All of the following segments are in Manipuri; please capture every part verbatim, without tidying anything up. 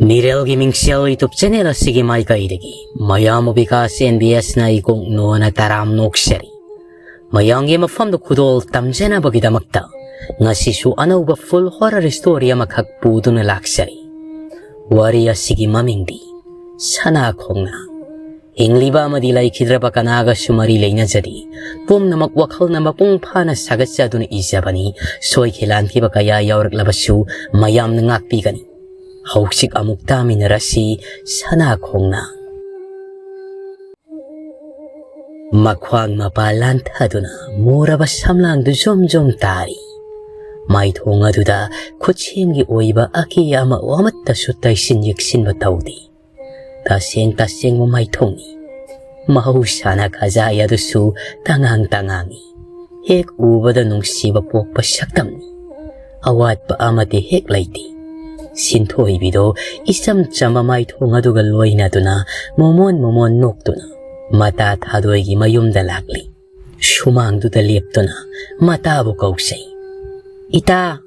ꯃꯤꯔꯦꯜꯒꯤ ꯃꯤꯡꯁꯦꯜ YouTube channel ꯑꯁꯤꯒꯤ ꯃꯥꯏꯀꯩꯗꯒꯤ ꯃꯌꯥꯝꯕꯨ ꯕꯤꯀꯥꯁ ꯑꯦꯟ ꯕꯤ ꯑꯦꯁꯅ ꯏꯀꯣꯛ ꯅꯣꯟꯅ ꯇꯔꯥꯝ ꯅꯣꯛꯆꯔꯤ꯫ ꯃꯌꯥꯝꯒꯤ ꯃꯐꯝꯗ ꯈꯨꯗꯣꯜ ꯇꯝꯖꯅꯕꯒꯤꯗꯃꯛꯇ ꯉꯁꯤꯁꯨ ꯑꯅꯧꯕ full horror story ꯑꯃꯈꯛ ꯄꯨꯗꯨꯅ ꯂꯥꯛꯆꯔꯤ꯫ ꯋꯥꯔꯤ ꯑꯁꯤꯒꯤ ꯃꯃꯤꯡꯗꯤ ꯁꯅꯥ ꯈꯣꯡꯅꯥꯡ꯫ ꯍꯤꯡꯂꯤꯕ ꯑꯃꯗꯤ ꯂꯩꯈꯤꯗ꯭ꯔꯕ ꯀꯅꯥꯒꯁꯨ ꯃꯔꯤ ꯂꯩꯅꯖꯗꯦ꯫ ꯄꯨꯝꯅꯃꯛ ꯋꯥꯈꯜꯅ ꯃꯄꯨꯡ ꯐꯥꯅ ꯁꯥꯒꯠꯆꯗꯨꯅ ꯏꯖꯕꯅꯤ꯫ ꯁꯣꯏꯈꯤ ꯂꯥꯟꯈꯤꯕ ꯀꯌꯥ ꯌꯥꯎꯔꯛꯂꯕꯁꯨ ꯃꯌꯥꯝꯅ ꯉꯥꯛꯄꯤꯒꯅꯤ꯫ ꯍꯧꯖꯤꯛ ꯑꯃꯨꯛ ꯇꯥꯃꯤꯟꯅꯔꯁꯤ ꯁꯅꯥ ꯈꯣꯡꯅꯥꯡ꯫ ꯃꯈ꯭ꯋꯥꯡ ꯃꯄꯥ ꯂꯥꯟꯊꯗꯨꯅ ꯃꯨꯔꯕ ꯁꯝꯂꯥꯡꯗꯨ ꯖꯣꯝ ꯖꯣꯝ ꯇꯥꯔꯤ꯫ ꯃꯥꯏꯊꯣꯡ ꯑꯗꯨꯗ ꯈꯨꯠꯁꯦꯝꯒꯤ ꯑꯣꯏꯕ ꯑꯀꯦ ꯑꯃꯧ ꯑꯃꯠꯇꯁꯨ ꯇꯩꯁꯤꯟ ꯌꯦꯛꯁꯤꯟꯕ ꯇꯧꯗꯦ꯫ ꯇꯁꯦꯡ ꯇꯁꯦꯡꯕ ꯃꯥꯏꯊꯣꯡꯅꯤ꯫ ꯃꯍꯧꯁꯥꯅ ꯈꯖꯥꯏ ꯑꯗꯨꯁꯨ ꯇꯉꯥꯡ ꯇꯉꯥꯡꯉꯤ꯫ ꯍꯦꯛ ꯎꯕꯗ ꯅꯨꯡꯁꯤꯕ ꯄꯣꯛꯄ ꯁꯛꯇꯝꯅꯤ꯫ ꯑꯋꯥꯠꯄ ꯑꯃꯗꯤ ꯍꯦꯛ ꯂꯩꯇꯦ꯫ ꯁꯤꯟꯊꯣꯏꯕꯤꯗꯣ ꯏꯆꯝ ꯆꯝꯕ ꯃꯥꯏꯊꯣꯡ ꯑꯗꯨꯒ ꯂꯣꯏꯅꯗꯨꯅ ꯃꯣꯃꯣꯟ ꯃꯣꯃꯣꯟ ꯅꯣꯛꯇꯨꯅ ꯃꯇꯥ ꯊꯥꯗꯣꯏꯒꯤ ꯃꯌꯨꯝꯗ ꯂꯥꯛꯂꯤ꯫ ꯁꯨꯃꯥꯡꯗꯨꯗ ꯂꯦꯞꯇꯨꯅ ꯃꯇꯥꯕꯨ ꯀꯧꯖꯩ꯫ "ꯏꯇꯥ,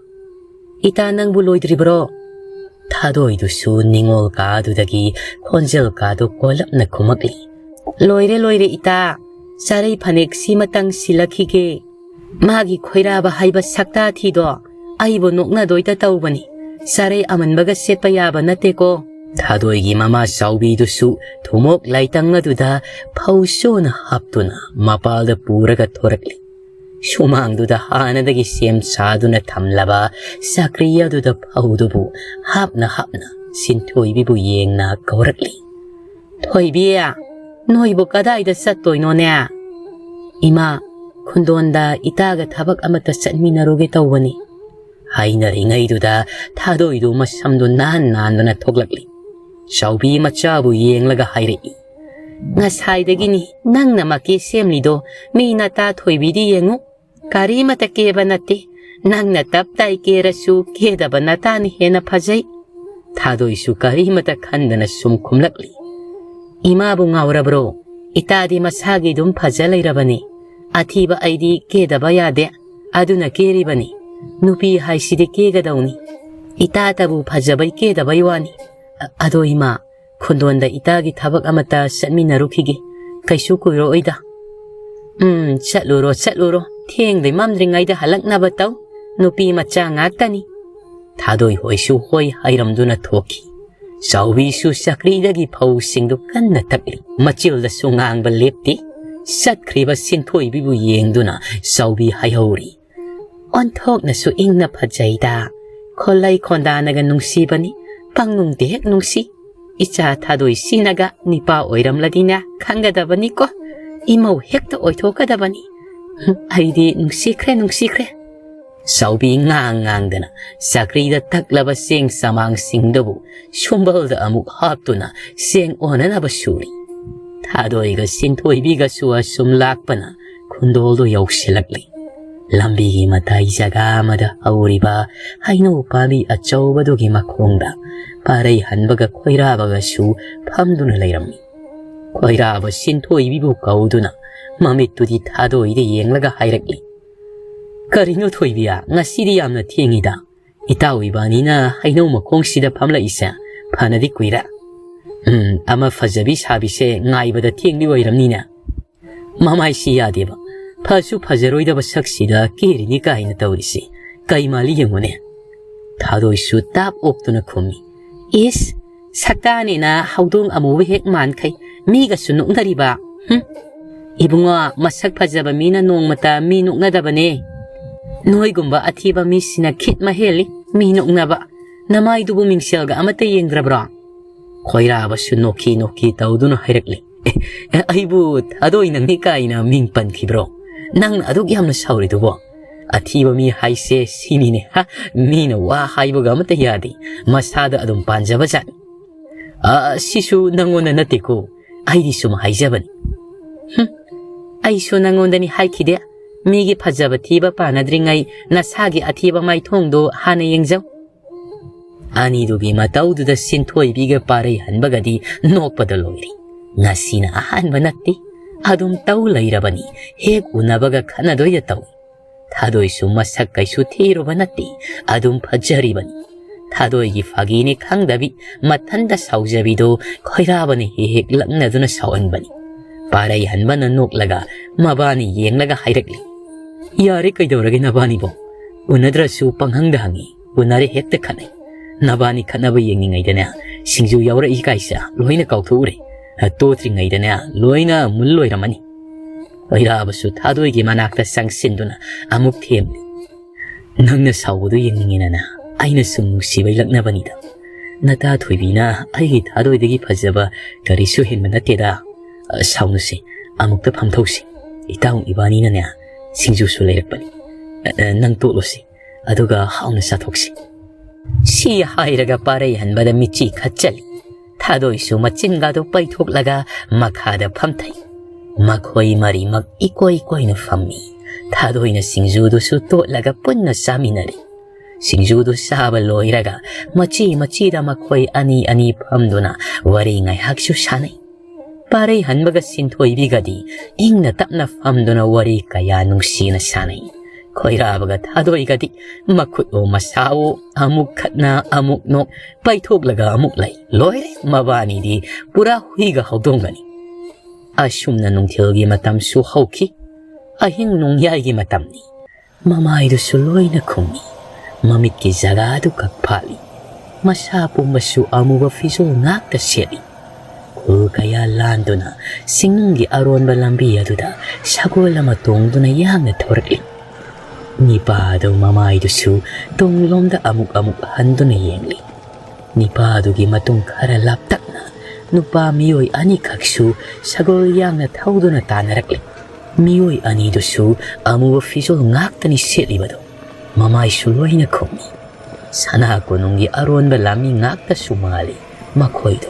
ꯏꯇꯥ, ꯅꯪꯕꯨ ꯂꯣꯏꯗ꯭ꯔꯤꯕ꯭ꯔꯣ?" ꯊꯥꯗꯣꯏꯗꯨꯁꯨ ꯅꯤꯡꯉꯣꯜ ꯀꯥꯗꯨꯗꯒꯤ ꯈꯣꯟꯖꯦꯜ ꯀꯥꯗꯨ ꯀꯣꯜꯂꯞꯅ ꯈꯨꯝꯃꯛꯂꯤ꯫ "ꯂꯣꯏꯔꯦ, ꯂꯣꯏꯔꯦ ꯏꯇꯥ꯫ ꯆꯥꯔꯩ ꯐꯅꯦꯛ ꯁꯤꯃꯇꯪ ꯁꯤꯜꯂꯛꯈꯤꯒꯦ꯫ ꯃꯥꯒꯤ ꯈꯣꯏꯔꯥꯕ ꯍꯥꯏꯕ ꯁꯛꯇꯥ ꯊꯤꯗꯣ ꯑꯩꯕꯨ ꯅꯣꯛꯅꯗꯣꯏꯇ ꯇꯧꯕꯅꯤ꯫ ꯆꯥꯔꯩ ꯑꯃꯟꯕꯒ ꯁꯦꯠꯄ ꯌꯥꯕ ꯅꯠꯇꯦꯀꯣ꯫" ꯊꯥꯗꯣꯏꯒꯤ ꯃꯃꯥ ꯆꯥꯎꯕꯤꯗꯨꯁꯨ ꯊꯨꯃꯣꯛ ꯂꯥꯏꯇꯪ ꯑꯗꯨꯗ ꯐꯧ ꯁꯨꯅ ꯍꯥꯞꯇꯨꯅ ꯃꯄꯥꯜꯗ ꯄꯨꯔꯒ ꯊꯣꯔꯛꯂꯤ꯫ ꯁꯨꯃꯥꯡꯗꯨꯗ ꯍꯥꯟꯅꯗꯒꯤ ꯁꯦꯝ ꯁꯥꯗꯨꯅ ꯊꯝꯂꯕ ꯆꯀ꯭ꯔꯤ ꯑꯗꯨꯗ ꯐꯧꯗꯨꯕꯨ ꯍꯥꯞꯅ ꯍꯥꯞꯅ ꯁꯤꯟꯊꯣꯏꯕꯤꯕꯨ ꯌꯦꯡꯅ ꯀꯧꯔꯛꯂꯤ꯫ "ꯊꯣꯏꯕꯤ, ꯅꯣꯏꯕꯨ ꯀꯗꯥꯏꯗ ꯆꯠꯇꯣꯏꯅꯣꯅꯦ?" "ꯏꯃꯥ, ꯈꯨꯟꯗꯣꯟꯗ ꯏꯇꯥꯒ ꯊꯕꯛ ꯑꯃꯠꯇ ꯆꯠꯃꯤꯟꯅꯔꯨꯒꯦ ꯇꯧꯕꯅꯤ꯫" ꯍꯥꯏꯅꯔꯤꯉꯩꯗꯨꯗ ꯊꯥꯗꯣꯏꯗꯨ ꯃꯁꯝꯗꯨ ꯅꯥꯟ ꯅꯥꯟꯗꯨꯅ ꯊꯣꯛꯂꯛꯂꯤ꯫ ꯆꯥꯎꯕꯤ ꯃꯆꯥꯕꯨ ꯌꯦꯡꯂꯒ ꯍꯥꯏꯔꯛꯏ꯫ "ꯉꯁꯥꯏꯗꯒꯤꯅꯤ ꯅꯪꯅ ꯃꯀꯦ ꯁꯦꯝꯂꯤꯗꯣ꯫ ꯃꯤ ꯅꯇꯥ ꯊꯣꯏꯕꯤꯗꯤ ꯌꯦꯡꯉꯨ, ꯀꯔꯤꯃꯇ ꯀꯦꯕ ꯅꯠꯇꯦ꯫ ꯅꯪꯅ ꯇꯞ ꯇꯥꯏ ꯀꯦꯔꯁꯨ ꯀꯦꯗꯕ ꯅꯇꯥꯅ ꯍꯦꯟꯅ ꯐꯖꯩ꯫" ꯊꯥꯗꯣꯏꯁꯨ ꯀꯔꯤꯃꯇ ꯈꯟꯗꯅ ꯁꯨꯝ ꯈꯨꯝꯂꯛꯂꯤ꯫ "ꯏꯃꯥꯕꯨ ꯉꯥꯎꯔꯕ꯭ꯔꯣ? ꯏꯇꯥꯗꯤ ꯃꯁꯥꯒꯤ ꯑꯗꯨꯝ ꯐꯖ ꯂꯩꯔꯕꯅꯤ꯫ ꯑꯊꯤꯕ ꯑꯩꯗꯤ ꯀꯦꯗꯕ ꯌꯥꯗꯦ꯫ ꯑꯗꯨꯅ ꯀꯦꯔꯤꯕꯅꯤ꯫ ꯅꯨꯄꯤ ꯍꯥꯏꯁꯤꯗꯤ ꯀꯦꯒꯗꯧꯅꯤ꯫ ꯏꯇꯥꯇꯕꯨ ꯐꯖꯕꯩ ꯀꯦꯗꯕꯩ ꯋꯥꯅꯤ꯫ "ꯑ-, ꯑꯗꯣ ꯏꯃꯥ, ꯈꯨꯟꯗꯣꯟꯗ ꯏꯇꯥꯒꯤ ꯊꯕꯛ ꯑꯃꯇ ꯆꯠꯃꯤꯟꯅꯔꯨꯈꯤꯒꯦ꯫ ꯀꯩꯁꯨ ꯀꯨꯏꯔꯛꯑꯣꯏꯗ꯫" "ꯎꯝ, ꯆꯠꯂꯨꯔꯣ, ꯆꯠꯂꯨꯔꯣ꯫ ꯊꯦꯡꯗ꯭ꯔꯤ ꯃꯝꯗ꯭ꯔꯤꯉꯩꯗ ꯍꯜꯂꯛꯅꯕ ꯇꯧ꯫ ꯅꯨꯄꯤ ꯃꯆꯥ ꯉꯥꯛꯇꯅꯤ꯫" ꯊꯥꯗꯣꯏ ꯍꯣꯏꯁꯨ ꯍꯣꯏ ꯍꯥꯏꯔꯝꯗꯨꯅ ꯊꯣꯛꯈꯤ꯫ ꯆꯥꯎꯕꯤꯁꯨ ꯆꯀ꯭ꯔꯤꯗꯒꯤ ꯐꯧꯁꯤꯡꯗꯨ ꯀꯟꯅ ꯇꯛꯂꯤ꯫ ꯃꯆꯤꯜꯗꯁꯨ ꯉꯥꯡꯕ ꯂꯦꯞꯇꯦ꯫ ꯆꯠꯈ꯭ꯔꯤꯕ ꯁꯤꯟꯊꯣꯏꯕꯤꯕꯨ ꯌꯦꯡꯗꯨꯅ ꯆꯥꯎꯕꯤ ꯍꯥꯏꯍꯧꯔꯤ꯫ "ꯑꯣꯟꯊꯣꯛꯅꯁꯨ ꯏꯪꯅ ꯐꯖꯩꯗ꯫ ꯈꯣꯜꯂꯩ ꯈꯣꯟꯗꯥꯅꯒ ꯅꯨꯡꯁꯤꯕꯅꯤ꯫ ꯄꯪꯅꯨꯡꯗꯤ ꯍꯦꯛ ꯅꯨꯡꯁꯤ꯫ ꯏꯆꯥ ꯊꯥꯗꯣꯏꯁꯤꯅꯒ ꯅꯤꯄꯥ ꯑꯣꯏꯔꯝꯂꯗꯤꯅꯦ ꯈꯪꯒꯗꯕꯅꯤꯀꯣ꯫ ꯏꯃꯧ ꯍꯦꯛꯇ ꯑꯣꯏꯊꯣꯛꯀꯗꯕꯅꯤ꯫ ꯍꯨꯝ, ꯑꯩꯗꯤ ꯅꯨꯡꯁꯤꯈ꯭ꯔꯦ, ꯅꯨꯡꯁꯤꯈ꯭ꯔꯦ꯫" ꯆꯥꯎꯕꯤ ꯉꯥꯡ ꯉꯥꯡꯗꯅ ꯆꯀ꯭ꯔꯤꯗ ꯇꯛꯂꯕ ꯆꯦꯡ ꯆꯃꯥꯡꯁꯤꯡꯗꯨꯕꯨ ꯁꯨꯝꯕꯜꯗ ꯑꯃꯨꯛ ꯍꯥꯞꯇꯨꯅ ꯆꯦꯡ ꯑꯣꯟꯅꯅꯕ ꯁꯨꯔꯤ꯫ ꯊꯥꯗꯣꯏꯒ ꯁꯤꯟꯊꯣꯏꯕꯤꯒꯁꯨ ꯑꯁꯨꯝ ꯂꯥꯛꯄꯅ ꯈꯨꯟꯗꯣꯜꯗꯨ ꯌꯧꯁꯤꯜꯂꯛꯂꯤ꯫ ꯂꯝꯕꯤꯒꯤ ꯃꯇꯥꯏ ꯖꯒꯥ ꯑꯃꯗ ꯍꯧꯔꯤꯕ ꯍꯩꯅꯧ ꯄꯥꯝꯕꯤ ꯑꯆꯧꯕꯗꯨꯒꯤ ꯃꯈꯣꯡꯗ ꯄꯥꯔꯩ ꯍꯟꯕꯒ ꯈꯣꯏꯔꯥꯕꯒꯁꯨ ꯐꯝꯗꯨꯅ ꯂꯩꯔꯝꯃꯤ꯫ ꯈꯣꯏꯔꯥꯕ ꯁꯤꯟꯊꯣꯏꯕꯤꯕꯨ ꯀꯧꯗꯨꯅ ꯃꯃꯤꯠꯇꯨꯗꯤ ꯊꯥꯗꯣꯏꯗ ꯌꯦꯡꯂꯒ ꯍꯥꯏꯔꯛꯂꯤ, "ꯀꯔꯤꯅꯣ ꯊꯣꯏꯕꯤ, ꯉꯁꯤꯗꯤ ꯌꯥꯝꯅ ꯊꯦꯡꯉꯤꯗ꯫ ꯏꯇꯥꯎ ꯏꯕꯥꯅꯤꯅ ꯍꯩꯅꯧ ꯃꯈꯣꯡꯁꯤꯗ ꯐꯝꯂꯛꯏꯁꯦ ꯐꯅꯗꯤ ꯀꯨꯏꯔꯦ꯫ ꯎꯝ, ꯑꯃ ꯐꯖꯕꯤ ꯁꯥꯕꯤꯁꯦ ꯉꯥꯏꯕꯗ ꯊꯦꯡꯂꯤ ꯑꯣꯏꯔꯝꯅꯤꯅꯦ꯫ ꯃꯃꯥꯏꯁꯤ ꯌꯥꯗꯦꯕ꯫ ꯐꯁꯨ ꯐꯖꯔꯣꯏꯗꯕ ꯁꯛꯁꯤꯗ ꯀꯦꯔꯤꯅꯤ ꯀꯥꯏꯅ ꯇꯧꯔꯤꯁꯤ꯫ ꯀꯩ ꯃꯥꯜꯂꯤ ꯌꯦꯡꯉꯨꯅꯦ꯫" ꯊꯥꯗꯣꯏꯁꯨ ꯇꯥꯞ ꯑꯣꯛꯇꯨꯅ ꯈꯨꯝꯃꯤ, "ꯏꯁ, ꯁꯛꯇꯥꯅꯤꯅ ꯍꯧꯗꯣꯡ ꯑꯃꯨꯕ ꯍꯦꯛ ꯃꯥꯟꯈꯩ꯫ ꯃꯤꯒꯁꯨ ꯅꯣꯛꯅꯔꯤꯕ꯫ ꯍꯨꯝ꯫ ꯏꯕꯨꯡꯉꯣ, ꯃꯁꯛ ꯐꯖꯕ ꯃꯤꯅ ꯅꯣꯡꯃꯇ ꯃꯤ ꯅꯣꯛꯅꯗꯕꯅꯦ꯫ ꯅꯣꯏꯒꯨꯝꯕ ꯑꯊꯤꯕ ꯃꯤꯁꯤꯅ ꯈꯤꯠ ꯃꯍꯦꯜꯂꯤ ꯃꯤ ꯅꯣꯛꯅꯕ꯫ ꯅꯃꯥꯏꯗꯨꯕꯨ ꯃꯤꯡꯁꯦꯜꯒ ꯑꯃꯠꯇ ꯌꯦꯡꯗ꯭ꯔꯕ꯭ꯔꯣ?" ꯈꯣꯏꯔꯥꯕꯁꯨ ꯅꯣꯛꯈꯤ ꯅꯣꯛꯈꯤ ꯇꯧꯗꯨꯅ ꯍꯥꯏꯔꯛꯂꯤ, "ꯑꯦ, ꯑꯩꯕꯨ ꯊꯥꯗꯣꯏ ꯅꯪꯅꯤ ꯀꯥꯏꯅ ꯃꯤꯡ ꯄꯟꯈꯤꯕ꯭ꯔꯣ? ꯅꯪꯅ ꯑꯗꯨꯛ ꯌꯥꯝꯅ ꯁꯥꯎꯔꯤꯗꯨꯕꯣ? ꯑꯊꯤꯕ ꯃꯤ ꯍꯥꯏꯁꯦ ꯁꯤꯅꯤꯅꯦ, ꯍꯥ? ꯃꯤꯅ ꯋꯥ ꯍꯥꯏꯕꯒ ꯑꯃꯠꯇ ꯌꯥꯗꯦ, ꯃꯁꯥꯗ ꯑꯗꯨꯝ ꯄꯥꯟꯖꯕ ꯖꯥꯠꯅꯤ꯫" "ꯑ, ꯁꯤꯁꯨ ꯅꯪꯉꯣꯟꯗ ꯅꯠꯇꯦꯀꯣ, ꯑꯩꯗꯤ ꯁꯨꯝ ꯍꯥꯏꯖꯕꯅꯤ꯫" "ꯍꯨꯝ, ꯑꯩꯁꯨ ꯅꯪꯉꯣꯟꯗꯅꯤ ꯍꯥꯏꯈꯤꯗꯦ꯫ ꯃꯤꯒꯤ ꯐꯖꯕ ꯊꯤꯕ ꯄꯥꯟꯅꯗ꯭ꯔꯤꯉꯩ ꯅꯁꯥꯒꯤ ꯑꯊꯤꯕ ꯃꯥꯏꯊꯣꯡꯗꯣ ꯍꯥꯟꯅ ꯌꯦꯡꯖꯧ꯫" ꯑꯅꯤꯗꯨꯒꯤ ꯃꯇꯧꯗꯨꯗ ꯁꯤꯟꯊꯣꯏꯕꯤꯒ ꯄꯥꯔꯩ ꯍꯟꯕꯒꯗꯤ ꯅꯣꯛꯄꯗ ꯂꯣꯏꯔꯦ꯫ ꯉꯁꯤꯅ ꯑꯍꯥꯟꯕ ꯅꯠꯇꯦ, ꯑꯗꯨꯝ ꯇꯧ ꯂꯩꯔꯕꯅꯤ꯫ ꯍꯦꯛ ꯎꯅꯕꯒ ꯈꯠꯅꯗꯣꯏꯗ ꯇꯧꯏ꯫ ꯊꯥꯗꯣꯏꯁꯨ ꯃꯁꯛ ꯀꯩꯁꯨ ꯊꯤꯔꯨꯕ ꯅꯠꯇꯦ, ꯑꯗꯨꯝ ꯐꯖꯔꯤꯕꯅꯤ꯫ ꯊꯥꯗꯣꯏꯒꯤ ꯐꯥꯒꯤꯅꯤ ꯈꯪꯗꯕꯤ ꯃꯊꯟꯇ ꯁꯥꯎꯖꯕꯤꯗꯨ ꯈꯣꯏꯔꯥꯕꯅ ꯍꯦꯛ ꯍꯦꯛ ꯂꯛꯅꯗꯨꯅ ꯁꯥꯎꯍꯟꯕꯅꯤ꯫ ꯄꯥꯔꯩ ꯍꯟꯕꯅ ꯅꯣꯛꯂꯒ ꯃꯕꯥꯅꯤ ꯌꯦꯡꯂꯒ ꯍꯥꯏꯔꯛꯂꯤ, "ꯌꯥꯔꯦ, ꯀꯩꯗꯧꯔꯒꯦ ꯅꯕꯥꯅꯤꯕꯣ? ꯎꯅꯗ꯭ꯔꯁꯨ ꯄꯪꯍꯪꯗ ꯍꯪꯉꯤ, ꯎꯅꯔꯦ ꯍꯦꯛꯇ ꯈꯠꯅꯩ꯫ ꯅꯕꯥꯅꯤ ꯈꯠꯅꯕ ꯌꯦꯡꯉꯤꯉꯩꯗꯅꯦ ꯁꯤꯡꯖꯨ ꯌꯥꯎꯔꯛꯏ ꯀꯥꯏꯁꯦ ꯂꯣꯏꯅ ꯀꯥꯎꯊꯣꯛꯎꯔꯦ꯫ ꯇꯣꯠꯇ꯭ꯔꯤꯉꯩꯗꯅꯦ ꯂꯣꯏꯅ ꯃꯨꯜ ꯂꯣꯏꯔꯝꯃꯅꯤ"꯫ ꯈꯣꯏꯔꯥꯕꯁꯨ ꯊꯥꯗꯣꯏꯒꯤ ꯃꯅꯥꯛꯇ ꯆꯪꯁꯤꯟꯗꯨꯅ ꯑꯃꯨꯛ ꯊꯦꯝꯂꯤ, "ꯅꯪꯅ ꯁꯥꯎꯕꯗꯨ ꯌꯦꯡꯅꯤꯡꯉꯦꯅꯅꯦ ꯑꯩꯅ ꯁꯨꯝ ꯅꯨꯡꯁꯤꯕꯩ ꯂꯛꯅꯕꯅꯤꯗ꯫ ꯅꯇꯥ ꯊꯣꯏꯕꯤꯅ ꯑꯩꯒꯤ ꯊꯥꯗꯣꯏꯗꯒꯤ ꯐꯖꯕ ꯀꯔꯤꯁꯨ ꯍꯦꯟꯕ ꯅꯠꯇꯦꯗ꯫ ꯑ, ꯁꯥꯎꯅꯨꯁꯦ, ꯑꯃꯨꯛꯇ ꯐꯝꯊꯧꯁꯤ꯫ ꯏꯇꯥꯎ ꯏꯕꯥꯅꯤꯅꯅꯦ ꯁꯤꯡꯖꯨꯁꯨ ꯂꯩꯔꯛꯄꯅꯤ꯫ ꯑ, ꯑ, ꯅꯪ ꯇꯣꯠꯂꯨꯁꯤ, ꯑꯗꯨꯒ ꯍꯥꯎꯅ ꯆꯥꯊꯣꯛꯁꯤ"꯫ ꯁꯤ ꯍꯥꯏꯔꯒ ꯄꯥꯔꯩ ꯍꯟꯕꯗ ꯃꯤꯠꯆꯤ ꯈꯠꯆꯜꯂꯤ꯫ ꯊꯥꯗꯣꯏꯁꯨ ꯃꯆꯤꯟꯒꯗꯣ ꯄꯩꯊꯣꯛꯂꯒ ꯃꯈꯥꯗ ꯐꯝꯊꯩ꯫ ꯃꯈꯣꯏ ꯃꯔꯤꯃꯛ ꯏꯀꯣꯏ ꯀꯣꯏꯅ ꯐꯝꯃꯤ꯫ ꯊꯥꯗꯣꯏꯅ ꯁꯤꯡꯖꯨꯗꯨꯁꯨ ꯇꯣꯠꯂꯒ ꯄꯨꯟꯅ ꯆꯥꯃꯤꯟꯅꯔꯤ꯫ ꯁꯤꯡꯖꯨꯗꯨ ꯆꯥꯕ ꯂꯣꯏꯔꯒ ꯃꯆꯤ ꯃꯆꯤꯗ ꯃꯈꯣꯏ ꯑꯅꯤ ꯑꯅꯤ ꯐꯝꯗꯨꯅ ꯋꯥꯔꯤ ꯉꯥꯏꯍꯥꯛꯁꯨ ꯁꯥꯟꯅꯩ꯫ ꯄꯥꯔꯩ ꯍꯟꯕꯒ ꯁꯤꯟꯊꯣꯏꯕꯤꯒꯗꯤ ꯏꯪꯅ ꯇꯞꯅ ꯐꯝꯗꯨꯅ ꯋꯥꯔꯤ ꯀꯌꯥ ꯅꯨꯡꯁꯤꯅ ꯁꯥꯟꯅꯩ꯫ ꯈꯣꯏꯔꯥꯕꯒ ꯊꯥꯗꯣꯏꯒꯗꯤ ꯃꯈꯨꯠꯑꯣ ꯃꯁꯥꯑꯣ ꯑꯃꯨꯛ ꯈꯠꯅ ꯑꯃꯨꯛ ꯅꯣꯛ, ꯄꯩꯊꯣꯛꯂꯒ ꯑꯃꯨꯛ ꯂꯩ꯫ ꯂꯣꯏꯔꯦ, ꯃꯕꯥꯅꯤꯗꯤ ꯄꯨꯔꯥ ꯍꯨꯏꯒ ꯍꯧꯗꯣꯡꯒꯅꯤ꯫ ꯑꯁꯨꯝꯅ ꯅꯨꯡꯊꯤꯜꯒꯤ ꯃꯇꯝꯁꯨ ꯍꯧꯈꯤ꯫ ꯑꯍꯤꯡ ꯅꯣꯡꯌꯥꯏꯒꯤ ꯃꯇꯝꯅꯤ꯫ ꯃꯃꯥꯏꯗꯨꯁꯨ ꯂꯣꯏꯅ ꯈꯨꯝꯃꯤ꯫ ꯃꯃꯤꯠꯀꯤ ꯖꯒꯥꯗꯨ ꯈꯛ ꯐꯥꯠꯂꯤ꯫ ꯃꯁꯥ ꯄꯨꯝꯕꯁꯨ ꯑꯃꯨꯕ ꯐꯤꯖꯣꯜ ꯉꯥꯛꯇ ꯁꯦꯠꯂꯤ꯫ ꯈꯨꯜ ꯀꯌꯥ ꯂꯥꯟꯗꯨꯅ ꯆꯤꯡꯅꯨꯡꯒꯤ ꯑꯔꯣꯟꯕ ꯂꯝꯕꯤ ꯑꯗꯨꯗ ꯁꯒꯣꯜ ꯑꯃ ꯇꯣꯡꯗꯨꯅ ꯌꯥꯡꯅ ꯊꯧꯔꯛꯂꯤ꯫ ꯅꯤꯄꯥ ꯑꯗꯨ ꯃꯃꯥꯏꯗꯨꯁꯨ ꯇꯨꯡꯂꯣꯝꯗ ꯑꯃꯨꯛ ꯑꯃꯨꯛ ꯍꯟꯗꯨꯅ ꯌꯦꯡꯂꯤ꯫ ꯅꯤꯄꯥꯗꯨꯒꯤ ꯃꯇꯨꯡ ꯈꯔ ꯂꯥꯞꯇꯛꯅ ꯅꯨꯄꯥ ꯃꯤꯑꯣꯏ ꯑꯅꯤꯈꯛꯁꯨ ꯁꯒꯣꯜ ꯌꯥꯡꯅ ꯊꯧꯗꯨꯅ ꯇꯥꯟꯅꯔꯛꯂꯤ꯫ ꯃꯤꯑꯣꯏ ꯑꯅꯤꯗꯨꯁꯨ ꯑꯃꯨꯕ ꯐꯤꯖꯣꯜ ꯉꯥꯛꯇꯅꯤ ꯁꯦꯠꯂꯤꯕꯗꯨ꯫ ꯃꯃꯥꯏꯁꯨ ꯂꯣꯏꯅ ꯈꯨꯝꯃꯤ꯫ ꯁꯅꯥ ꯀꯣꯅꯨꯡꯒꯤ ꯑꯔꯣꯟꯕ ꯂꯥꯟꯃꯤ ꯉꯥꯛꯇꯁꯨ ꯃꯥꯜꯂꯤ ꯃꯈꯣꯏꯗꯨ꯫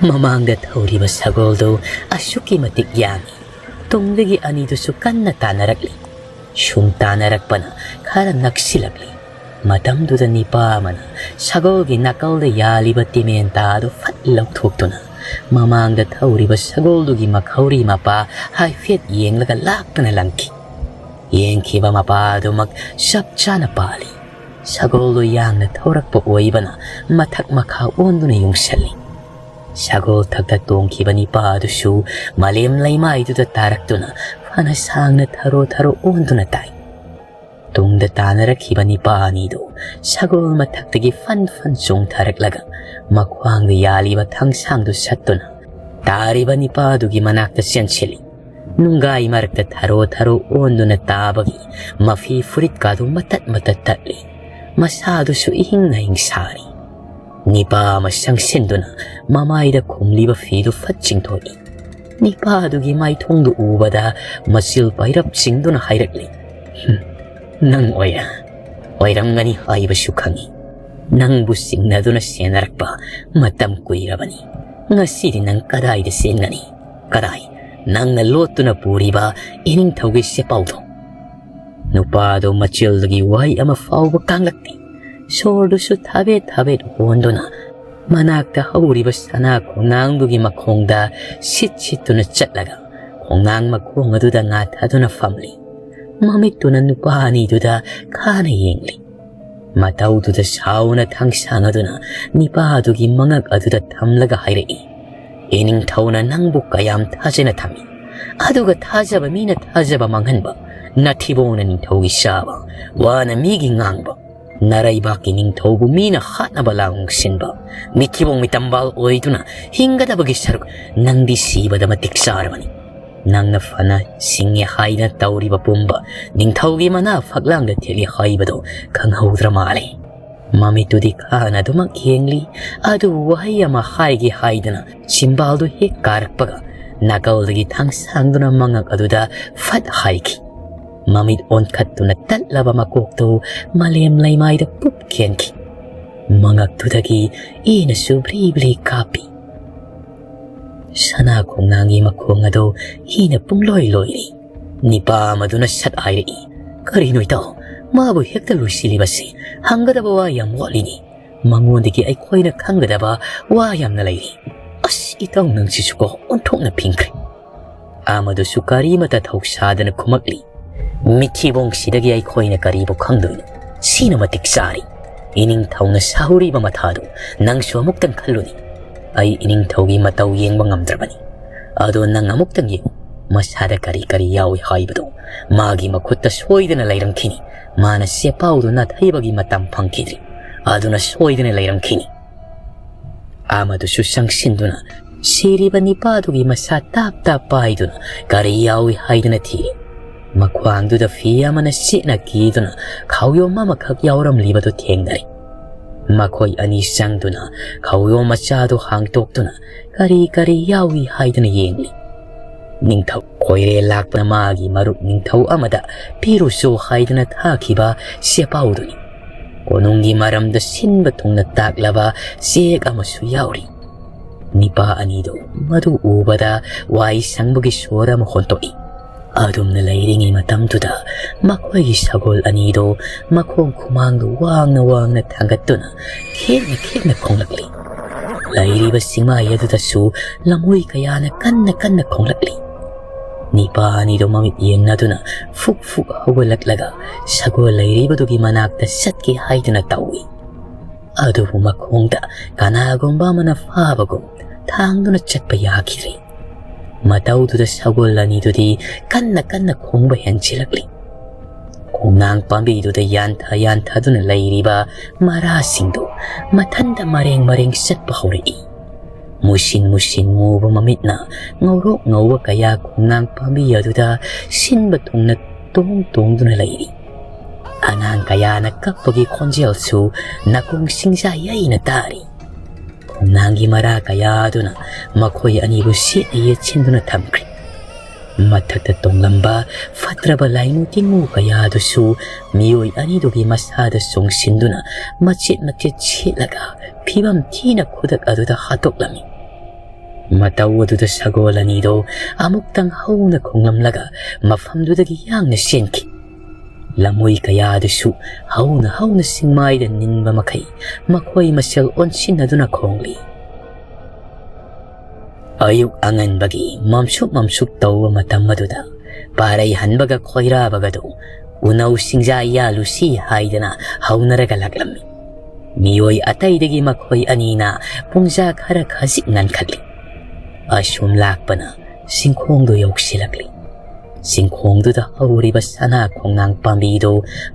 ꯃꯃꯥꯡꯗ ꯊꯧꯔꯤꯕ ꯁꯒꯣꯜꯗꯨ ꯑꯁꯨꯛꯀꯤ ꯃꯇꯤꯛ ꯌꯥꯡꯏ꯫ ꯇꯨꯡꯗꯒꯤ ꯑꯅꯤꯗꯨꯁꯨ ꯀꯟꯅ ꯇꯥꯟꯅꯔꯛꯂꯤ꯫ ꯁꯨꯝ ꯇꯥꯟꯅꯔꯛꯄꯅ ꯈꯔ ꯅꯛꯁꯤꯜꯂꯛꯂꯤ꯫ ꯃꯇꯝꯗꯨꯗ ꯅꯤꯄꯥ ꯑꯃꯅ ꯁꯒꯣꯜꯒꯤ ꯅꯥꯀꯜꯗ ꯌꯥꯜꯂꯤꯕ ꯇꯤꯃꯦꯟꯇꯥ ꯑꯗꯨ ꯐꯠ ꯂꯧꯊꯣꯛꯇꯨꯅ ꯃꯃꯥꯡꯗ ꯊꯧꯔꯤꯕ ꯁꯒꯣꯜꯗꯨꯒꯤ ꯃꯈꯧꯔꯤ ꯃꯄꯥ ꯍꯥꯏꯐꯦꯠ ꯌꯦꯡꯂꯒ ꯂꯥꯛꯇꯅ ꯂꯪꯈꯤ꯫ ꯌꯦꯡꯈꯤꯕ ꯃꯄꯥ ꯑꯗꯨꯃꯛ ꯆꯞ ꯆꯥꯅ ꯄꯥꯜꯂꯤ꯫ ꯁꯒꯣꯜꯗꯨ ꯌꯥꯡꯅ ꯊꯧꯔꯛꯄ ꯑꯣꯏꯕꯅ ꯃꯊꯛ ꯃꯈꯥ ꯑꯣꯟꯗꯨꯅ ꯌꯨꯡꯁꯜꯂꯤ꯫ ꯁꯒꯣꯜ ꯊꯛꯇ ꯇꯣꯡꯈꯤꯕ ꯅꯤꯄꯥ ꯑꯗꯨꯁꯨ ꯃꯥꯂꯦꯝ ꯂꯩꯃꯥꯏꯗꯨꯗ ꯇꯥꯔꯛꯇꯨꯅ ꯐꯅ ꯁꯥꯡꯅ ꯊꯔꯣ ꯊꯔꯣ ꯑꯣꯟꯗꯨꯅ ꯇꯥꯏ꯫ ꯇꯨꯡꯗ ꯇꯥꯅꯔꯛꯈꯤꯕ ꯅꯤꯄꯥ ꯑꯅꯤꯗꯨ ꯁꯒꯣꯜ ꯃꯊꯛꯇꯒꯤ ꯐꯟ ꯐꯟ ꯆꯣꯡꯊꯔꯛꯂꯒ ꯃꯈ꯭ꯋꯥꯡꯗ ꯌꯥꯜꯂꯤꯕ ꯊꯥꯡꯁꯥꯡꯗꯨ ꯁꯠꯇꯨꯅ ꯇꯥꯔꯤꯕ ꯅꯤꯄꯥꯗꯨꯒꯤ ꯃꯅꯥꯛꯇ ꯆꯦꯟꯁꯤꯜꯂꯤ꯫ ꯅꯨꯡꯒꯥꯏ ꯃꯔꯛꯇ ꯊꯔꯣ ꯊꯔꯣ ꯑꯣꯟꯗꯨꯅ ꯇꯥꯕꯒꯤ ꯃꯐꯤ ꯐꯨꯔꯤꯠꯀꯥꯗꯨ ꯃꯇꯠ ꯃꯇꯠ ꯇꯠꯂꯤ꯫ ꯃꯁꯥꯗꯨꯁꯨ ꯏꯍꯤꯡ ꯅꯥꯍꯤꯡ ꯁꯥꯔꯤ꯫ ꯅꯤꯄꯥ ꯑꯃ ꯆꯪꯁꯤꯟꯗꯨꯅ ꯃꯃꯥꯏꯗ ꯈꯨꯝꯂꯤꯕ ꯐꯤꯗꯨ ꯐꯠ ꯆꯤꯡꯊꯣꯛꯏ꯫ ꯅꯤꯄꯥꯗꯨꯒꯤ ꯃꯥꯏꯊꯣꯡꯗꯨ ꯎꯕꯗ ꯃꯆꯤꯜ ꯄꯩꯔꯞ ꯆꯤꯡꯗꯨꯅ ꯍꯥꯏꯔꯛꯂꯤ, "ꯍꯨꯝ, ꯅꯪ ꯑꯣꯏꯔ-, ꯑꯣꯏꯔꯝꯒꯅꯤ ꯍꯥꯏꯕꯁꯨ ꯈꯪꯏ꯫ ꯅꯪꯕꯨ ꯆꯤꯡꯅꯗꯨꯅ ꯁꯦꯟꯅꯔꯛꯄ ꯃꯇꯝ ꯀꯨꯏꯔꯕꯅꯤ꯫ ꯉꯁꯤꯗꯤ ꯅꯪ ꯀꯗꯥꯏꯗ ꯆꯦꯟꯒꯅꯤ? ꯀꯗꯥꯏ? ꯅꯪꯅ ꯂꯣꯠꯇꯨꯅ ꯄꯨꯔꯤꯕ ꯏꯅꯤꯡꯊꯧꯒꯤ ꯆꯦꯄꯥꯎꯗꯣ?" ꯅꯨꯄꯥꯗꯣ ꯃꯆꯤꯜꯗꯒꯤ ꯋꯥꯍꯩ ꯑꯃ ꯐꯥꯎꯕ ꯀꯥꯡꯂꯛꯇꯦ꯫ ꯁꯣꯔꯗꯨꯁꯨ ꯊꯥꯕꯦꯠ ꯊꯥꯕꯦꯠ ꯍꯣꯟꯗꯨꯅ ꯃꯅꯥꯛꯇ ꯍꯧꯔꯤꯕ ꯁꯅꯥ ꯈꯣꯡꯅꯥꯡꯗꯨꯒꯤ ꯃꯈꯣꯡꯗ ꯁꯤꯠ ꯁꯤꯠꯇꯨꯅ ꯆꯠꯂꯒ ꯈꯣꯡꯅꯥꯡ ꯃꯈꯣꯡ ꯑꯗꯨꯗ ꯉꯥꯊꯗꯨꯅ ꯐꯝꯂꯤ꯫ ꯃꯃꯤꯠꯇꯨꯅ ꯅꯨꯄꯥ ꯑꯅꯤꯗꯨꯗ ꯈꯥꯅ ꯌꯦꯡꯂꯤ꯫ ꯃꯇꯧꯗꯨꯗ ꯁꯥꯎꯅ ꯊꯥꯡꯁꯥꯡ ꯑꯗꯨꯅ ꯅꯤꯄꯥꯗꯨꯒꯤ ꯃꯉꯛ ꯑꯗꯨꯗ ꯊꯝꯂꯒ ꯍꯥꯏꯔꯛꯏ, "ꯏꯅꯤꯡꯊꯧꯅ ꯅꯪꯕꯨ ꯀꯌꯥꯝ ꯊꯥꯖꯅ ꯊꯝꯃꯤ, ꯑꯗꯨꯒ ꯊꯥꯖꯕ ꯃꯤꯅ ꯊꯥꯖꯕ ꯃꯥꯡꯍꯟꯕ, ꯅꯊꯤꯕꯣꯡꯅ ꯅꯤꯡꯊꯧꯒꯤ ꯆꯥꯕ, ꯋꯥꯅ ꯃꯤꯒꯤ ꯉꯥꯡꯕ, ꯅꯔꯩꯕꯥꯛꯀꯤ ꯅꯤꯡꯊꯧꯕꯨ ꯃꯤꯅ ꯍꯥꯠꯅꯕ ꯂꯥꯡ ꯁꯤꯟꯕ, ꯃꯤꯊꯤꯕꯣꯡ ꯃꯤꯇꯝꯕꯥꯜ ꯑꯣꯏꯗꯨꯅ ꯍꯤꯡꯒꯗꯕꯒꯤ ꯁꯔꯨꯛ ꯅꯪꯗꯤ ꯁꯤꯕꯗ ꯃꯇꯤꯛ ꯆꯥꯔꯕꯅꯤ꯫ ꯅꯪꯅ ꯐꯅ ꯁꯤꯡꯉꯦ ꯍꯥꯏꯅ ꯇꯧꯔꯤꯕ ꯄꯨꯝꯕ ꯅꯤꯡꯊꯧꯒꯤ ꯃꯅꯥ ꯐꯛꯂꯥꯡꯗ ꯊꯦꯠꯂꯤ ꯍꯥꯏꯕꯗꯣ ꯈꯪꯍꯧꯗ꯭ꯔ ꯃꯥꯜꯂꯦ꯫" ꯃꯃꯤꯠꯇꯨꯗꯤ ꯈꯥꯅ ꯑꯗꯨꯃꯛ ꯌꯦꯡꯂꯤ, ꯑꯗꯨꯕꯨ ꯋꯥꯍꯩ ꯑꯃ ꯍꯥꯏꯒꯦ ꯍꯥꯏꯗꯅ ꯆꯤꯝꯕꯥꯜꯗꯨ ꯍꯦꯛ ꯀꯥꯔꯛꯄꯒ ꯅꯥꯀꯜꯗꯒꯤ ꯊꯥꯡꯁꯥꯡꯗꯨꯅ ꯃꯉꯛ ꯑꯗꯨꯗ ꯐꯠ ꯍꯥꯏꯈꯤ꯫ ꯃꯃꯤꯠ ꯑꯣꯟꯈꯠꯇꯨꯅ ꯇꯠꯂꯕ ꯃꯀꯣꯛꯇꯨ ꯃꯥꯂꯦꯝ ꯂꯩꯃꯥꯏꯗ ꯄꯨꯞ ꯀꯦꯟꯈꯤ꯫ ꯃꯉꯛꯇꯨꯗꯒꯤ ꯏꯅꯁꯨ ꯕ꯭ꯔꯤ ꯕ꯭ꯔꯤ ꯀꯥꯞꯄꯤ꯫ ꯁꯅꯥ ꯈꯣꯡꯅꯥꯡꯒꯤ ꯃꯈꯣꯡ ꯑꯗꯨ ꯏꯅ ꯄꯨꯡꯂꯣꯏ ꯂꯣꯏꯔꯤ꯫ ꯅꯤꯄꯥ ꯑꯃꯗꯨꯅ ꯁꯠ ꯍꯥꯏꯔꯛꯏ, "ꯀꯔꯤꯅꯣ ꯏꯇꯥꯎ, ꯃꯥꯕꯨ ꯍꯦꯛꯇ ꯂꯣꯏꯁꯤꯜꯂꯤꯕꯁꯤ? ꯍꯪꯒꯗꯕ ꯋꯥ ꯌꯥꯝ ꯋꯥꯠꯂꯤꯅꯤ꯫ ꯃꯉꯣꯟꯗꯒꯤ ꯑꯩꯈꯣꯏꯅ ꯈꯪꯒꯗꯕ ꯋꯥ ꯌꯥꯝꯅ ꯂꯩꯔꯤ꯫" "ꯑꯁ, ꯏꯇꯥꯎ ꯅꯪꯁꯤꯁꯨꯀꯣ ꯑꯣꯟꯊꯣꯛꯅ ꯐꯤꯡꯈ꯭ꯔꯦ꯫" ꯑꯃꯗꯨꯁꯨ ꯀꯔꯤꯃꯇ ꯊꯧꯁꯥꯗꯅ ꯈꯨꯝꯃꯛꯂꯤ, "ꯃꯤꯊꯤꯕꯣꯡꯁꯤꯗꯒꯤ ꯑꯩꯈꯣꯏꯅ ꯀꯔꯤꯕꯨ ꯈꯪꯗꯣꯏꯅꯣ? ꯁꯤꯅ ꯃꯇꯤꯛ ꯆꯥꯔꯦ꯫ ꯏꯅꯤꯡꯊꯧꯅ ꯁꯥꯍꯧꯔꯤꯕ ꯃꯊꯥꯗꯨ ꯅꯪꯁꯨ ꯑꯃꯨꯛꯇꯪ ꯈꯜꯂꯨꯅꯦ꯫ ꯑꯩ ꯏꯅꯤꯡꯊꯧꯒꯤ ꯃꯇꯧ ꯌꯦꯡꯕ ꯉꯝꯗ꯭ꯔꯕꯅꯤ꯫ ꯑꯗꯣ ꯅꯪ ꯑꯃꯨꯛꯇꯪ ꯌꯦꯡꯉꯨ꯫ ꯃꯁꯥꯗ ꯀꯔꯤ ꯀꯔꯤ ꯌꯥꯎꯏ ꯍꯥꯏꯕꯗꯨ ꯃꯥꯒꯤ ꯃꯈꯨꯠꯇ ꯁꯣꯏꯗꯅ ꯂꯩꯔꯝꯈꯤꯅꯤ꯫ ꯃꯥꯅ ꯆꯦꯄꯥꯎꯗꯨ ꯅꯥꯊꯩꯕꯒꯤ ꯃꯇꯝ ꯐꯪꯈꯤꯗ꯭ꯔꯤ꯫ ꯑꯗꯨꯅ ꯁꯣꯏꯗꯅ ꯂꯩꯔꯝꯈꯤꯅꯤ꯫ ꯑꯃꯗꯨꯁꯨ ꯆꯪꯁꯤꯟꯗꯨꯅ ꯁꯤꯔꯤꯕ ꯅꯤꯄꯥꯗꯨꯒꯤ ꯃꯁꯥ ꯇꯥꯞ ꯇꯥꯞ ꯄꯥꯏꯗꯨꯅ ꯀꯔꯤ ꯌꯥꯎꯏ ꯍꯥꯏꯗꯨꯅ ꯊꯤꯔꯦ꯫ ꯃꯈ꯭ꯋꯥꯡꯗꯨꯗ ꯐꯤ ꯑꯃꯅ ꯆꯦꯠꯅ ꯀꯤꯗꯨꯅ ꯈꯥꯎꯌꯣꯝ ꯑꯃꯈꯛ ꯌꯥꯎꯔꯝꯂꯤꯕꯗꯨ ꯊꯦꯡꯅꯔꯦ꯫ ꯃꯈꯣꯏ ꯑꯅꯤ ꯆꯪꯗꯨꯅ ꯈꯥꯎꯌꯣꯝ ꯃꯆꯥꯗꯨ ꯍꯥꯡꯇꯣꯛꯇꯨꯅ ꯀꯔꯤ ꯀꯔꯤ ꯌꯥꯎꯏ ꯍꯥꯏꯗꯨꯅ ꯌꯦꯡꯂꯤ꯫ ꯅꯤꯡꯊꯧ ꯈꯣꯏꯔꯦ ꯂꯥꯛꯄꯅ ꯃꯥꯒꯤ ꯃꯔꯨꯞ ꯅꯤꯡꯊꯧ ꯑꯃꯗ ꯄꯤꯔꯨꯆꯣ ꯍꯥꯏꯗꯨꯅ ꯊꯥꯈꯤꯕ ꯆꯦꯄꯥꯎꯗꯨꯅꯤ꯫ ꯀꯣꯅꯨꯡꯒꯤ ꯃꯔꯝꯗ ꯁꯤꯟꯕ ꯊꯨꯡꯅ ꯇꯥꯛꯂꯕ ꯆꯦꯛ ꯑꯃꯁꯨ ꯌꯥꯎꯔꯤ꯫ ꯅꯤꯄꯥ ꯑꯅꯤꯗꯨ ꯃꯗꯨ ꯎꯕꯗ ꯋꯥꯏ ꯁꯪꯕꯒꯤ ꯁꯣꯔ ꯑꯃ ꯍꯣꯟꯇꯣꯛꯏ꯫ ꯑꯗꯨꯝꯅ ꯂꯩꯔꯤꯉꯩ ꯃꯇꯝꯗꯨꯗ ꯃꯈꯣꯏꯒꯤ ꯁꯒꯣꯜ ꯑꯅꯤꯗꯨ ꯃꯈꯣꯡ ꯈꯨꯃꯥꯡꯗꯨ ꯋꯥꯡꯅ ꯋꯥꯡꯅ ꯊꯥꯡꯒꯠꯇꯨꯅ ꯈꯦꯛꯅ ꯈꯦꯛꯅ ꯈꯣꯡꯂꯛꯂꯤ꯫ ꯂꯩꯔꯤꯕ ꯆꯤꯡꯃꯥꯏ ꯑꯗꯨꯗꯁꯨ ꯂꯝꯍꯨꯏ ꯀꯌꯥꯅ ꯀꯟꯅ ꯀꯟꯅ ꯈꯣꯡꯂꯛꯂꯤ꯫ ꯅꯤꯄꯥ ꯑꯅꯤꯗꯨ ꯃꯃꯤꯠ ꯌꯦꯡꯅꯗꯨꯅ ꯐꯨꯛ ꯐꯨꯛ ꯍꯧꯒꯠꯂꯛꯂꯒ ꯁꯒꯣꯜ ꯂꯩꯔꯤꯕꯗꯨꯒꯤ ꯃꯅꯥꯛꯇ ꯆꯠꯀꯦ ꯍꯥꯏꯗꯨꯅ ꯇꯧꯏ꯫ ꯑꯗꯨꯕꯨ ꯃꯈꯣꯡꯗ ꯀꯅꯥꯒꯨꯝꯕ ꯑꯃꯅ ꯐꯥꯕꯒꯨꯝ ꯊꯥꯡꯗꯨꯅ ꯆꯠꯄ ꯌꯥꯈꯤꯗ꯭ꯔꯦ꯫ ꯃꯇꯧꯗꯨꯗ ꯁꯒꯣꯜ ꯑꯅꯤꯗꯨꯗꯤ ꯀꯟꯅ ꯀꯟꯅ ꯈꯣꯡꯕ ꯍꯦꯟꯖꯤꯜꯂꯛꯂꯤ꯫ ꯈꯣꯡꯅꯥꯡ ꯄꯥꯝꯕꯤꯗꯨꯗ ꯌꯥꯟꯊ ꯌꯥꯟꯊꯗꯨꯅ ꯂꯩꯔꯤꯕ ꯃꯔꯥꯁꯤꯡꯗꯨ ꯃꯊꯟꯇ ꯃꯔꯦꯡ ꯃꯔꯦꯡ ꯆꯠꯄ ꯍꯧꯔꯛꯏ꯫ ꯃꯨꯁꯤꯟ ꯃꯨꯁꯤꯟ ꯃꯨꯕ ꯃꯃꯤꯠꯅ ꯉꯧꯔꯣꯛ ꯉꯧꯕ ꯀꯌꯥ ꯈꯣꯡꯅꯥꯡ ꯄꯥꯝꯕꯤ ꯑꯗꯨꯗ ꯁꯤꯟꯕ ꯊꯨꯡꯅ ꯇꯣꯡ ꯇꯣꯡꯗꯨꯅ ꯂꯩꯔꯤ꯫ ꯑꯉꯥꯡ ꯀꯌꯥꯅ ꯀꯞꯄꯒꯤ ꯈꯣꯟꯖꯦꯜꯁꯨ ꯅꯥꯀꯣꯡ ꯁꯤꯡꯖꯥ ꯌꯩꯅ ꯇꯥꯔꯤ꯫ ꯈꯣꯡꯅꯥꯡꯒꯤ ꯃꯔꯥ ꯀꯌꯥ ꯑꯗꯨꯅ ꯃꯈꯣꯏ ꯑꯅꯤꯕꯨ ꯁꯦꯠꯅ ꯌꯦꯠꯁꯤꯟꯗꯨꯅ ꯊꯝꯈ꯭ꯔꯦ꯫ ꯃꯊꯛꯇ ꯇꯣꯡꯂꯝꯕ ꯐꯠꯇ꯭ꯔꯕ ꯂꯥꯏꯅꯨ ꯇꯤꯟꯃꯨ ꯀꯌꯥ ꯑꯗꯨꯁꯨ ꯃꯤꯑꯣꯏ ꯑꯅꯤꯗꯨꯒꯤ ꯃꯁꯥꯗ ꯆꯣꯡꯁꯤꯟꯗꯨꯅ ꯃꯆꯦꯠ ꯃꯆꯦꯠ ꯁꯦꯠꯂꯒ ꯐꯤꯕꯝ ꯊꯤꯅ ꯈꯨꯗꯛ ꯑꯗꯨꯗ ꯍꯥꯠꯇꯣꯛꯂꯝꯃꯤ꯫ ꯃꯇꯧ ꯑꯗꯨꯗ ꯁꯒꯣꯜ ꯑꯅꯤꯗꯣ ꯑꯃꯨꯛꯇꯪ ꯍꯧꯅ ꯈꯣꯡꯂꯝꯂꯒ ꯃꯐꯝꯗꯨꯗꯒꯤ ꯌꯥꯡꯅ ꯆꯦꯟꯈꯤ꯫ ꯂꯝꯍꯨꯏ ꯀꯌꯥ ꯑꯗꯨꯁꯨ ꯍꯧꯅ ꯍꯧꯅ ꯆꯤꯡꯃꯥꯏꯗ ꯅꯤꯟꯕ ꯃꯈꯩ ꯃꯈꯣꯏ ꯃꯁꯦꯜ ꯑꯣꯟꯁꯤꯟꯅꯗꯨꯅ ꯈꯣꯡꯂꯤ꯫ ꯑꯌꯨꯛ ꯑꯉꯟꯕꯒꯤ ꯃꯝꯁꯨꯛ ꯃꯝꯁꯨꯛ ꯇꯧꯕ ꯃꯇꯝ ꯑꯗꯨꯗ ꯄꯥꯔꯩ ꯍꯟꯕꯒ ꯈꯣꯏꯔꯥꯕꯒꯗꯨ ꯎꯅꯧ ꯁꯤꯡꯖꯥ ꯌꯥꯜꯂꯨꯁꯤ ꯍꯥꯏꯗꯅ ꯍꯧꯅꯔꯒ ꯂꯥꯛꯂꯝꯃꯤ꯫ ꯃꯤꯑꯣꯏ ꯑꯇꯩꯗꯒꯤ ꯃꯈꯣꯏ ꯑꯅꯤꯅ ꯄꯨꯡꯖꯥ ꯈꯔ ꯈꯖꯤꯛ ꯉꯟꯈꯠꯂꯤ꯫ ꯑꯁꯨꯝ ꯂꯥꯛꯄꯅ ꯆꯤꯡꯈꯣꯡꯗꯨ ꯌꯧꯁꯤꯜꯂꯛꯂꯤ꯫ ꯆꯤꯡꯈꯣꯡꯗꯨꯗ ꯍꯧꯔꯤꯕ ꯁꯅꯥ ꯈꯣꯡꯅꯥꯡ ꯄꯥꯝꯕꯤꯗꯨ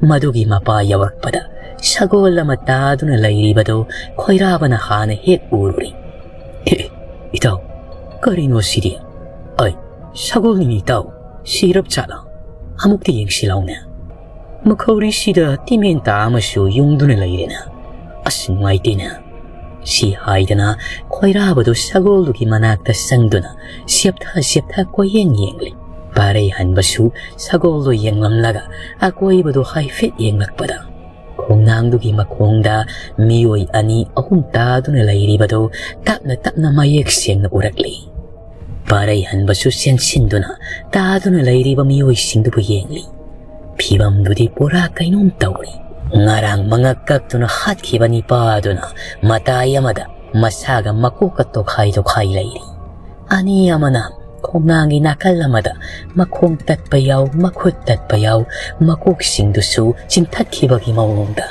ꯃꯗꯨꯒꯤ ꯃꯄꯥ ꯌꯧꯔꯛꯄꯗ ꯁꯒꯣꯜ ꯑꯃ ꯇꯥꯗꯨꯅ ꯂꯩꯔꯤꯕꯗꯨ ꯈꯣꯏꯔꯥꯕꯅ ꯍꯥꯟꯅ ꯍꯦꯛ ꯎꯔꯨꯔꯤ꯫ "ꯑꯦ, ꯏꯇꯥꯎ, ꯀꯔꯤꯅꯣ ꯁꯤꯗꯤ? ꯑꯩ, ꯁꯒꯣꯜꯅꯤꯅꯦ ꯏꯇꯥꯎ, ꯁꯤꯔꯞ ꯆꯥꯠꯂ? ꯑꯃꯨꯛꯇ ꯌꯦꯡꯁꯤꯜꯂꯧꯅꯦ꯫ ꯃꯈꯧꯔꯤꯁꯤꯗ ꯇꯤꯃꯦꯟꯇꯥ ꯑꯃꯁꯨ ꯌꯨꯡꯗꯨꯅ ꯂꯩꯔꯦꯅꯦ꯫ ꯑꯁ, ꯅꯨꯡꯉꯥꯏꯇꯦꯅꯦ"꯫ ꯁꯤ ꯍꯥꯏꯗꯅ ꯈꯣꯏꯔꯥꯕꯗꯨ ꯁꯒꯣꯜꯗꯨꯒꯤ ꯃꯅꯥꯛꯇ ꯆꯪꯗꯨꯅ ꯁꯦꯞꯊ ꯁꯦꯞꯊ ꯀꯣꯏꯌꯦꯡ ꯌꯦꯡꯂꯤ꯫ ꯄꯥꯔꯩ ꯍꯟꯕꯁꯨ ꯁꯒꯣꯜꯗꯨ ꯌꯦꯡꯂꯝꯂꯒ ꯑꯀꯣꯏꯕꯗꯨ ꯍꯥꯏꯐꯦꯠ ꯌꯦꯡꯂꯛꯄꯗ ꯈꯣꯡꯅꯥꯡꯗꯨꯒꯤ ꯃꯈꯣꯡꯗ ꯃꯤꯑꯣꯏ ꯑꯅꯤ ꯑꯍꯨꯝ ꯇꯥꯗꯨꯅ ꯂꯩꯔꯤꯕꯗꯨ ꯇꯞꯅ ꯇꯞꯅ ꯃꯌꯦꯛ ꯁꯦꯡꯅ ꯎꯔꯛꯂꯤ꯫ ꯄꯥꯔꯩ ꯍꯟꯕꯁꯨ ꯆꯦꯟꯁꯤꯟꯗꯨꯅ ꯇꯥꯗꯨꯅ ꯂꯩꯔꯤꯕ ꯃꯤꯑꯣꯏꯁꯤꯡꯗꯨꯕꯨ ꯌꯦꯡꯂꯤ꯫ ꯐꯤꯕꯝꯗꯨꯗꯤ ꯄꯨꯔꯥ ꯀꯩꯅꯣꯝ ꯇꯧꯔꯦ꯫ ꯉꯔꯥꯡ ꯃꯉꯛ ꯀꯛꯇꯨꯅ ꯍꯥꯠꯈꯤꯕ ꯅꯤꯄꯥ ꯑꯗꯨꯅ ꯃꯇꯥꯏ ꯑꯃꯗ ꯃꯁꯥꯒ ꯃꯀꯣꯛꯀ ꯇꯣꯈꯥꯏ ꯇꯣꯈꯥꯏ ꯂꯩꯔꯤ꯫ ꯑꯅꯤ ꯑꯃꯅ ꯈꯣꯡꯅꯥꯡꯒꯤ ꯅꯥꯀꯜ ꯑꯃꯗ ꯃꯈꯣꯡ ꯇꯠꯄ ꯌꯥꯎ, ꯃꯈꯨꯠ ꯇꯠꯄ ꯌꯥꯎ, ꯃꯀꯣꯛꯁꯤꯡꯗꯨꯁꯨ ꯆꯤꯡꯊꯠꯈꯤꯕꯒꯤ ꯃꯑꯣꯡꯗ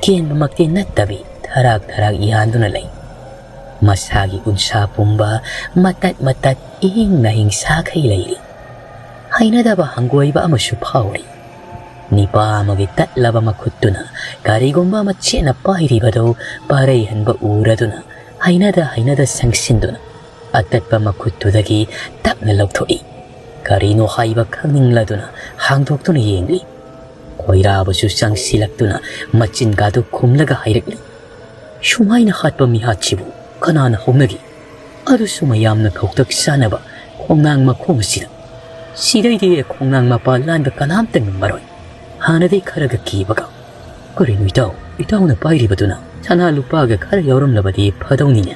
ꯀꯦꯟꯕꯃꯛꯇꯤ ꯅꯠꯇꯕꯤ ꯊꯔꯥꯛ ꯊꯔꯥꯛ ꯌꯥꯟꯗꯨꯅ ꯂꯩ꯫ ꯃꯁꯥꯒꯤ ꯎꯟꯁꯥ ꯄꯨꯝꯕ ꯃꯇꯠ ꯃꯇꯠ ꯏꯍꯤꯡ ꯅꯥꯍꯤꯡ ꯁꯥꯈꯩ ꯂꯩꯔꯤ꯫ ꯍꯩꯅꯗꯕ ꯍꯪꯒꯣꯏꯕ ꯑꯃꯁꯨ ꯐꯥꯎꯔꯤ꯫ ꯅꯤꯄꯥ ꯑꯃꯒꯤ ꯇꯠꯂꯕ ꯃꯈꯨꯠꯇꯨꯅ ꯀꯔꯤꯒꯨꯝꯕ ꯑꯃ ꯆꯦꯠꯅ ꯄꯥꯏꯔꯤꯕꯗꯨ ꯄꯥꯔꯩꯍꯟꯕ ꯎꯔꯗꯨꯅ ꯍꯩꯅꯗ ꯍꯩꯅꯗ ꯆꯪꯁꯤꯟꯗꯨꯅ ꯑꯇꯠꯄ ꯃꯈꯨꯠꯇꯨꯗꯒꯤ ꯇꯞꯅ ꯂꯧꯊꯣꯛꯏ꯫ ꯀꯔꯤꯅꯣ ꯍꯥꯏꯕ ꯈꯪꯅꯤꯡꯂꯗꯨꯅ ꯍꯥꯡꯗꯣꯛꯇꯨꯅ ꯌꯦꯡꯂꯤ꯫ ꯈꯣꯏꯔꯥꯕꯁꯨ ꯆꯪꯁꯤꯜꯂꯛꯇꯨꯅ ꯃꯆꯤꯟꯒꯥꯗꯨ ꯈꯨꯝꯂꯒ ꯍꯥꯏꯔꯛꯂꯤ, "ꯁꯨꯃꯥꯏꯅ ꯍꯥꯠꯄ ꯃꯤꯍꯥꯠꯁꯤꯕꯨ ꯀꯅꯥꯅ ꯍꯧꯅꯒꯦ? ꯑꯗꯨꯁꯨ ꯃꯌꯥꯝꯅ ꯈꯧꯇꯛ ꯆꯥꯅꯕ ꯈꯣꯡꯅꯥꯡ ꯃꯈꯣꯡ ꯑꯁꯤꯗ꯫ ꯁꯤꯗꯩꯗꯤ ꯈꯣꯡꯅꯥꯡ ꯃꯄꯥ ꯂꯥꯟꯕ ꯀꯅꯥꯝꯇ ꯉꯝꯃꯔꯣꯏ꯫ ꯍꯥꯟꯅꯗꯤ ꯈꯔꯒ ꯀꯤꯕꯒ꯫ ꯀꯔꯤꯅꯣ ꯏꯇꯥꯎ, ꯏꯇꯥꯎꯅ ꯄꯥꯏꯔꯤꯕꯗꯨꯅ ꯁꯅꯥ ꯂꯨꯄꯥꯒ ꯈꯔ ꯌꯥꯎꯔꯝꯂꯕꯗꯤ ꯐꯗꯧꯅꯤꯅꯦ"꯫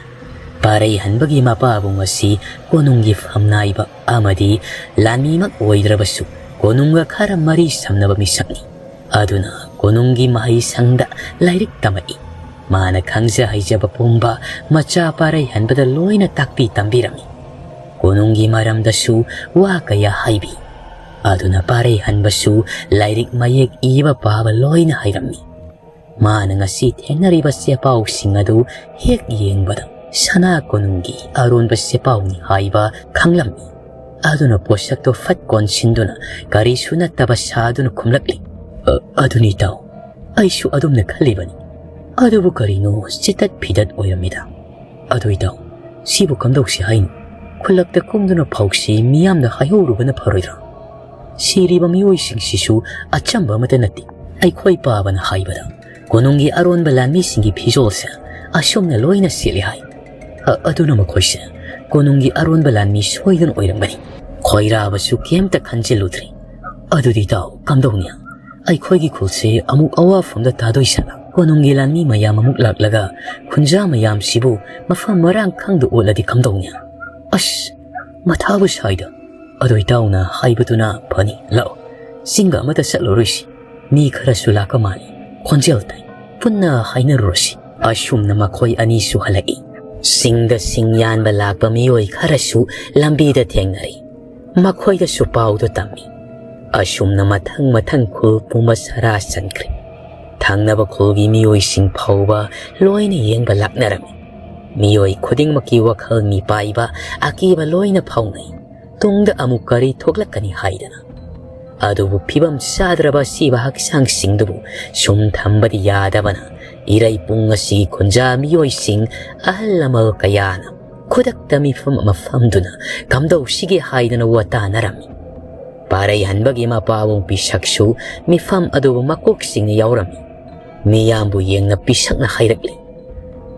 ꯄꯥꯔꯩ ꯍꯟꯕꯒꯤ ꯃꯄꯥꯕꯨꯡ ꯑꯁꯤ ꯀꯣꯅꯨꯡꯒꯤ ꯐꯝꯅꯥꯏꯕ ꯑꯃꯗꯤ ꯂꯥꯟꯃꯤꯃꯛ ꯑꯣꯏꯗ꯭ꯔꯕꯁꯨ ꯀꯣꯅꯨꯡꯒ ꯈꯔ ꯃꯔꯤ ꯁꯝꯅꯕ ꯃꯤꯁꯛꯅꯤ꯫ ꯑꯗꯨꯅ ꯀꯣꯅꯨꯡꯒꯤ ꯃꯍꯩꯁꯪꯗ ꯂꯥꯏꯔꯤꯛ ꯇꯝꯃꯛꯏ꯫ ꯃꯥꯅ ꯈꯪꯖ ꯍꯩꯖꯕ ꯄꯨꯝꯕ ꯃꯆꯥ ꯄꯥꯔꯩ ꯍꯟꯕꯗ ꯂꯣꯏꯅ ꯇꯥꯛꯄꯤ ꯇꯝꯕꯤꯔꯝꯃꯤ꯫ ꯀꯣꯅꯨꯡꯒꯤ ꯃꯔꯝꯗꯁꯨ ꯋꯥ ꯀꯌꯥ ꯍꯥꯏꯕꯤ꯫ ꯑꯗꯨꯅ ꯄꯥꯔꯩ ꯍꯟꯕꯁꯨ ꯂꯥꯏꯔꯤꯛ ꯃꯌꯦꯛ ꯏꯕ ꯄꯥꯕ ꯂꯣꯏꯅ ꯍꯩꯔꯝꯃꯤ꯫ ꯃꯥꯅ ꯉꯁꯤ ꯊꯦꯡꯅꯔꯤꯕ ꯆꯦꯄꯥꯎꯁꯤꯡ ꯑꯗꯨ ꯍꯦꯛ ꯌꯦꯡꯕꯗ ꯁꯅꯥ ꯀꯣꯅꯨꯡꯒꯤ ꯑꯔꯣꯟꯕ ꯆꯦꯄꯥꯎꯅꯤ ꯍꯥꯏꯕ ꯈꯪꯂꯝꯃꯤ꯫ ꯑꯗꯨꯅ ꯄꯣꯠꯁꯛꯇꯨ ꯐꯠ ꯀꯣꯟꯁꯤꯟꯗꯨꯅ ꯀꯔꯤꯁꯨ ꯅꯠꯇꯕ ꯁꯥꯗꯨꯅ ꯈꯨꯝꯂꯛꯂꯤ, "ꯑ-, ꯑꯗꯨꯅꯤ ꯏꯇꯥꯎ, ꯑꯩꯁꯨ ꯑꯗꯨꯝꯅ ꯈꯜꯂꯤꯕꯅꯤ꯫ ꯑꯗꯨꯕꯨ ꯀꯔꯤꯅꯣ ꯆꯤꯇꯠ ꯐꯤꯗꯠ ꯑꯣꯏꯔꯝꯃꯤꯗ꯫ ꯑꯗꯨ ꯏꯇꯥꯎ, ꯁꯤꯕꯨ ꯀꯝꯗꯧꯁꯤ ꯍꯥꯏꯅꯣ? ꯈꯨꯜꯂꯛꯇ ꯀꯨꯝꯗꯨꯅ ꯐꯥꯎꯁꯤ ꯃꯤꯌꯥꯝꯗ ꯍꯥꯏꯍꯧꯔꯨꯕꯅ ꯐꯔꯣꯏꯗ꯭ꯔꯥ? ꯁꯤꯔꯤꯕ ꯃꯤꯑꯣꯏꯁꯤꯡꯁꯤꯁꯨ ꯑꯆꯝꯕ ꯑꯃꯠꯇ ꯅꯠꯇꯦ꯫ ꯑꯩꯈꯣꯏ ꯄꯥꯕꯅ ꯍꯥꯏꯕꯗ ꯀꯣꯅꯨꯡꯒꯤ ꯑꯔꯣꯟꯕ ꯂꯥꯟꯃꯤꯁꯤꯡꯒꯤ ꯐꯤꯖꯣꯜꯁꯦ ꯑꯁꯨꯝꯅ ꯂꯣꯏꯅ ꯁꯦꯠꯂꯤ ꯍꯥꯏ꯫ ꯑ-, ꯑꯗꯨꯅ ꯃꯈꯣꯏꯁꯦ ꯀꯣꯅꯨꯡꯒꯤ ꯑꯔꯣꯟꯕ ꯂꯥꯟꯃꯤ ꯁꯣꯏꯗꯅ ꯑꯣꯏꯔꯝꯒꯅꯤ꯫ ꯈꯣꯏꯔꯥꯕꯁꯨ ꯀꯩꯝꯇ ꯈꯟꯖꯤꯜꯂꯨꯗ꯭ꯔꯦ꯫ ꯑꯗꯨꯗꯤ ꯏꯇꯥꯎ, ꯀꯝꯗꯧꯅꯤ? ꯑꯩꯈꯣꯏꯒꯤ ꯈꯨꯜꯁꯦ ꯑꯃꯨꯛ ꯑꯋꯥꯐꯝꯗ ꯇꯥꯗꯣꯏ ꯁꯥꯠꯂ ꯀꯣꯅꯨꯡꯒꯤ ꯂꯥꯟꯃꯤ ꯃꯌꯥꯝ ꯑꯃꯨꯛ ꯂꯥꯛꯂꯒ ꯈꯨꯟꯖꯥ ꯃꯌꯥꯝꯁꯤꯕꯨ ꯃꯐꯝ ꯃꯔꯥꯡ ꯈꯪꯗ ꯑꯣꯠꯂꯗꯤ ꯀꯝꯗꯧꯅꯤ? ꯑꯁ, ꯃꯊꯥꯕꯨ ꯁꯥꯏꯗ꯫ ꯑꯗꯨ ꯏꯇꯥꯎꯅ ꯍꯥꯏꯕꯗꯨꯅ ꯐꯅꯤ꯫ ꯂꯥꯛꯑꯣ, ꯆꯤꯡꯒ ꯑꯃꯗ ꯆꯠꯂꯨꯔꯣꯏꯁꯤ꯫ ꯃꯤ ꯈꯔꯁꯨ ꯂꯥꯛꯄ ꯃꯥꯜꯂꯤ꯫ ꯈꯣꯟꯖꯦꯜ ꯇꯥꯏ꯫ ꯄꯨꯟꯅ ꯍꯥꯏꯅꯔꯨꯔꯁꯤ꯫ ꯑꯁꯨꯝꯅ ꯃꯈꯣꯏ ꯑꯅꯤꯁꯨ ꯍꯜꯂꯛꯏ꯫ ꯆꯤꯡꯗ ꯁꯤꯡ ꯌꯥꯟꯕ ꯂꯥꯛꯄ ꯃꯤꯑꯣꯏ ꯈꯔꯁꯨ ꯂꯝꯕꯤꯗ ꯊꯦꯡꯅꯔꯤ꯫ ꯃꯈꯣꯏꯗꯁꯨ ꯄꯥꯎꯗꯨ ꯇꯝꯃꯤ꯫ ꯑꯁꯨꯝꯅ ꯃꯊꯪ ꯃꯊꯪ ꯈꯨꯜ ꯄꯨꯝꯕ ꯁꯔꯥ ꯆꯟꯈ꯭ꯔꯦ꯫ ꯊꯪꯅꯕ ꯈꯨꯜꯒꯤ ꯃꯤꯑꯣꯏꯁꯤꯡ ꯐꯥꯎꯕ ꯂꯣꯏꯅ ꯌꯦꯡꯕ ꯂꯥꯛꯅꯔꯝꯃꯤ꯫ ꯃꯤꯑꯣꯏ ꯈꯨꯗꯤꯡꯃꯛꯀꯤ ꯋꯥꯈꯜ ꯃꯤꯄꯥꯏꯕ, ꯑꯀꯤꯕ ꯂꯣꯏꯅ ꯐꯥꯎꯅꯩ꯫ ꯇꯨꯡꯗ ꯑꯃꯨꯛ ꯀꯔꯤ ꯊꯣꯛꯂꯛꯀꯅꯤ ꯍꯥꯏꯗꯅ꯫ ꯑꯗꯨꯕꯨ ꯐꯤꯕꯝ ꯆꯥꯗ꯭ꯔꯕ ꯑꯁꯤꯕ ꯍꯛꯆꯥꯡꯁꯤꯡꯗꯨꯕꯨ ꯁꯨꯝ ꯊꯝꯕꯗꯤ ꯌꯥꯗꯕꯅ, ꯏꯔꯩ ꯄꯨꯡ ꯑꯁꯤꯒꯤ ꯈꯨꯟꯖꯥ ꯃꯤꯑꯣꯏꯁꯤꯡ, ꯑꯍꯜ ꯂꯃꯟ ꯀꯌꯥꯅ ꯈꯨꯗꯛꯇ ꯃꯤꯐꯝ ꯑꯃ ꯐꯝꯗꯨꯅ ꯀꯝꯗꯧꯁꯤꯒꯦ ꯍꯥꯏꯗꯅ ꯋꯥ ꯇꯥꯅꯔꯝꯃꯤ꯫ ꯄꯥꯔꯩ ꯍꯟꯕꯒꯤ ꯃꯄꯥꯕꯨꯡ ꯄꯤꯁꯛꯁꯨ ꯃꯤꯐꯝ ꯑꯗꯨꯕꯨ ꯃꯀꯣꯛꯁꯤꯡꯅ ꯌꯥꯎꯔꯝꯃꯤ꯫ ꯃꯤꯌꯥꯝꯕꯨ ꯌꯦꯡꯅ ꯄꯤꯁꯛꯅ ꯍꯥꯏꯔꯛꯂꯤ,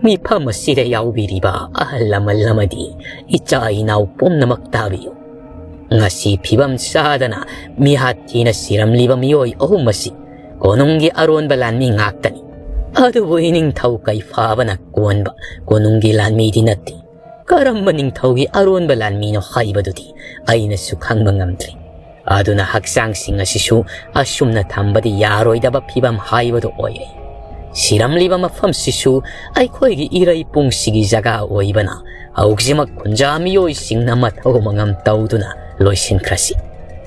"ꯃꯤꯐꯝ ꯑꯁꯤꯗ ꯌꯥꯎꯕꯤꯔꯤꯕ ꯑꯍꯜ ꯂꯃꯟ ꯑꯃꯗꯤ ꯏꯆꯥ ꯏꯅꯥꯎ ꯄꯨꯝꯅꯃꯛ ꯇꯥꯕꯤꯌꯨ꯫ ꯉꯁꯤ ꯐꯤꯕꯝ ꯆꯥꯗꯅ ꯃꯤꯍꯥꯠ ꯊꯤꯅ ꯁꯤꯔꯝꯂꯤꯕ ꯃꯤꯑꯣꯏ ꯑꯍꯨꯝ ꯑꯁꯤ ꯀꯣꯅꯨꯡꯒꯤ ꯑꯔꯣꯟꯕ ꯂꯥꯟꯃꯤ ꯉꯥꯛꯇꯅꯤ꯫ ꯑꯗꯨꯕꯨ ꯏꯅꯤꯡꯊꯧ ꯀꯩꯐꯥꯕꯅ ꯀꯣꯟꯕ ꯀꯣꯅꯨꯡꯒꯤ ꯂꯥꯟꯃꯤꯗꯤ ꯅꯠꯇꯦ꯫ ꯀꯔꯝꯕ ꯅꯤꯡꯊꯧꯒꯤ ꯑꯔꯣꯟꯕ ꯂꯥꯟꯃꯤꯅꯣ ꯍꯥꯏꯕꯗꯨꯗꯤ ꯑꯩꯅꯁꯨ ꯈꯪꯕ ꯉꯝꯗ꯭ꯔꯤ꯫ ꯑꯗꯨꯅ ꯍꯛꯆꯥꯡꯁꯤꯡ ꯑꯁꯤꯁꯨ ꯑꯁꯨꯝꯅ ꯊꯝꯕꯗꯤ ꯌꯥꯔꯣꯏꯗꯕ ꯐꯤꯕꯝ ꯍꯥꯏꯕꯗꯨ ꯑꯣꯏꯔꯦ꯫ ꯁꯤꯔꯝꯂꯤꯕ ꯃꯐꯝꯁꯤꯁꯨ ꯑꯩꯈꯣꯏꯒꯤ ꯏꯔꯩ ꯄꯨꯡꯁꯤꯒꯤ ꯖꯒꯥ ꯑꯣꯏꯕꯅ ꯍꯧꯖꯤꯛꯃꯛ ꯈꯨꯟꯖꯥ ꯃꯤꯑꯣꯏꯁꯤꯡꯅ ꯃꯊꯧ ꯃꯉꯝ ꯇꯧꯗꯨꯅ ꯂꯣꯏꯁꯤꯟꯈ꯭ꯔꯁꯤ꯫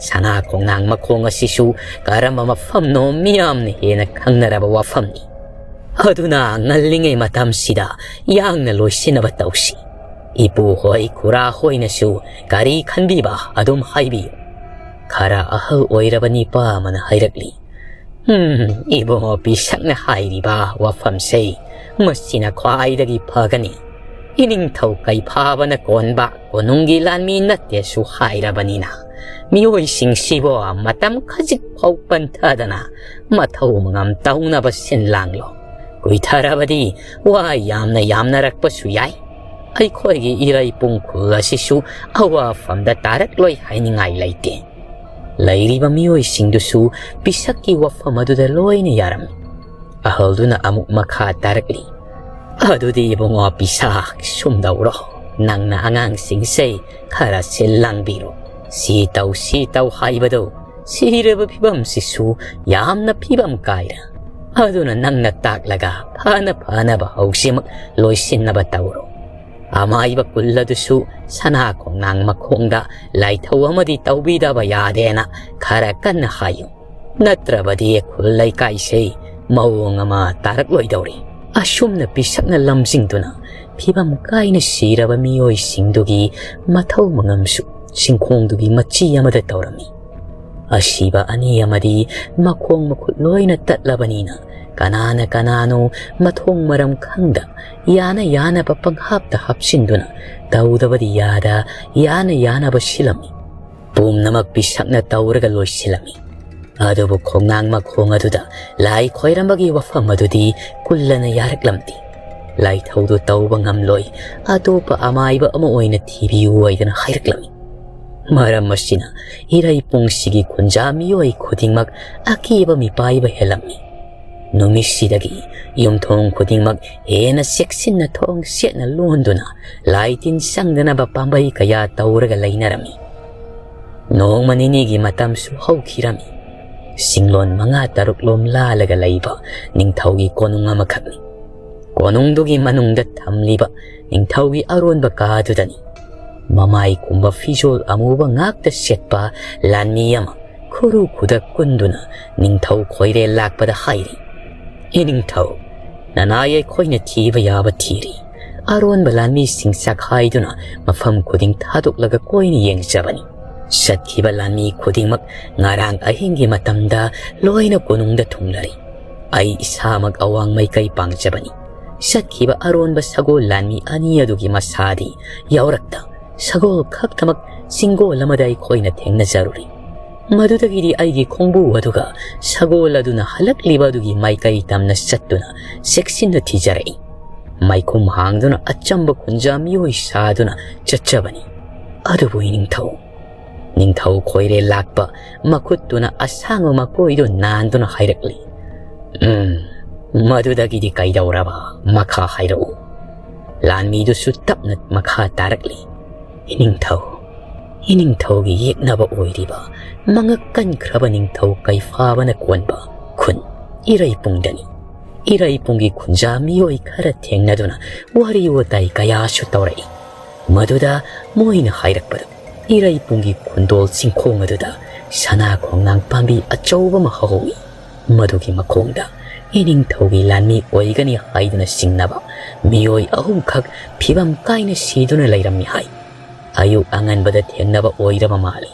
ꯁꯅꯥ ꯈꯣꯡꯅꯥꯡ ꯃꯈꯣꯡ ꯑꯁꯤꯁꯨ ꯀꯔꯝꯕ ꯃꯐꯝꯅꯣ ꯃꯤꯌꯥꯝꯅ ꯍꯦꯟꯅ ꯈꯪꯅꯔꯕ ꯋꯥꯐꯝꯅꯤ꯫ ꯑꯗꯨꯅ ꯉꯜꯂꯤꯉꯩ ꯃꯇꯝꯁꯤꯗ ꯌꯥꯡꯅ ꯂꯣꯏꯁꯤꯟꯅꯕ ꯇꯧꯁꯤ꯫ ꯏꯄꯨ ꯍꯣꯏ, ꯈꯨꯔꯥ ꯍꯣꯏꯅꯁꯨ ꯀꯔꯤ ꯈꯟꯕꯤꯕ ꯑꯗꯨꯝ ꯍꯥꯏꯕꯤꯌꯨ꯫ ꯈꯔ ꯑꯍꯜ ꯑꯣꯏꯔꯕ ꯅꯤꯄꯥ ꯑꯃꯅ ꯍꯥꯏꯔꯛꯂꯤ, "ꯍꯝ, ꯏꯕꯨꯡꯉꯣ ꯄꯤꯁꯛꯅ ꯍꯥꯏꯔꯤꯕ ꯋꯥꯐꯝꯁꯦ, ꯃꯁꯤꯅ ꯈ꯭ꯋꯥꯏꯗꯒꯤ ꯐꯒꯅꯤ꯫ ꯏꯅꯤꯡꯊꯧ ꯀꯩꯐꯥꯕꯅ ꯀꯣꯟꯕ ꯀꯣꯅꯨꯡꯒꯤ ꯂꯥꯟꯃꯤ ꯅꯠꯇꯦꯁꯨ ꯍꯥꯏꯔꯕꯅꯤꯅ, ꯃꯤꯑꯣꯏꯁꯤꯡꯁꯤꯕꯨ ꯃꯇꯝ ꯈꯖꯤꯛ ꯐꯥꯎ ꯄꯟꯊꯗꯅ ꯃꯊꯧ ꯃꯉꯝ ꯇꯧꯅꯕ ꯁꯤꯟ ꯂꯥꯡꯂꯣ꯫ ꯀꯨꯏꯊꯔꯕꯗꯤ ꯋꯥ ꯌꯥꯝꯅ ꯌꯥꯝꯅꯔꯛꯄꯁꯨ ꯌꯥꯏ꯫ ꯑꯩꯈꯣꯏꯒꯤ ꯏꯔꯩꯄꯨꯡ ꯈꯨꯜ ꯑꯁꯤꯁꯨ ꯑꯋꯥꯐꯝꯗ ꯇꯥꯔꯛꯂꯣꯏ ꯍꯥꯏꯅꯤꯡꯉꯥꯏ ꯂꯩꯇꯦ"꯫ ꯂꯩꯔꯤꯕ ꯃꯤꯑꯣꯏꯁꯤꯡꯗꯨꯁꯨ ꯄꯤꯁꯛꯀꯤ ꯋꯥꯐꯝ ꯑꯗꯨꯗ ꯂꯣꯏꯅ ꯌꯥꯔꯝꯃꯤ꯫ ꯑꯍꯜꯗꯨꯅ ꯑꯃꯨꯛ ꯃꯈꯥ ꯇꯥꯔꯛꯂꯤ, "ꯑꯗꯨꯗꯤ ꯏꯕꯨꯡꯉꯣ ꯄꯤꯁꯥ, ꯁꯨꯝꯗꯧꯔꯣ, ꯅꯪꯅ ꯑꯉꯥꯡꯁꯤꯡꯁꯦ ꯈꯔ ꯁꯤꯜ ꯂꯥꯡꯕꯤꯔꯣ꯫ ꯁꯤ ꯇꯧ, ꯁꯤ ꯇꯧ ꯍꯥꯏꯕꯗꯨ ꯁꯤꯔꯕ ꯐꯤꯕꯝꯁꯤꯁꯨ ꯌꯥꯝꯅ ꯐꯤꯕꯝ ꯀꯥꯏꯔꯦ꯫ ꯑꯗꯨꯅ ꯅꯪꯅ ꯇꯥꯛꯂꯒ ꯐꯅ ꯐꯅꯕ ꯍꯧꯖꯤꯛꯃꯛ ꯂꯣꯏꯁꯤꯟꯅꯕ ꯇꯧꯔꯣ꯫ ꯑꯃꯥꯏꯕ ꯀꯨꯜ ꯑꯗꯨꯁꯨ ꯁꯅꯥ ꯈꯣꯡꯅꯥꯡ ꯃꯈꯣꯡꯗ ꯂꯥꯏꯊꯧ ꯑꯃꯗꯤ ꯇꯧꯕꯤꯗꯕ ꯌꯥꯗꯦꯅ ꯈꯔ ꯀꯟꯅ ꯍꯥꯏꯌꯨ꯫ ꯅꯠꯇ꯭ꯔꯕꯗꯤ ꯈꯨꯜ ꯂꯩꯀꯥꯏꯁꯦ ꯃꯑꯣꯡ ꯑꯃ ꯇꯥꯔꯛꯂꯣꯏꯗꯧꯔꯤ"꯫ ꯑꯁꯨꯝꯅ ꯄꯤꯁꯛꯅ ꯂꯝꯖꯤꯡꯗꯨꯅ ꯐꯤꯕꯝ ꯀꯥꯏꯅ ꯁꯤꯔꯕ ꯃꯤꯑꯣꯏꯁꯤꯡꯗꯨꯒꯤ ꯃꯊꯧ ꯃꯉꯝꯁꯨ ꯆꯤꯡꯈꯣꯡꯗꯨꯒꯤ ꯃꯆꯤ ꯑꯃꯗ ꯇꯧꯔꯝꯃꯤ꯫ ꯑꯁꯤꯕ ꯑꯅꯤ ꯑꯃꯗꯤ ꯃꯈꯣꯡ ꯃꯈꯨꯠ ꯂꯣꯏꯅ ꯇꯠꯂꯕꯅꯤꯅ, ꯀꯅꯥꯅ ꯀꯅꯥꯅꯣ ꯃꯊꯣꯡ ꯃꯔꯝ ꯈꯪꯗ ꯌꯥꯅ ꯌꯥꯅꯕ ꯄꯪꯍꯥꯞꯇ ꯍꯥꯞꯆꯤꯟꯗꯨꯅ ꯇꯧꯗꯕꯗꯤ ꯌꯥꯗ ꯌꯥꯅ ꯌꯥꯅꯕ ꯁꯤꯜꯂꯝꯃꯤ꯫ ꯄꯨꯝꯅꯃꯛ ꯄꯤꯁꯛꯅ ꯇꯧꯔꯒ ꯂꯣꯏꯁꯤꯜꯂꯝꯃꯤ꯫ ꯑꯗꯨꯕꯨ ꯈꯣꯡꯅꯥꯡ ꯃꯈꯣꯡ ꯑꯗꯨꯗ ꯂꯥꯏ ꯈꯣꯏꯔꯝꯕꯒꯤ ꯋꯥꯐꯝ ꯑꯗꯨꯗꯤ ꯀꯨꯜꯂꯅ ꯌꯥꯔꯛꯂꯝꯗꯦ꯫ ꯂꯥꯏꯊꯧꯗꯨ ꯇꯧꯕ ꯉꯝꯂꯣꯏ, ꯑꯇꯣꯞꯄ ꯑꯃꯥꯏꯕ ꯑꯃ ꯑꯣꯏꯅ ꯊꯤꯕꯤꯌꯨ ꯍꯥꯏꯗꯅ ꯍꯥꯏꯔꯛꯂꯝꯃꯤ꯫ ꯃꯔꯝ ꯑꯁꯤꯅ ꯏꯔꯩꯄꯨꯡꯁꯤꯒꯤ ꯈꯨꯟꯖꯥ ꯃꯤꯑꯣꯏ ꯈꯨꯗꯤꯡꯃꯛ ꯑꯀꯤꯕ ꯃꯤꯄꯥꯏꯕ ꯍꯦꯜꯂꯝꯃꯤ꯫ ꯅꯨꯃꯤꯠꯁꯤꯗꯒꯤ ꯌꯨꯝꯊꯣꯡ ꯈꯨꯗꯤꯡꯃꯛ ꯍꯦꯟꯅ ꯆꯦꯛꯁꯤꯟꯅ ꯊꯣꯡ ꯁꯦꯠꯅ ꯂꯣꯟꯗꯨꯅ ꯂꯥꯏ ꯇꯤꯟ ꯆꯪꯗꯅꯕ ꯄꯥꯝꯕꯩ ꯀꯌꯥ ꯇꯧꯔꯒ ꯂꯩꯅꯔꯝꯃꯤ꯫ ꯅꯣꯡꯃ ꯅꯤꯅꯤꯒꯤ ꯃꯇꯝꯁꯨ ꯍꯧꯈꯤꯔꯝꯃꯤ꯫ ꯆꯤꯡꯂꯣꯟ ꯃꯉꯥ ꯇꯔꯨꯛ ꯂꯣꯝ ꯂꯥꯜꯂꯒ ꯂꯩꯕ ꯅꯤꯡꯊꯧꯒꯤ ꯀꯣꯅꯨꯡ ꯑꯃꯈꯛꯅꯤ꯫ ꯀꯣꯅꯨꯡꯗꯨꯒꯤ ꯃꯅꯨꯡꯗ ꯊꯝꯂꯤꯕ ꯅꯤꯡꯊꯧꯒꯤ ꯑꯔꯣꯟꯕ ꯀꯥꯗꯨꯗꯅꯤ꯫ ꯃꯃꯥꯏ ꯀꯨꯝꯕ ꯐꯤꯖꯣꯜ ꯑꯃꯨꯕ ꯉꯥꯛꯇ ꯁꯦꯠꯄ ꯂꯥꯟꯃꯤ ꯑꯃ ꯈꯨꯔꯨ ꯈꯨꯗꯛ ꯀꯨꯟꯗꯨꯅ ꯅꯤꯡꯊꯧ ꯈꯣꯏꯔꯦꯜ ꯂꯥꯛꯄꯗ ꯍꯥꯏꯔꯤ, "ꯏꯅꯤꯡꯊꯧ, ꯅꯅꯥꯏ ꯑꯩꯈꯣꯏꯅ ꯊꯤꯕ ꯌꯥꯕ ꯊꯤꯔꯤ꯫ ꯑꯔꯣꯟꯕ ꯂꯥꯟꯃꯤꯁꯤꯡ ꯆꯥꯛꯈꯥꯏꯗꯨꯅ ꯃꯐꯝ ꯈꯨꯗꯤꯡ ꯊꯥꯗꯣꯛꯂꯒ ꯀꯣꯏꯅ ꯌꯦꯡꯖꯕꯅꯤ꯫ ꯆꯠꯈꯤꯕ ꯂꯥꯟꯃꯤ ꯈꯨꯗꯤꯡꯃꯛ ꯉꯔꯥꯡ ꯑꯍꯤꯡꯒꯤ ꯃꯇꯝꯗ ꯂꯣꯏꯅ ꯀꯣꯅꯨꯡꯗ ꯊꯨꯡꯂꯔꯦ꯫ ꯑꯩ ꯏꯁꯥꯃꯛ ꯑꯋꯥꯡ ꯃꯥꯏꯀꯩ ꯄꯥꯡꯖꯕꯅꯤ꯫ ꯆꯠꯈꯤꯕ ꯑꯔꯣꯟꯕ ꯁꯒꯣꯜ ꯂꯥꯟꯃꯤ ꯑꯅꯤ ꯑꯗꯨꯒꯤ ꯃꯁꯥꯗꯤ ꯌꯥꯎꯔꯛꯇ ꯁꯒꯣꯜ ꯈꯛꯇꯃꯛ ꯆꯤꯡꯒꯣꯜ ꯑꯃꯗ ꯑꯩꯈꯣꯏꯅ ꯊꯦꯡꯅꯖꯔꯨꯔꯦ꯫ ꯃꯗꯨꯗꯒꯤꯗꯤ ꯑꯩꯒꯤ ꯈꯣꯡꯕꯨ ꯑꯗꯨꯒ ꯁꯒꯣꯜ ꯑꯗꯨꯅ ꯍꯜꯂꯛꯂꯤꯕ ꯑꯗꯨꯒꯤ ꯃꯥꯏꯀꯩ ꯇꯝꯅ ꯆꯠꯇꯨꯅ ꯆꯦꯛꯁꯤꯟꯅ ꯊꯤꯖꯔꯛꯏ꯫ ꯃꯥꯏꯈꯨꯝ ꯍꯥꯡꯗꯨꯅ ꯑꯆꯝꯕ ꯈꯨꯟꯖꯥ ꯃꯤꯑꯣꯏ ꯁꯥꯗꯨꯅ ꯆꯠꯆꯕꯅꯤ꯫ ꯑꯗꯨꯕꯨ ꯏꯅꯤꯡꯊꯧ, ꯅꯤꯡꯊꯧ ꯈꯣꯏꯔꯦꯜ ꯂꯥꯛꯄ ꯃꯈꯨꯠꯇꯨꯅ ꯑꯁꯥꯡꯕ ꯃꯀꯣꯏꯗꯨ ꯅꯥꯟꯗꯨꯅ ꯍꯥꯏꯔꯛꯂꯤ, "ꯎꯝ, ꯃꯗꯨꯗꯒꯤꯗꯤ ꯀꯩꯗꯧꯔꯕ? ꯃꯈꯥ ꯍꯥꯏꯔꯛꯎ꯫" ꯂꯥꯟꯃꯤꯗꯨꯁꯨ ꯇꯞꯅ ꯃꯈꯥ ꯇꯥꯔꯛꯂꯤ, "ꯏꯅꯤꯡꯊꯧ, ꯏꯅꯤꯡꯊꯧꯒꯤ ꯌꯦꯛꯅꯕ ꯑꯣꯏꯔꯤꯕ ꯃꯉꯛ ꯀꯟꯈ꯭ꯔꯕ ꯅꯤꯡꯊꯧ ꯀꯩꯐꯥꯕꯅ ꯀꯣꯟꯕ ꯈꯨꯟ ꯏꯔꯩꯄꯨꯡꯗꯅꯤ꯫ ꯏꯔꯩꯄꯨꯡꯒꯤ ꯈꯨꯟꯖꯥ ꯃꯤꯑꯣꯏ ꯈꯔ ꯊꯦꯡꯅꯗꯨꯅ ꯋꯥꯔꯤ ꯋꯥꯇꯥꯏ ꯀꯌꯥꯁꯨ ꯇꯧꯔꯛꯏ꯫ ꯃꯗꯨꯗ ꯃꯣꯏꯅ ꯍꯥꯏꯔꯛꯄꯗ ꯏꯔꯩꯄꯨꯡꯒꯤ ꯈꯨꯟꯗꯣꯜ ꯆꯤꯡꯈꯣꯡ ꯑꯗꯨꯗ ꯁꯅꯥ ꯈꯣꯡꯅꯥꯡ ꯄꯥꯝꯕꯤ ꯑꯆꯧꯕ ꯑꯃ ꯍꯧꯍꯧꯏ꯫ ꯃꯗꯨꯒꯤ ꯃꯈꯣꯡꯗ ꯏꯅꯤꯡꯊꯧꯒꯤ ꯂꯥꯟꯃꯤ ꯑꯣꯏꯒꯅꯤ ꯍꯥꯏꯗꯨꯅ ꯆꯤꯡꯅꯕ ꯃꯤꯑꯣꯏ ꯑꯍꯨꯝꯈꯛ ꯐꯤꯕꯝ ꯀꯥꯏꯅ ꯁꯤꯗꯨꯅ ꯂꯩꯔꯝꯃꯤ ꯍꯥꯏ꯫ ꯑꯌꯨꯛ ꯑꯉꯟꯕꯗ ꯊꯦꯡꯅꯕ ꯑꯣꯏꯔꯕ ꯃꯥꯜꯂꯤ꯫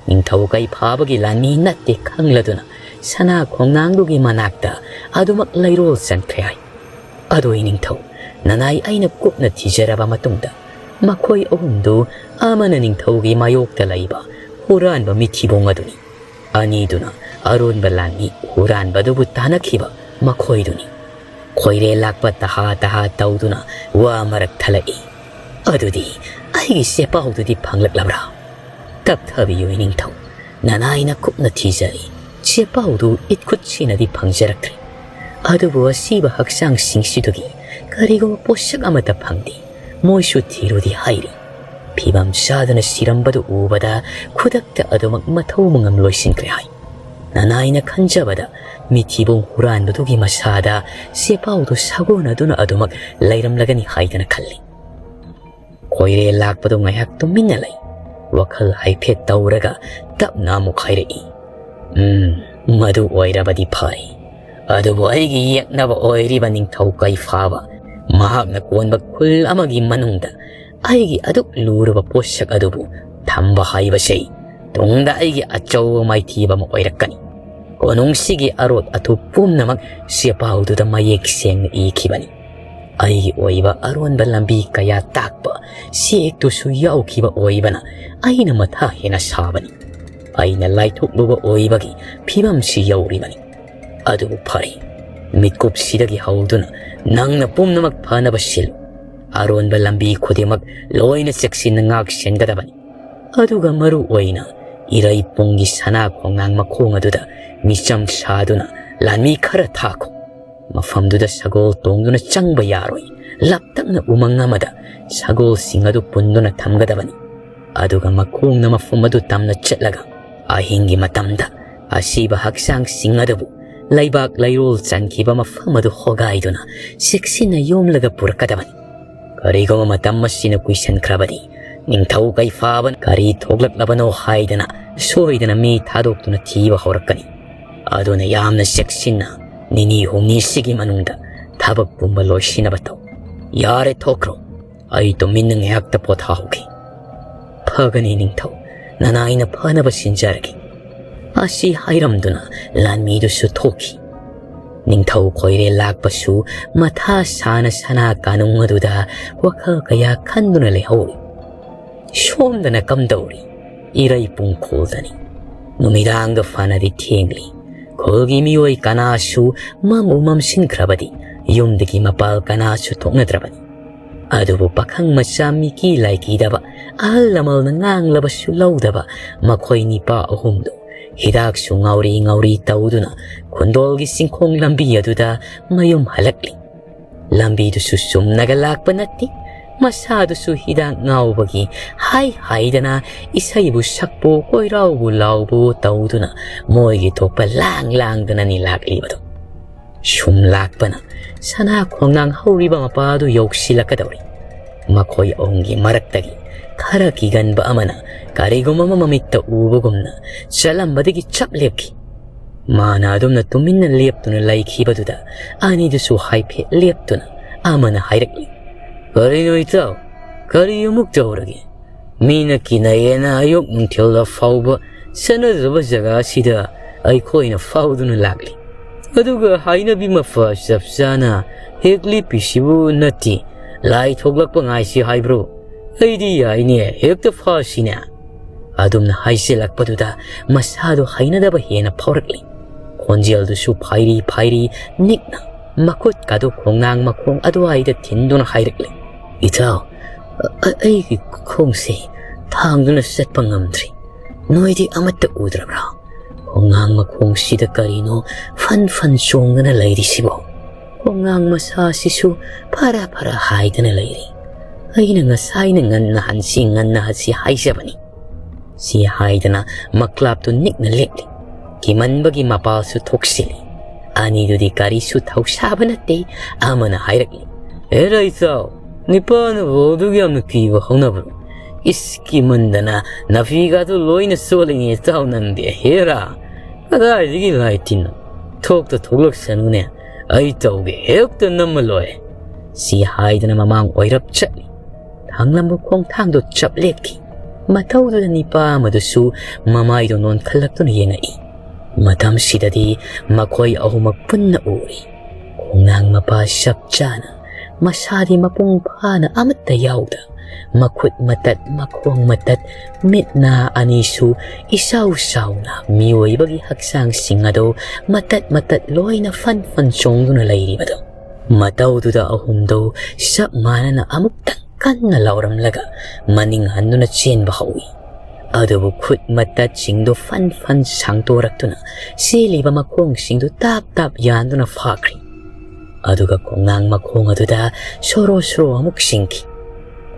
ꯅꯤꯡꯊꯧ ꯀꯩꯐꯥꯕꯒꯤ ꯂꯥꯟꯃꯤ ꯅꯠꯇꯦ ꯈꯪꯂꯗꯨꯅ ꯁꯅꯥ ꯈꯣꯡꯅꯥꯡꯗꯨꯒꯤ ꯃꯅꯥꯛꯇ ꯑꯗꯨꯃꯛ ꯂꯩꯔꯣꯜ ꯆꯪꯈ꯭ꯔꯦ ꯍꯥꯏ꯫ ꯑꯗꯣ ꯏꯅꯤꯡꯊꯧ, ꯅꯅꯥꯏ ꯑꯩꯅ ꯀꯨꯞꯅ ꯊꯤꯖꯔꯕ ꯃꯇꯨꯡꯗ ꯃꯈꯣꯏ ꯑꯍꯨꯝꯗꯨ ꯑꯃꯅ ꯅꯤꯡꯊꯧꯒꯤ ꯃꯥꯌꯣꯛꯇ ꯂꯩꯕ ꯍꯨꯔꯥꯟꯕ ꯃꯤꯊꯤꯕꯣꯡ ꯑꯗꯨꯅꯤ꯫ ꯑꯅꯤꯗꯨꯅ ꯑꯔꯣꯟꯕ ꯂꯥꯟꯃꯤ ꯍꯨꯔꯥꯟꯕꯗꯨꯕꯨ ꯇꯥꯟꯅꯈꯤꯕ ꯃꯈꯣꯏꯗꯨꯅꯤ꯫ ꯈꯣꯏꯔꯦꯜ ꯂꯥꯛꯄ ꯇꯍꯥ ꯇꯍꯥ ꯇꯧꯗꯨꯅ ꯋꯥ ꯃꯔꯛ ꯊꯠꯂꯛꯏ, "ꯑꯗꯨꯗꯤ ꯑꯩꯒꯤ ꯆꯦꯄꯥꯎꯗꯨꯗꯤ ꯐꯪꯂꯛꯂꯕ꯭ꯔꯥ?" "ꯇꯞꯊꯕꯤꯌꯨ ꯏꯅꯤꯡꯊꯧ, ꯅꯅꯥꯏꯅ ꯀꯨꯞꯅ ꯊꯤꯖꯔꯤ꯫ ꯆꯦꯄꯥꯎꯗꯨ ꯏꯠꯈꯨꯠ ꯁꯤꯅꯗꯤ ꯐꯪꯖꯔꯛꯇ꯭ꯔꯤ꯫ ꯑꯗꯨꯕꯨ ꯑꯁꯤꯕ ꯍꯛꯆꯥꯡꯁꯤꯡꯁꯤꯗꯒꯤ ꯀꯔꯤꯒꯨꯝꯕ ꯄꯣꯠꯁꯛ ꯑꯃꯠꯇ ꯐꯪꯗꯦ꯫ ꯃꯣꯏꯁꯨ ꯊꯤꯔꯨꯗꯤ ꯍꯥꯏꯔꯤ꯫ ꯐꯤꯕꯝ ꯆꯥꯗꯅ ꯁꯤꯔꯝꯕꯗꯨ ꯎꯕꯗ ꯈꯨꯗꯛꯇ ꯑꯗꯨꯃꯛ ꯃꯊꯧ ꯃꯉꯝ ꯂꯣꯏꯁꯤꯟꯈ꯭ꯔꯦ" ꯍꯥꯏ꯫ ꯅꯅꯥꯏꯅ ꯈꯟꯖꯕꯗ ꯃꯤꯊꯤꯕꯣꯡ ꯍꯨꯔꯥꯟꯕꯗꯨꯒꯤ ꯃꯁꯥꯗ ꯆꯦꯄꯥꯎꯗꯨ ꯁꯥꯒꯣꯟꯅꯗꯨꯅ ꯑꯗꯨꯃꯛ ꯂꯩꯔꯝꯂꯒꯅꯤ ꯍꯥꯏꯗꯅ ꯈꯜꯂꯤ꯫ ꯈꯣꯏꯔꯦ ꯂꯥꯛꯄꯗꯨ ꯉꯥꯏꯍꯥꯛ ꯇꯨꯃꯤꯟꯅ ꯂꯩ꯫ ꯋꯥꯈꯜ ꯍꯥꯏꯐꯦꯠ ꯇꯧꯔꯒ ꯇꯞꯅ ꯑꯃꯨꯛ ꯍꯥꯏꯔꯛꯏ, "ꯎꯝ, ꯃꯗꯨ ꯑꯣꯏꯔꯕꯗꯤ ꯐꯩ꯫ ꯑꯗꯨꯕꯨ ꯑꯩꯒꯤ ꯌꯦꯛꯅꯕ ꯑꯣꯏꯔꯤꯕ ꯅꯤꯡꯊꯧ ꯀꯩꯐꯥꯕ, ꯃꯍꯥꯛꯅ ꯀꯣꯟꯕ ꯈꯨꯜ ꯑꯃꯒꯤ ꯃꯅꯨꯡꯗ ꯑꯩꯒꯤ ꯑꯗꯨꯛ ꯂꯨꯔꯕ ꯄꯣꯠꯁꯛ ꯑꯗꯨꯕꯨ ꯊꯝꯕ ꯍꯥꯏꯕꯁꯤ ꯇꯨꯡꯗ ꯑꯩꯒꯤ ꯑꯆꯧꯕ ꯃꯥꯏꯊꯤꯕ ꯑꯃ ꯑꯣꯏꯔꯛꯀꯅꯤ꯫" ꯀꯣꯅꯨꯡꯁꯤꯒꯤ ꯑꯔꯣꯠ ꯑꯊꯨꯞ ꯄꯨꯝꯅꯃꯛ ꯆꯦꯄꯥꯎꯗꯨꯗ ꯃꯌꯦꯛ ꯁꯦꯡꯅ ꯏꯈꯤꯕꯅꯤ꯫ ꯑꯩꯒꯤ ꯑꯣꯏꯕ ꯑꯔꯣꯟꯕ ꯂꯝꯕꯤ ꯀꯌꯥ ꯇꯥꯛꯄ ꯆꯦꯛꯇꯨꯁꯨ ꯌꯥꯎꯈꯤꯕ ꯑꯣꯏꯕꯅ ꯑꯩꯅ ꯃꯊꯥ ꯍꯦꯟꯅ ꯁꯥꯕꯅꯤ꯫ ꯑꯩꯅ ꯂꯥꯏꯊꯣꯛꯂꯨꯕ ꯑꯣꯏꯕꯒꯤ ꯐꯤꯕꯝꯁꯤ ꯌꯧꯔꯤꯕꯅꯤ꯫ ꯑꯗꯨꯕꯨ ꯐꯔꯦ, ꯃꯤꯀꯨꯞꯁꯤꯗꯒꯤ ꯍꯧꯗꯨꯅ ꯅꯪꯅ ꯄꯨꯝꯅꯃꯛ ꯐꯅꯕ ꯁꯤꯜꯂꯨ꯫ ꯑꯔꯣꯟꯕ ꯂꯝꯕꯤ ꯈꯨꯗꯤꯡꯃꯛ ꯂꯣꯏꯅ ꯆꯦꯛꯁꯤꯟꯅ ꯉꯥꯛ ꯁꯦꯟꯒꯗꯕꯅꯤ꯫ ꯑꯗꯨꯒ ꯃꯔꯨ ꯑꯣꯏꯅ ꯏꯔꯩ ꯄꯨꯡꯒꯤ ꯁꯅꯥ ꯈꯣꯡꯅꯥꯡ ꯃꯈꯣꯡ ꯑꯗꯨꯗ ꯃꯤꯆꯝ ꯁꯥꯗꯨꯅ ꯂꯥꯟꯃꯤ ꯈꯔ ꯊꯥꯈꯣ꯫ ꯃꯐꯝꯗꯨꯗ ꯁꯒꯣꯜ ꯇꯣꯡꯗꯨꯅ ꯆꯪꯕ ꯌꯥꯔꯣꯏ꯫ ꯂꯥꯞꯇꯛꯅ ꯎꯃꯪ ꯑꯃꯗ ꯁꯒꯣꯜꯁꯤꯡ ꯑꯗꯨ ꯄꯨꯟꯗꯨꯅ ꯊꯝꯒꯗꯕꯅꯤ꯫ ꯑꯗꯨꯒ ꯃꯈꯣꯡꯅ ꯃꯐꯝ ꯑꯗꯨ ꯇꯝꯅ ꯆꯠꯂꯒ ꯑꯍꯤꯡꯒꯤ ꯃꯇꯝꯗ ꯑꯁꯤꯕ ꯍꯛꯆꯥꯡꯁꯤꯡ ꯑꯗꯨꯕꯨ ꯂꯩꯕꯥꯛ ꯂꯩꯔꯣꯜ ꯆꯟꯈꯤꯕ ꯃꯐꯝ ꯑꯗꯨ ꯍꯣꯒꯥꯏꯗꯨꯅ ꯆꯦꯛꯁꯤꯟꯅ ꯌꯣꯝꯂꯒ ꯄꯨꯔꯛꯀꯗꯕꯅꯤ꯫ ꯀꯔꯤꯒꯨꯝꯕ ꯃꯇꯝ ꯑꯁꯤꯅ ꯀꯨꯏꯁꯟꯈ꯭ꯔꯕꯗꯤ ꯅꯤꯡꯊꯧ ꯀꯩꯐꯥꯕꯅ ꯀꯔꯤ ꯊꯣꯛꯂꯛꯂꯕꯅꯣ ꯍꯥꯏꯗꯅ ꯁꯣꯏꯗꯅ ꯃꯤ ꯊꯥꯗꯣꯛꯇꯨꯅ ꯊꯤꯕ ꯍꯧꯔꯛꯀꯅꯤ꯫ ꯑꯗꯨꯅ ꯌꯥꯝꯅ ꯆꯦꯛꯁꯤꯟꯅ ꯅꯤꯅꯤ ꯍꯨꯝꯅꯤꯁꯤꯒꯤ ꯃꯅꯨꯡꯗ ꯊꯕꯛ ꯄꯨꯝꯕ ꯂꯣꯏꯁꯤꯟꯅꯕ ꯇꯧ꯫ ꯌꯥꯔꯦ, ꯊꯣꯛꯈ꯭ꯔꯣ꯫ ꯑꯩ ꯇꯨꯃꯤꯟꯅ ꯉꯥꯏꯍꯥꯛꯇ ꯄꯣꯊꯥꯍꯧꯒꯦ꯫ ꯐꯒꯅꯤ ꯅꯤꯡꯊꯧ, ꯅꯅꯥꯏꯅ ꯐꯅꯕ ꯁꯤꯟꯖꯔꯒꯦ꯫ ꯑꯁꯤ ꯍꯥꯏꯔꯝꯗꯨꯅ ꯂꯥꯟꯃꯤꯗꯨꯁꯨ ꯊꯣꯛꯈꯤ꯫ ꯅꯤꯡꯊꯧ ꯈꯣꯏꯔꯦ ꯂꯥꯛꯄꯁꯨ ꯃꯊꯥ ꯁꯥꯅ ꯁꯅꯥ ꯀꯥꯅꯨꯡ ꯑꯗꯨꯗ ꯋꯥꯈꯜ ꯀꯌꯥ ꯈꯟꯗꯨꯅ ꯂꯩꯍꯧꯔꯤ꯫ ꯁꯣꯝꯗꯅ ꯀꯝꯗꯧꯔꯤ? ꯏꯔꯩ ꯄꯨꯡꯈꯣꯜꯗꯅꯤ꯫ ꯅꯨꯃꯤꯗꯥꯡꯗ ꯐꯅꯗꯤ ꯊꯦꯡꯂꯤ꯫ ꯈꯨꯜꯒꯤ ꯃꯤꯑꯣꯏ ꯀꯅꯥꯁꯨ ꯃꯝꯕꯨ ꯃꯝꯁꯤꯟꯈ꯭ꯔꯕꯗꯤ ꯌꯨꯝꯗꯒꯤ ꯃꯄꯥꯜ ꯀꯅꯥꯁꯨ ꯊꯣꯛꯅꯗ꯭ꯔꯕꯅꯤ꯫ ꯑꯗꯨꯕꯨ ꯄꯥꯈꯪ ꯃꯆꯥ ꯃꯤꯀꯤ ꯂꯥꯏꯀꯤꯗꯕ, ꯑꯍꯜ ꯂꯃꯟꯅ ꯉꯥꯡꯂꯕꯁꯨ ꯂꯧꯗꯕ ꯃꯈꯣꯏ ꯅꯤꯄꯥ ꯑꯍꯨꯝꯗꯨ ꯍꯤꯗꯥꯛꯁꯨ ꯉꯥꯎꯔꯤ ꯉꯥꯎꯔꯤ ꯇꯧꯗꯨꯅ ꯈꯨꯟꯗꯣꯜꯒꯤ ꯆꯤꯡꯈꯣꯡ ꯂꯝꯕꯤ ꯑꯗꯨꯗ ꯃꯌꯨꯝ ꯍꯜꯂꯛꯂꯤ꯫ ꯂꯝꯕꯤꯗꯨꯁꯨ ꯆꯨꯝꯅꯒ ꯂꯥꯛꯄ ꯅꯠꯇꯦ꯫ ꯃꯁꯥꯗꯨꯁꯨ ꯍꯤꯗꯥꯛ ꯉꯥꯎꯕꯒꯤ ꯍꯥꯏ ꯍꯥꯏꯗꯅ ꯏꯁꯩꯕꯨ ꯁꯛꯄꯣ, ꯀꯣꯏꯔꯥꯎꯕꯨ ꯂꯥꯎꯕꯣ ꯇꯧꯗꯨꯅ ꯃꯣꯏꯒꯤ ꯊꯣꯛꯄ ꯂꯥꯡ ꯂꯥꯡꯗꯅꯅꯤ ꯂꯥꯛꯂꯤꯕꯗꯨ꯫ ꯁꯨꯝ ꯂꯥꯛꯄꯅ ꯁꯅꯥ ꯈꯣꯡꯅꯥꯡ ꯍꯧꯔꯤꯕ ꯃꯄꯥꯗꯨ ꯌꯧꯁꯤꯜꯂꯛꯀꯗꯧꯔꯤ꯫ ꯃꯈꯣꯏ ꯑꯍꯨꯝꯒꯤ ꯃꯔꯛꯇꯒꯤ ꯈꯔ ꯀꯤꯒꯟꯕ ꯑꯃꯅ ꯀꯔꯤꯒꯨꯝꯕ ꯑꯃ ꯃꯃꯤꯠꯇ ꯎꯕꯒꯨꯝꯅ ꯆꯠꯂꯝꯕꯗꯒꯤ ꯆꯞ ꯂꯦꯞꯈꯤ꯫ ꯃꯥꯅ ꯑꯗꯨꯝꯅ ꯇꯨꯃꯤꯟꯅ ꯂꯦꯞꯇꯨꯅ ꯂꯩꯈꯤꯕꯗꯨꯗ ꯑꯅꯤꯗꯨꯁꯨ ꯍꯥꯏꯐꯦꯠ ꯂꯦꯞꯇꯨꯅ ꯑꯃꯅ ꯍꯥꯏꯔꯛꯂꯤ, "ꯀꯔꯤꯅꯣ ꯏꯇꯥꯎ? ꯀꯔꯤ ꯑꯃꯨꯛ ꯇꯧꯔꯒꯦ? ꯃꯤꯅ ꯀꯤꯅꯩꯌꯦꯅ ꯑꯌꯨꯛ ꯅꯨꯡꯊꯤꯜꯗ ꯐꯥꯎꯕ ꯆꯠꯅꯗꯕ ꯖꯒꯥꯁꯤꯗ ꯑꯩꯈꯣꯏꯅ ꯐꯥꯎꯗꯨꯅ ꯂꯥꯛꯂꯤ꯫ ꯑꯗꯨꯒ ꯍꯥꯏꯅꯕꯤ ꯃꯄꯥ ꯆꯞ ꯆꯥꯅ ꯍꯦꯛ ꯂꯦꯞꯄꯤꯁꯤꯕꯨ ꯅꯠꯇꯦ, ꯂꯥꯏ ꯊꯣꯛꯂꯛꯄ ꯉꯥꯏꯁꯤ ꯍꯥꯏꯕ꯭ꯔꯣ? ꯑꯩꯗꯤ ꯌꯥꯏꯅꯦ, ꯍꯦꯛꯇ ꯐꯥꯁꯤꯅꯦ"꯫ ꯑꯗꯨꯝꯅ ꯍꯥꯏꯖꯤꯜꯂꯛꯄꯗꯨꯗ ꯃꯁꯥꯗꯣ ꯍꯩꯅꯗꯕ ꯍꯦꯟꯅ ꯐꯥꯎꯔꯛꯂꯤ꯫ ꯈꯣꯟꯖꯦꯜꯗꯨꯁꯨ ꯐꯥꯏꯔꯤ ꯐꯥꯏꯔꯤ ꯅꯤꯛꯅ ꯃꯈꯨꯠꯀꯗꯨ ꯈꯣꯡꯅꯥꯡ ꯃꯈꯣꯡ ꯑꯗꯨꯋꯥꯏꯗ ꯊꯤꯟꯗꯨꯅ ꯍꯥꯏꯔꯛꯂꯤ, "ꯏꯇꯥꯎ, ꯑ-, ꯑ-, ꯑꯩꯒꯤ ꯈꯣꯡꯁꯦ ꯊꯥꯡꯗꯨꯅ ꯆꯠꯄ ꯉꯝꯗ꯭ꯔꯤ꯫ ꯅꯣꯏꯗꯤ ꯑꯃꯠꯇ ꯎꯗ꯭ꯔꯕ꯭ꯔꯥ? ꯈꯣꯡꯅꯥꯡ ꯃꯈꯣꯡꯁꯤꯗ ꯀꯔꯤꯅꯣ ꯐꯟ ꯐꯟ ꯆꯣꯡꯗꯨꯅ ꯂꯩꯔꯤꯁꯤꯕꯣ? ꯈꯣꯡꯅꯥꯡ ꯃꯁꯥꯁꯤꯁꯨ ꯐꯔꯥ ꯐꯔꯥ ꯍꯥꯏꯗꯅ ꯂꯩꯔꯤ꯫ ꯑꯩꯅ ꯉꯁꯥꯏꯅ ꯉꯟꯅ ꯍꯟꯁꯤ, ꯉꯟꯅ ꯍꯟꯁꯤ ꯍꯥꯏꯖꯕꯅꯤ"꯫ ꯁꯤ ꯍꯥꯏꯗꯅ ꯃꯀ꯭ꯂꯥꯞꯇꯨ ꯅꯤꯛꯅ ꯂꯦꯞꯂꯤ꯫ ꯀꯤꯃꯟꯕꯒꯤ ꯃꯄꯥꯜꯁꯨ ꯊꯣꯛꯆꯤꯜꯂꯤ꯫ ꯑꯅꯤꯗꯨꯗꯤ ꯀꯔꯤꯁꯨ ꯊꯧꯁꯥꯕ ꯅꯠꯇꯦ꯫ ꯑꯃꯅ ꯍꯥꯏꯔꯛꯂꯤ, "ꯑꯦꯔꯥ ꯏꯆꯥꯎ, ꯅꯤꯄꯥꯅꯕꯨ ꯑꯗꯨꯛ ꯌꯥꯝꯅ ꯀꯤꯕ ꯍꯧꯅꯕ꯭ꯔꯣ? ꯏꯁ, ꯀꯤꯃꯟꯗꯅ ꯅꯥꯄꯤꯒꯗꯨ ꯂꯣꯏꯅ ꯆꯣꯠꯂꯤꯅꯦ ꯏꯇꯥꯎ ꯅꯪꯗꯤ꯫ ꯍꯦꯔꯥ, ꯀꯗꯥꯏꯗꯒꯤ ꯂꯥꯏ ꯇꯤꯟꯅꯣ? ꯊꯣꯛꯇ ꯊꯣꯛꯂꯛꯁꯅꯨꯅꯦ, ꯑꯩ ꯇꯧꯒꯦ, ꯍꯦꯛꯇ ꯅꯝꯃ ꯂꯣꯏꯔꯦ"꯫ ꯁꯤ ꯍꯥꯏꯗꯅ ꯃꯃꯥꯡ ꯑꯣꯏꯔꯞ ꯆꯠꯂꯤ꯫ ꯊꯥꯡꯂꯝꯕ ꯈꯣꯡꯊꯥꯡꯗꯣ ꯆꯞ ꯂꯦꯞꯈꯤ꯫ ꯃꯇꯧꯗꯨꯗ ꯅꯤꯄꯥ ꯑꯃꯗꯨꯁꯨ ꯃꯃꯥꯏꯗꯣ ꯅꯣꯟꯈꯠꯂꯛꯇꯨꯅ ꯌꯦꯡꯉꯛꯏ꯫ ꯃꯇꯝꯁꯤꯗꯗꯤ ꯃꯈꯣꯏ ꯑꯍꯨꯝꯃꯛ ꯄꯨꯟꯅ ꯎꯔꯤ꯫ ꯈꯣꯡꯅꯥꯡ ꯃꯄꯥ ꯆꯞ ꯆꯥꯅ, ꯃꯁꯥꯗꯤ ꯃꯄꯨꯡ ꯐꯥꯅ ꯑꯃꯠꯇ ꯌꯥꯎꯗ, ꯃꯈꯨꯠ ꯃꯇꯠ, ꯃꯈꯣꯡ ꯃꯇꯠ, ꯃꯤꯠ ꯅꯥ ꯑꯅꯤꯁꯨ ꯏꯆꯥꯎ ꯆꯥꯎꯅ, ꯃꯤꯑꯣꯏꯕꯒꯤ ꯍꯛꯆꯥꯡꯁꯤꯡ ꯑꯗꯨ ꯃꯇꯠ ꯃꯇꯠ ꯂꯣꯏꯅ ꯐꯟ ꯐꯟ ꯆꯣꯡꯗꯨꯅ ꯂꯩꯔꯤꯕꯗꯨ꯫ ꯃꯇꯧꯗꯨꯗ ꯑꯍꯨꯝꯗꯨ ꯆꯞ ꯃꯥꯟꯅꯅ ꯑꯃꯨꯛꯇꯪ ꯀꯟꯅ ꯂꯥꯎꯔꯝꯂꯒ ꯃꯅꯤꯡ ꯍꯟꯗꯨꯅ ꯆꯦꯟꯕ ꯍꯧꯏ꯫ ꯑꯗꯨꯕꯨ ꯈꯨꯠ ꯃꯇꯠꯁꯤꯡꯗꯨ ꯐꯟ ꯐꯟ ꯁꯥꯡꯗꯣꯔꯛꯇꯨꯅ ꯆꯦꯜꯂꯤꯕ ꯃꯈꯣꯡꯁꯤꯡꯗꯨ ꯇꯥꯞ ꯇꯥꯞ ꯌꯥꯟꯗꯨꯅ ꯐꯥꯈ꯭ꯔꯤ꯫ ꯑꯗꯨꯒ ꯈꯣꯡꯅꯥꯡ ꯃꯈꯣꯡ ꯑꯗꯨꯗ ꯁꯣꯔꯣ ꯁꯣꯔꯣ ꯑꯃꯨꯛ ꯆꯤꯡꯈꯤ꯫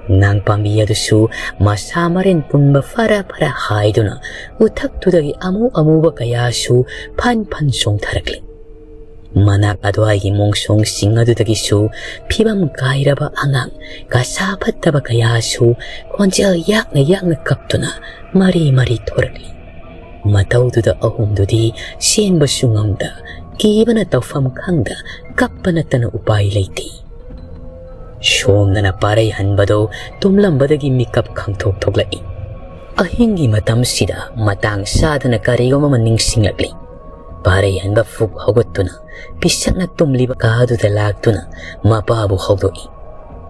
ꯈꯣꯡꯅꯥꯡ ꯄꯥꯝꯕꯤ ꯑꯗꯨꯁꯨ ꯃꯁꯥ ꯃꯔꯦꯟ ꯄꯨꯝꯕ ꯐꯔ ꯐꯔ ꯍꯥꯏꯗꯨꯅ ꯎꯊꯛꯇꯨꯗꯒꯤ ꯑꯃꯨ ꯑꯃꯨꯕ ꯀꯌꯥꯁꯨ ꯐꯟ ꯐꯟ ꯆꯣꯡꯊꯔꯛꯂꯤ꯫ ꯃꯅꯥꯛ ꯑꯗꯨꯋꯥꯏꯒꯤ ꯃꯣꯡꯁꯣꯡꯁꯤꯡ ꯑꯗꯨꯗꯒꯤꯁꯨ ꯐꯤꯕꯝ ꯀꯥꯏꯔꯕ ꯑꯉꯥꯡ ꯀꯁꯥ ꯐꯠꯇꯕ ꯀꯌꯥꯁꯨ ꯈꯣꯟꯖꯦꯜ ꯌꯥꯛꯅ ꯌꯥꯛꯅ ꯀꯞꯇꯨꯅ ꯃꯔꯤ ꯃꯔꯤ ꯊꯣꯔꯛꯂꯤ꯫ ꯃꯇꯧꯗꯨꯗ ꯑꯍꯨꯝꯗꯨꯗꯤ ꯆꯦꯟꯕꯁꯨ ꯉꯝꯗ, ꯀꯤꯕꯅ ꯇꯧꯐꯝ ꯈꯪꯗ ꯀꯞꯄ ꯅꯠꯇꯅ ꯎꯄꯥꯏ ꯂꯩꯇꯦ꯫ ꯁꯣꯝꯗꯅ ꯄꯥꯔꯩꯍꯟꯕꯗꯣ ꯇꯨꯝꯂꯝꯕꯗꯒꯤ ꯃꯤꯀꯞ ꯈꯪꯊꯣꯛ ꯊꯣꯛꯂꯛꯏ꯫ ꯑꯍꯤꯡꯒꯤ ꯃꯇꯝꯁꯤꯗ ꯃꯇꯥꯡ ꯆꯥꯗꯅ ꯀꯔꯤꯒꯨꯝꯕ ꯑꯃ ꯅꯤꯡꯁꯤꯡꯂꯛꯂꯤ꯫ ꯄꯥꯔꯩꯍꯟꯕ ꯐꯨꯛ ꯍꯧꯒꯠꯇꯨꯅ ꯄꯤꯁꯛꯅ ꯇꯨꯝꯂꯤꯕ ꯀꯥꯗꯨꯗ ꯂꯥꯛꯇꯨꯅ ꯃꯄꯥꯕꯨ ꯍꯧꯗꯣꯛꯏ꯫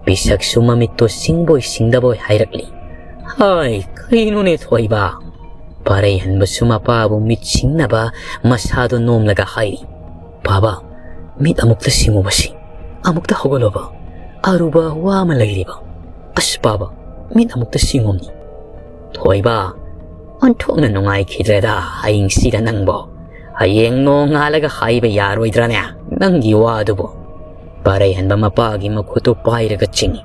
ꯄꯤꯁꯛꯁꯨ ꯃꯃꯤꯠꯇꯣ ꯁꯤꯡꯕꯣꯏ ꯁꯤꯡꯗꯕꯣꯏ ꯍꯥꯏꯔꯛꯂꯤ, "ꯍꯥꯏ, ꯀꯩꯅꯣꯅꯦ ꯊꯣꯏꯕ?" ꯄꯥꯔꯩꯍꯟꯕꯁꯨ ꯃꯄꯥꯕꯨ ꯃꯤꯠ ꯁꯤꯡꯅꯕ ꯃꯁꯥꯗꯣ ꯅꯣꯝꯂꯒ ꯍꯥꯏꯔꯤ, "ꯄꯥꯕ, ꯃꯤꯠ ꯑꯃꯨꯛꯇ ꯁꯤꯡꯉꯨꯕꯁꯤ, ꯑꯃꯨꯛꯇ ꯍꯧꯒꯠꯂꯣꯕ, ꯑꯔꯨꯕ ꯋꯥ ꯑꯃ ꯂꯩꯔꯤꯕ꯫ ꯑꯁ ꯄꯥꯕ, ꯃꯤꯠ ꯑꯃꯨꯛꯇ ꯁꯤꯡꯉꯨꯝꯅꯤ꯫" "ꯊꯣꯏꯕ, ꯑꯣꯟꯊꯣꯛꯅ ꯅꯨꯡꯉꯥꯏꯈꯤꯗ꯭ꯔꯦꯗ ꯍꯌꯦꯡꯁꯤꯗ ꯅꯪꯕꯣ꯫ ꯍꯌꯦꯡ ꯅꯣꯡꯉꯥꯜꯂꯒ ꯍꯥꯏꯕ ꯌꯥꯔꯣꯏꯗ꯭ꯔꯥꯅꯦ ꯅꯪꯒꯤ ꯋꯥꯗꯨꯕꯨ?" ꯄꯥꯔꯩꯍꯟꯕ ꯃꯄꯥꯒꯤ ꯃꯈꯨꯠꯇꯨ ꯄꯥꯏꯔꯒ ꯆꯤꯡꯏ꯫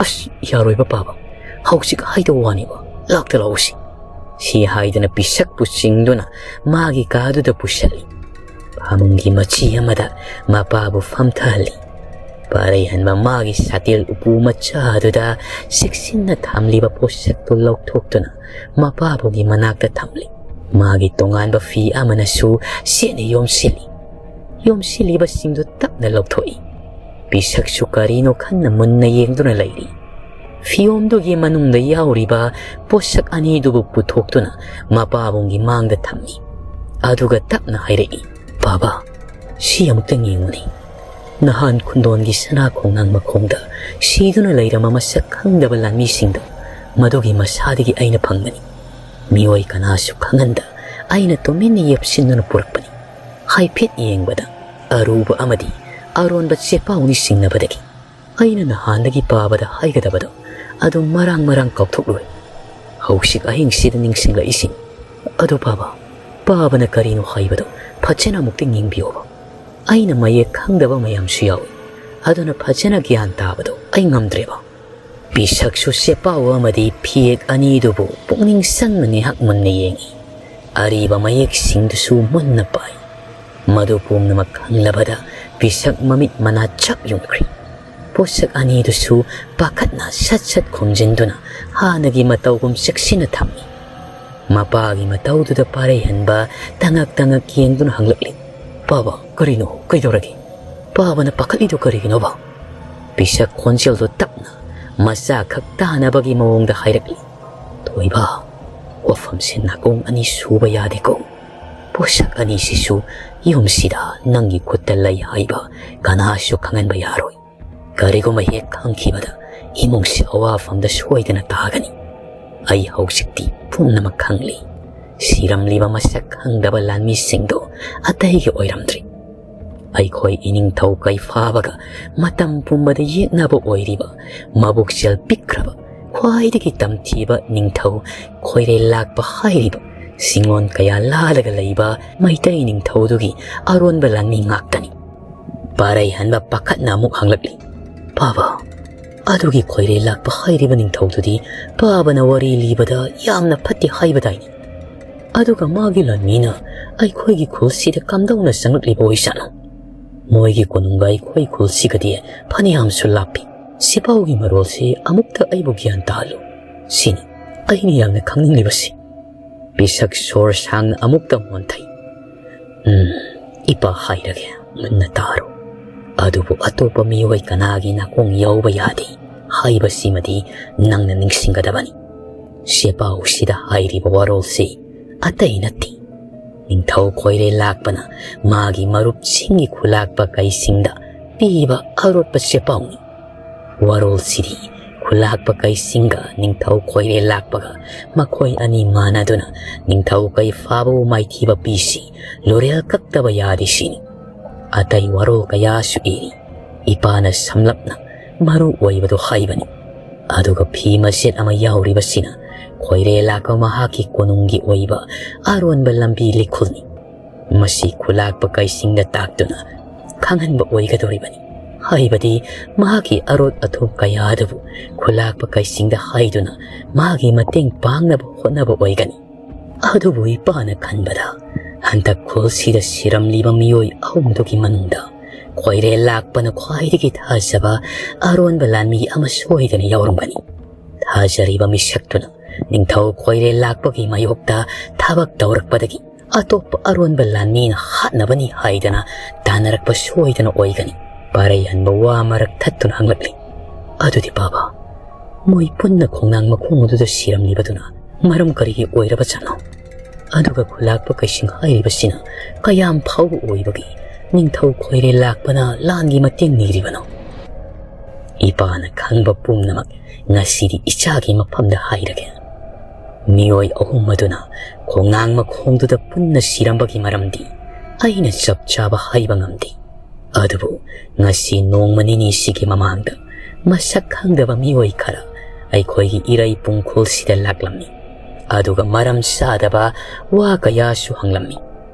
"ꯑꯁ, ꯌꯥꯔꯣꯏꯕ ꯄꯥꯕ, ꯍꯧꯖꯤꯛ ꯍꯥꯏꯗꯧ ꯋꯥꯅꯤꯕ, ꯂꯥꯛꯇ ꯂꯥꯛꯎꯁꯤ꯫" ꯁꯤ ꯍꯥꯏꯗꯅ ꯄꯤꯁꯛꯄꯨ ꯆꯤꯡꯗꯨꯅ ꯃꯥꯒꯤ ꯀꯥꯗꯨꯗ ꯄꯨꯁꯜꯂꯤ꯫ ꯐꯃꯨꯡꯒꯤ ꯃꯆꯤ ꯑꯃꯗ ꯃꯄꯥꯕꯨ ꯐꯝꯊꯍꯜꯂꯤ꯫ ꯄꯥꯔꯩꯍꯟꯕ ꯃꯥꯒꯤ ꯁꯥꯇꯤꯜ ꯎꯄꯨ ꯃꯆꯥ ꯑꯗꯨꯗ ꯆꯦꯛꯁꯤꯟꯅ ꯊꯝꯂꯤꯕ ꯄꯣꯠꯁꯛꯇꯨ ꯂꯧꯊꯣꯛꯇꯨꯅ ꯃꯄꯥꯕꯨꯒꯤ ꯃꯅꯥꯛꯇ ꯊꯝꯂꯤ꯫ ꯃꯥꯒꯤ ꯇꯣꯉꯥꯟꯕ ꯐꯤ ꯑꯃꯅꯁꯨ ꯆꯦꯠꯅ ꯌꯣꯝꯁꯤꯜꯂꯤ꯫ ꯌꯣꯝꯁꯤꯜꯂꯤꯕꯁꯤꯡꯗꯨ ꯇꯞꯅ ꯂꯧꯊꯣꯛꯏ꯫ ꯄꯤꯁꯛꯁꯨ ꯀꯔꯤꯅꯣ ꯈꯟꯅ ꯃꯨꯟꯅ ꯌꯦꯡꯗꯨꯅ ꯂꯩꯔꯤ꯫ ꯐꯤꯌꯣꯝꯗꯨꯒꯤ ꯃꯅꯨꯡꯗ ꯌꯥꯎꯔꯤꯕ ꯄꯣꯠꯁꯛ ꯑꯅꯤꯗꯨꯕꯨ ꯄꯨꯊꯣꯛꯇꯨꯅ ꯃꯄꯥꯕꯨꯡꯒꯤ ꯃꯥꯡꯗ ꯊꯝꯃꯤ꯫ ꯑꯗꯨꯒ ꯇꯞꯅ ꯍꯥꯏꯔꯛꯏ, "ꯕꯥꯕꯥ, ꯁꯤ ꯑꯃꯨꯛꯇꯪ ꯌꯦꯡꯉꯨꯅꯦ꯫ ꯅꯍꯥꯟ ꯈꯨꯟꯗꯣꯟꯒꯤ ꯁꯅꯥ ꯈꯣꯡꯅꯥꯡ ꯃꯈꯣꯡꯗ ꯁꯤꯗꯨꯅ ꯂꯩꯔꯝꯕ ꯃꯁꯛ ꯈꯪꯗꯕ ꯂꯥꯟꯃꯤꯁꯤꯡꯗꯣ ꯃꯗꯨꯒꯤ ꯃꯁꯥꯗꯒꯤ ꯑꯩꯅ ꯐꯪꯕꯅꯤ꯫ ꯃꯤꯑꯣꯏ ꯀꯅꯥꯁꯨ ꯈꯪꯍꯟꯗ ꯑꯩꯅ ꯇꯨꯃꯤꯟꯅ ꯌꯦꯞꯁꯤꯟꯗꯨꯅ ꯄꯨꯔꯛꯄꯅꯤ꯫ ꯍꯥꯏꯐꯦꯠ ꯌꯦꯡꯕꯗ ꯑꯔꯨꯕ ꯑꯃꯗꯤ ꯑꯔꯣꯟꯕ ꯆꯦꯄꯥꯎꯅꯤ ꯆꯤꯡꯅꯕꯗꯒꯤ ꯑꯩꯅ ꯅꯍꯥꯟꯗꯒꯤ ꯄꯥꯕꯗ ꯍꯥꯏꯒꯗꯕꯗꯣ ꯑꯗꯨ ꯃꯔꯥꯡ ꯃꯔꯥꯡ ꯀꯥꯎꯊꯣꯛꯂꯨꯔꯦ꯫ ꯍꯧꯖꯤꯛ ꯑꯍꯤꯡꯁꯤꯗ ꯅꯤꯡꯁꯤꯡꯂꯛꯏꯁꯤꯅꯤ꯫ ꯑꯗꯨ ꯄꯥꯕ, ꯄꯥꯕꯅ ꯀꯔꯤꯅꯣ ꯍꯥꯏꯕꯗꯣ ꯐꯖꯅ ꯑꯃꯨꯛꯇꯪ ꯌꯦꯡꯕꯤꯌꯣꯕ꯫ ꯑꯩꯅ ꯃꯌꯦꯛ ꯈꯪꯗꯕ ꯃꯌꯥꯝꯁꯨ ꯌꯥꯎꯏ, ꯑꯗꯨꯅ ꯐꯖꯅ ꯒ꯭ꯌꯥꯟ ꯇꯥꯕꯗꯣ ꯑꯩ ꯉꯝꯗ꯭ꯔꯦꯕ꯫" ꯄꯤꯁꯛꯁꯨ ꯆꯦꯄꯥꯎ ꯑꯃꯗꯤ ꯐꯤꯌꯦꯛ ꯑꯅꯤꯗꯨꯕꯨ ꯄꯨꯛꯅꯤꯡ ꯆꯪꯅ ꯉꯥꯏꯍꯥꯛ ꯃꯨꯟꯅ ꯌꯦꯡꯏ꯫ ꯑꯔꯤꯕ ꯃꯌꯦꯛꯁꯤꯡꯗꯨꯁꯨ ꯃꯨꯟꯅ ꯄꯥꯏ꯫ ꯃꯗꯨ ꯄꯨꯝꯅꯃꯛ ꯈꯪꯂꯕꯗ ꯄꯤꯁꯛ ꯃꯃꯤꯠ ꯃꯅꯥ ꯆꯞ ꯌꯨꯡꯈ꯭ꯔꯤ꯫ ꯄꯣꯠꯁꯛ ꯑꯅꯤꯗꯨꯁꯨ ꯄꯥꯈꯠꯅ ꯁꯠ ꯁꯠ ꯈꯨꯝꯖꯤꯟꯗꯨꯅ ꯍꯥꯟꯅꯒꯤ ꯃꯇꯧꯒꯨꯝ ꯆꯦꯛꯁꯤꯟꯅ ꯊꯝꯃꯤ꯫ ꯃꯄꯥꯒꯤ ꯃꯇꯧꯗꯨꯗ ꯄꯥꯔꯩꯍꯟꯕ ꯇꯉꯛ ꯇꯉꯛ ꯌꯦꯡꯗꯨꯅ ꯍꯪꯂꯛꯂꯤ, "ꯄꯥꯕ, ꯀꯔꯤꯅꯣ? ꯀꯩꯗꯧꯔꯒꯦ? ꯄꯥꯕꯅ ꯄꯥꯈꯠꯂꯤꯗꯨ ꯀꯔꯤꯒꯤꯅꯣꯕ?" ꯄꯤꯁꯛ ꯈꯣꯟꯖꯦꯜꯗꯨ ꯇꯞꯅ, ꯃꯆꯥ ꯈꯛ ꯇꯥꯅꯕꯒꯤ ꯃꯑꯣꯡꯗ ꯍꯥꯏꯔꯛꯂꯤ, "ꯊꯣꯏꯕ, ꯋꯥꯐꯝꯁꯦ ꯅꯥꯀꯣꯡ ꯑꯅꯤ ꯁꯨꯕ ꯌꯥꯗꯦꯀꯣ꯫ ꯄꯣꯠꯁꯛ ꯑꯅꯤꯁꯤꯁꯨ ꯌꯨꯝꯁꯤꯗ ꯅꯪꯒꯤ ꯈꯨꯠꯇ ꯂꯩ ꯍꯥꯏꯕ ꯀꯅꯥꯁꯨ ꯈꯪꯍꯟꯕ ꯌꯥꯔꯣꯏ꯫ ꯀꯔꯤꯒꯨꯝꯕ ꯍꯦꯛ ꯈꯪꯈꯤꯕꯗ ꯏꯃꯨꯡꯁꯤ ꯑꯋꯥꯐꯝꯗ ꯁꯣꯏꯗꯅ ꯇꯥꯒꯅꯤ꯫ ꯑꯩ ꯍꯧꯖꯤꯛꯇꯤ ꯄꯨꯝꯅꯃꯛ ꯈꯪꯂꯤ꯫ ꯁꯤꯔꯝꯂꯤꯕ ꯃꯁꯛ ꯈꯪꯗꯕ ꯂꯥꯟꯃꯤꯁꯤꯡꯗꯣ ꯑꯇꯩꯒꯤ ꯑꯣꯏꯔꯝꯗ꯭ꯔꯤ꯫ ꯑꯩꯈꯣꯏ ꯏꯅꯤꯡꯊꯧ ꯀꯩꯐꯥꯕꯒ ꯃꯇꯝ ꯄꯨꯝꯕꯗ ꯌꯦꯛꯅꯕ ꯑꯣꯏꯔꯤꯕ, ꯃꯕꯨꯛꯆꯦꯜ ꯄꯤꯛꯈ꯭ꯔꯕ, ꯈ꯭ꯋꯥꯏꯗꯒꯤ ꯇꯝꯊꯤꯕ ꯅꯤꯡꯊꯧ ꯈꯣꯏꯔꯦꯜ ꯂꯥꯛꯄ ꯍꯥꯏꯔꯤꯕ ꯁꯤꯡꯉꯣꯟ ꯀꯌꯥ ꯂꯥꯜꯂꯒ ꯂꯩꯕ ꯃꯩꯇꯩ ꯅꯤꯡꯊꯧꯗꯨꯒꯤ ꯑꯔꯣꯟꯕ ꯂꯥꯟꯃꯤ ꯉꯥꯛꯇꯅꯤ꯫" ꯄꯥꯔꯩꯍꯟꯕ ꯄꯥꯈꯠꯅ ꯑꯃꯨꯛ ꯍꯪꯂꯛꯂꯤ, "ꯄꯥꯕ, ꯑꯗꯨꯒꯤ ꯈꯣꯏꯔꯦꯜ ꯂꯥꯛꯄ ꯍꯥꯏꯔꯤꯕ ꯅꯤꯡꯊꯧꯗꯨꯗꯤ ꯄꯥꯕꯅ ꯋꯥꯔꯤ ꯂꯤꯕꯗ ꯌꯥꯝꯅ ꯐꯠꯇꯦ ꯍꯥꯏꯕꯗꯥꯏꯅꯦ? ꯑꯗꯨꯒ ꯃꯥꯒꯤ ꯂꯥꯟꯃꯤꯅ ꯑꯩꯈꯣꯏꯒꯤ ꯈꯨꯜꯁꯤꯗ ꯀꯝꯗꯧꯅ ꯆꯪꯂꯛꯂꯤꯕ ꯑꯣꯏꯖꯥꯠꯅꯣ? ꯃꯣꯏꯒꯤ ꯀꯣꯅꯨꯡꯒ ꯑꯩꯈꯣꯏ ꯈꯨꯜꯁꯤꯒꯗꯤ ꯐꯅꯌꯥꯝꯁꯨ ꯂꯥꯞꯄꯤ꯫ ꯁꯤꯄꯥꯎꯒꯤ ꯃꯔꯣꯜꯁꯤ ꯑꯃꯨꯛꯇ ꯑꯩꯕꯨ ꯒ꯭ꯌꯥꯟ ꯇꯥꯍꯜꯂꯨ꯫ ꯁꯤꯅꯤ ꯑꯩꯅ ꯌꯥꯝꯅ ꯈꯪꯅꯤꯡꯂꯤꯕꯁꯤ꯫" ꯄꯤꯁꯛ ꯁꯣꯔ ꯁꯥꯡꯅ ꯑꯃꯨꯛꯇ ꯍꯣꯟꯊꯩ꯫ "ꯎꯝ, ꯏꯄꯥ ꯍꯥꯏꯔꯒꯦ, ꯃꯨꯟꯅ ꯇꯥꯔꯣ꯫ ꯑꯗꯨꯕꯨ ꯑꯇꯣꯞꯄ ꯃꯤꯑꯣꯏ ꯀꯅꯥꯒꯤ ꯅꯥꯀꯣꯡ ꯌꯧꯕ ꯌꯥꯗꯦ ꯍꯥꯏꯕꯁꯤꯃꯗꯤ ꯅꯪꯅ ꯅꯤꯡꯁꯤꯡꯒꯗꯕꯅꯤ꯫ ꯁꯦꯄꯥꯎꯁꯤꯗ ꯍꯥꯏꯔꯤꯕ ꯋꯥꯔꯣꯜꯁꯤ ꯑꯇꯩ ꯅꯠꯇꯦ꯫ ꯅꯤꯡꯊꯧ ꯈꯣꯏꯔꯦꯜ ꯂꯥꯛꯄꯅ ꯃꯥꯒꯤ ꯃꯔꯨꯞꯁꯤꯡꯒꯤ ꯈꯨꯂꯥꯛꯄ ꯀꯩꯁꯤꯡꯗ ꯄꯤꯕ ꯑꯔꯣꯠꯄ ꯁꯦꯄꯥꯎꯅꯤ꯫ ꯋꯥꯔꯣꯜꯁꯤꯗꯤ ꯈꯨꯂꯥꯛꯄ ꯀꯩꯁꯤꯡꯒ ꯅꯤꯡꯊꯧ ꯈꯣꯏꯔꯦꯜ ꯂꯥꯛꯄꯒ ꯃꯈꯣꯏ ꯑꯅꯤ ꯃꯥꯟꯅꯗꯨꯅ ꯅꯤꯡꯊꯧ ꯀꯩꯐꯥꯕꯕꯨ ꯃꯥꯏꯊꯤꯕ ꯄꯤꯁꯤ ꯂꯨꯔꯦꯜ ꯀꯛꯇꯕ ꯌꯥꯗꯦ ꯁꯤꯅꯤ꯫ ꯑꯇꯩ ꯋꯥꯔꯣꯜ ꯀꯌꯥꯁꯨ ꯏꯔꯤ꯫ ꯏꯄꯥꯅ ꯁꯝꯂꯞꯅ ꯃꯔꯨ ꯑꯣꯏꯕꯗꯨ ꯍꯥꯏꯕꯅꯤ꯫ ꯑꯗꯨꯒ ꯐꯤ ꯃꯆꯦꯠ ꯑꯃ ꯌꯥꯎꯔꯤꯕꯁꯤꯅ ꯈꯣꯏꯔꯦꯜ ꯂꯥꯛꯄ ꯃꯍꯥꯛꯀꯤ ꯀꯣꯅꯨꯡꯒꯤ ꯑꯣꯏꯕ ꯑꯔꯣꯟꯕ ꯂꯝꯕꯤ ꯂꯤꯈꯨꯜꯅꯤ꯫ ꯃꯁꯤ ꯈꯨꯂꯥꯛꯄ ꯀꯩꯁꯤꯡꯗ ꯇꯥꯛꯇꯨꯅ ꯈꯪꯍꯟꯕ ꯑꯣꯏꯒꯗꯧꯔꯤꯕꯅꯤ꯫ ꯍꯥꯏꯕꯗꯤ ꯃꯍꯥꯛꯀꯤ ꯑꯔꯣꯠ ꯑꯊꯨꯞ ꯀꯌꯥ ꯑꯗꯨꯕꯨ ꯈꯨꯂꯥꯛꯄ ꯀꯩꯁꯤꯡꯗ ꯍꯥꯏꯗꯨꯅ ꯃꯥꯒꯤ ꯃꯇꯦꯡ ꯄꯥꯡꯅꯕ ꯍꯣꯠꯅꯕ ꯑꯣꯏꯒꯅꯤ꯫ ꯑꯗꯨꯕꯨ ꯏꯄꯥꯅ ꯈꯟꯕꯗ ꯍꯟꯗꯛ ꯈꯨꯜꯁꯤꯗ ꯁꯤꯔꯝꯂꯤꯕ ꯃꯤꯑꯣꯏ ꯑꯍꯨꯝꯗꯨꯒꯤ ꯃꯅꯨꯡꯗ ꯈꯣꯏꯔꯦꯜ ꯂꯥꯛꯄꯅ ꯈ꯭ꯋꯥꯏꯗꯒꯤ ꯊꯥꯖꯕ ꯑꯔꯣꯟꯕ ꯂꯥꯟꯃꯤ ꯑꯃ ꯁꯣꯏꯗꯅ ꯌꯥꯎꯔꯝꯒꯅꯤ꯫ ꯊꯥꯖꯔꯤꯕ ꯃꯤꯁꯛꯇꯨꯅ ꯅꯤꯡꯊꯧ ꯈꯣꯏꯔꯦꯜ ꯂꯥꯛꯄꯒꯤ ꯃꯥꯌꯣꯛꯇ ꯊꯕꯛ ꯇꯧꯔꯛꯄꯗꯒꯤ ꯑꯇꯣꯞꯄ ꯑꯔꯣꯟꯕ ꯂꯥꯟꯃꯤꯅ ꯍꯥꯠꯅꯕꯅꯤ ꯍꯥꯏꯗꯅ ꯇꯥꯟꯅꯔꯛꯄ ꯁꯣꯏꯗꯅ ꯑꯣꯏꯒꯅꯤ꯫ ꯄꯥꯔꯩꯍꯟꯕ ꯋꯥ ꯃꯔꯛ ꯊꯠꯇꯨꯅ ꯍꯪꯂꯛꯂꯤ, "ꯑꯗꯨꯗꯤ ꯕꯥꯕꯥ, ꯃꯣꯏ ꯄꯨꯟꯅ ꯈꯣꯡꯅꯥꯡ ꯃꯈꯣꯡ ꯑꯗꯨꯗ ꯁꯤꯔꯝꯂꯤꯕꯗꯨꯅ ꯃꯔꯝ ꯀꯔꯤꯒꯤ ꯑꯣꯏꯔꯕꯖꯥꯠꯅꯣ?" ꯑꯗꯨꯒ ꯈꯨꯂꯥꯛꯄ ꯀꯩꯁꯤꯡ ꯍꯥꯏꯔꯤꯕꯁꯤꯅ ꯀꯌꯥꯝ ꯐꯥꯎꯕ ꯑꯣꯏꯕꯒꯤ ꯅꯤꯡꯊꯧ ꯈꯣꯏꯔꯦꯜ ꯂꯥꯛꯄꯅ ꯂꯥꯟꯒꯤ ꯃꯇꯦꯡ ꯅꯤꯔꯤꯕꯅꯣ? ꯏꯄꯥꯅ ꯈꯪꯕ ꯄꯨꯝꯅꯃꯛ ꯉꯁꯤꯗꯤ ꯏꯆꯥꯒꯤ ꯃꯐꯝꯗ ꯍꯥꯏꯔꯒꯦ꯫ ꯃꯤꯑꯣꯏ ꯑꯍꯨꯝ ꯑꯗꯨꯅ ꯈꯣꯡꯅꯥꯡ ꯃꯈꯣꯡꯗꯨꯗ ꯄꯨꯟꯅ ꯁꯤꯔꯝꯕꯒꯤ ꯃꯔꯝꯗꯤ ꯑꯩꯅ ꯆꯞ ꯆꯥꯕ ꯍꯥꯏꯕ ꯉꯝꯗꯦ꯫ ꯑꯗꯨꯕꯨ ꯉꯁꯤ ꯅꯣꯡꯃ ꯅꯤꯅꯤꯁꯤꯒꯤ ꯃꯃꯥꯡꯗ ꯃꯁꯛ ꯈꯪꯗꯕ ꯃꯤꯑꯣꯏ ꯈꯔ ꯑꯩꯈꯣꯏꯒꯤ ꯏꯔꯩ ꯄꯨꯡꯈꯣꯜꯁꯤꯗ ꯂꯥꯛꯂꯝꯃꯤ꯫ ꯑꯗꯨꯒ ꯃꯔꯝ ꯆꯥꯗꯕ ꯋꯥ ꯀꯌꯥꯁꯨ ꯍꯪꯂꯝꯃꯤ꯫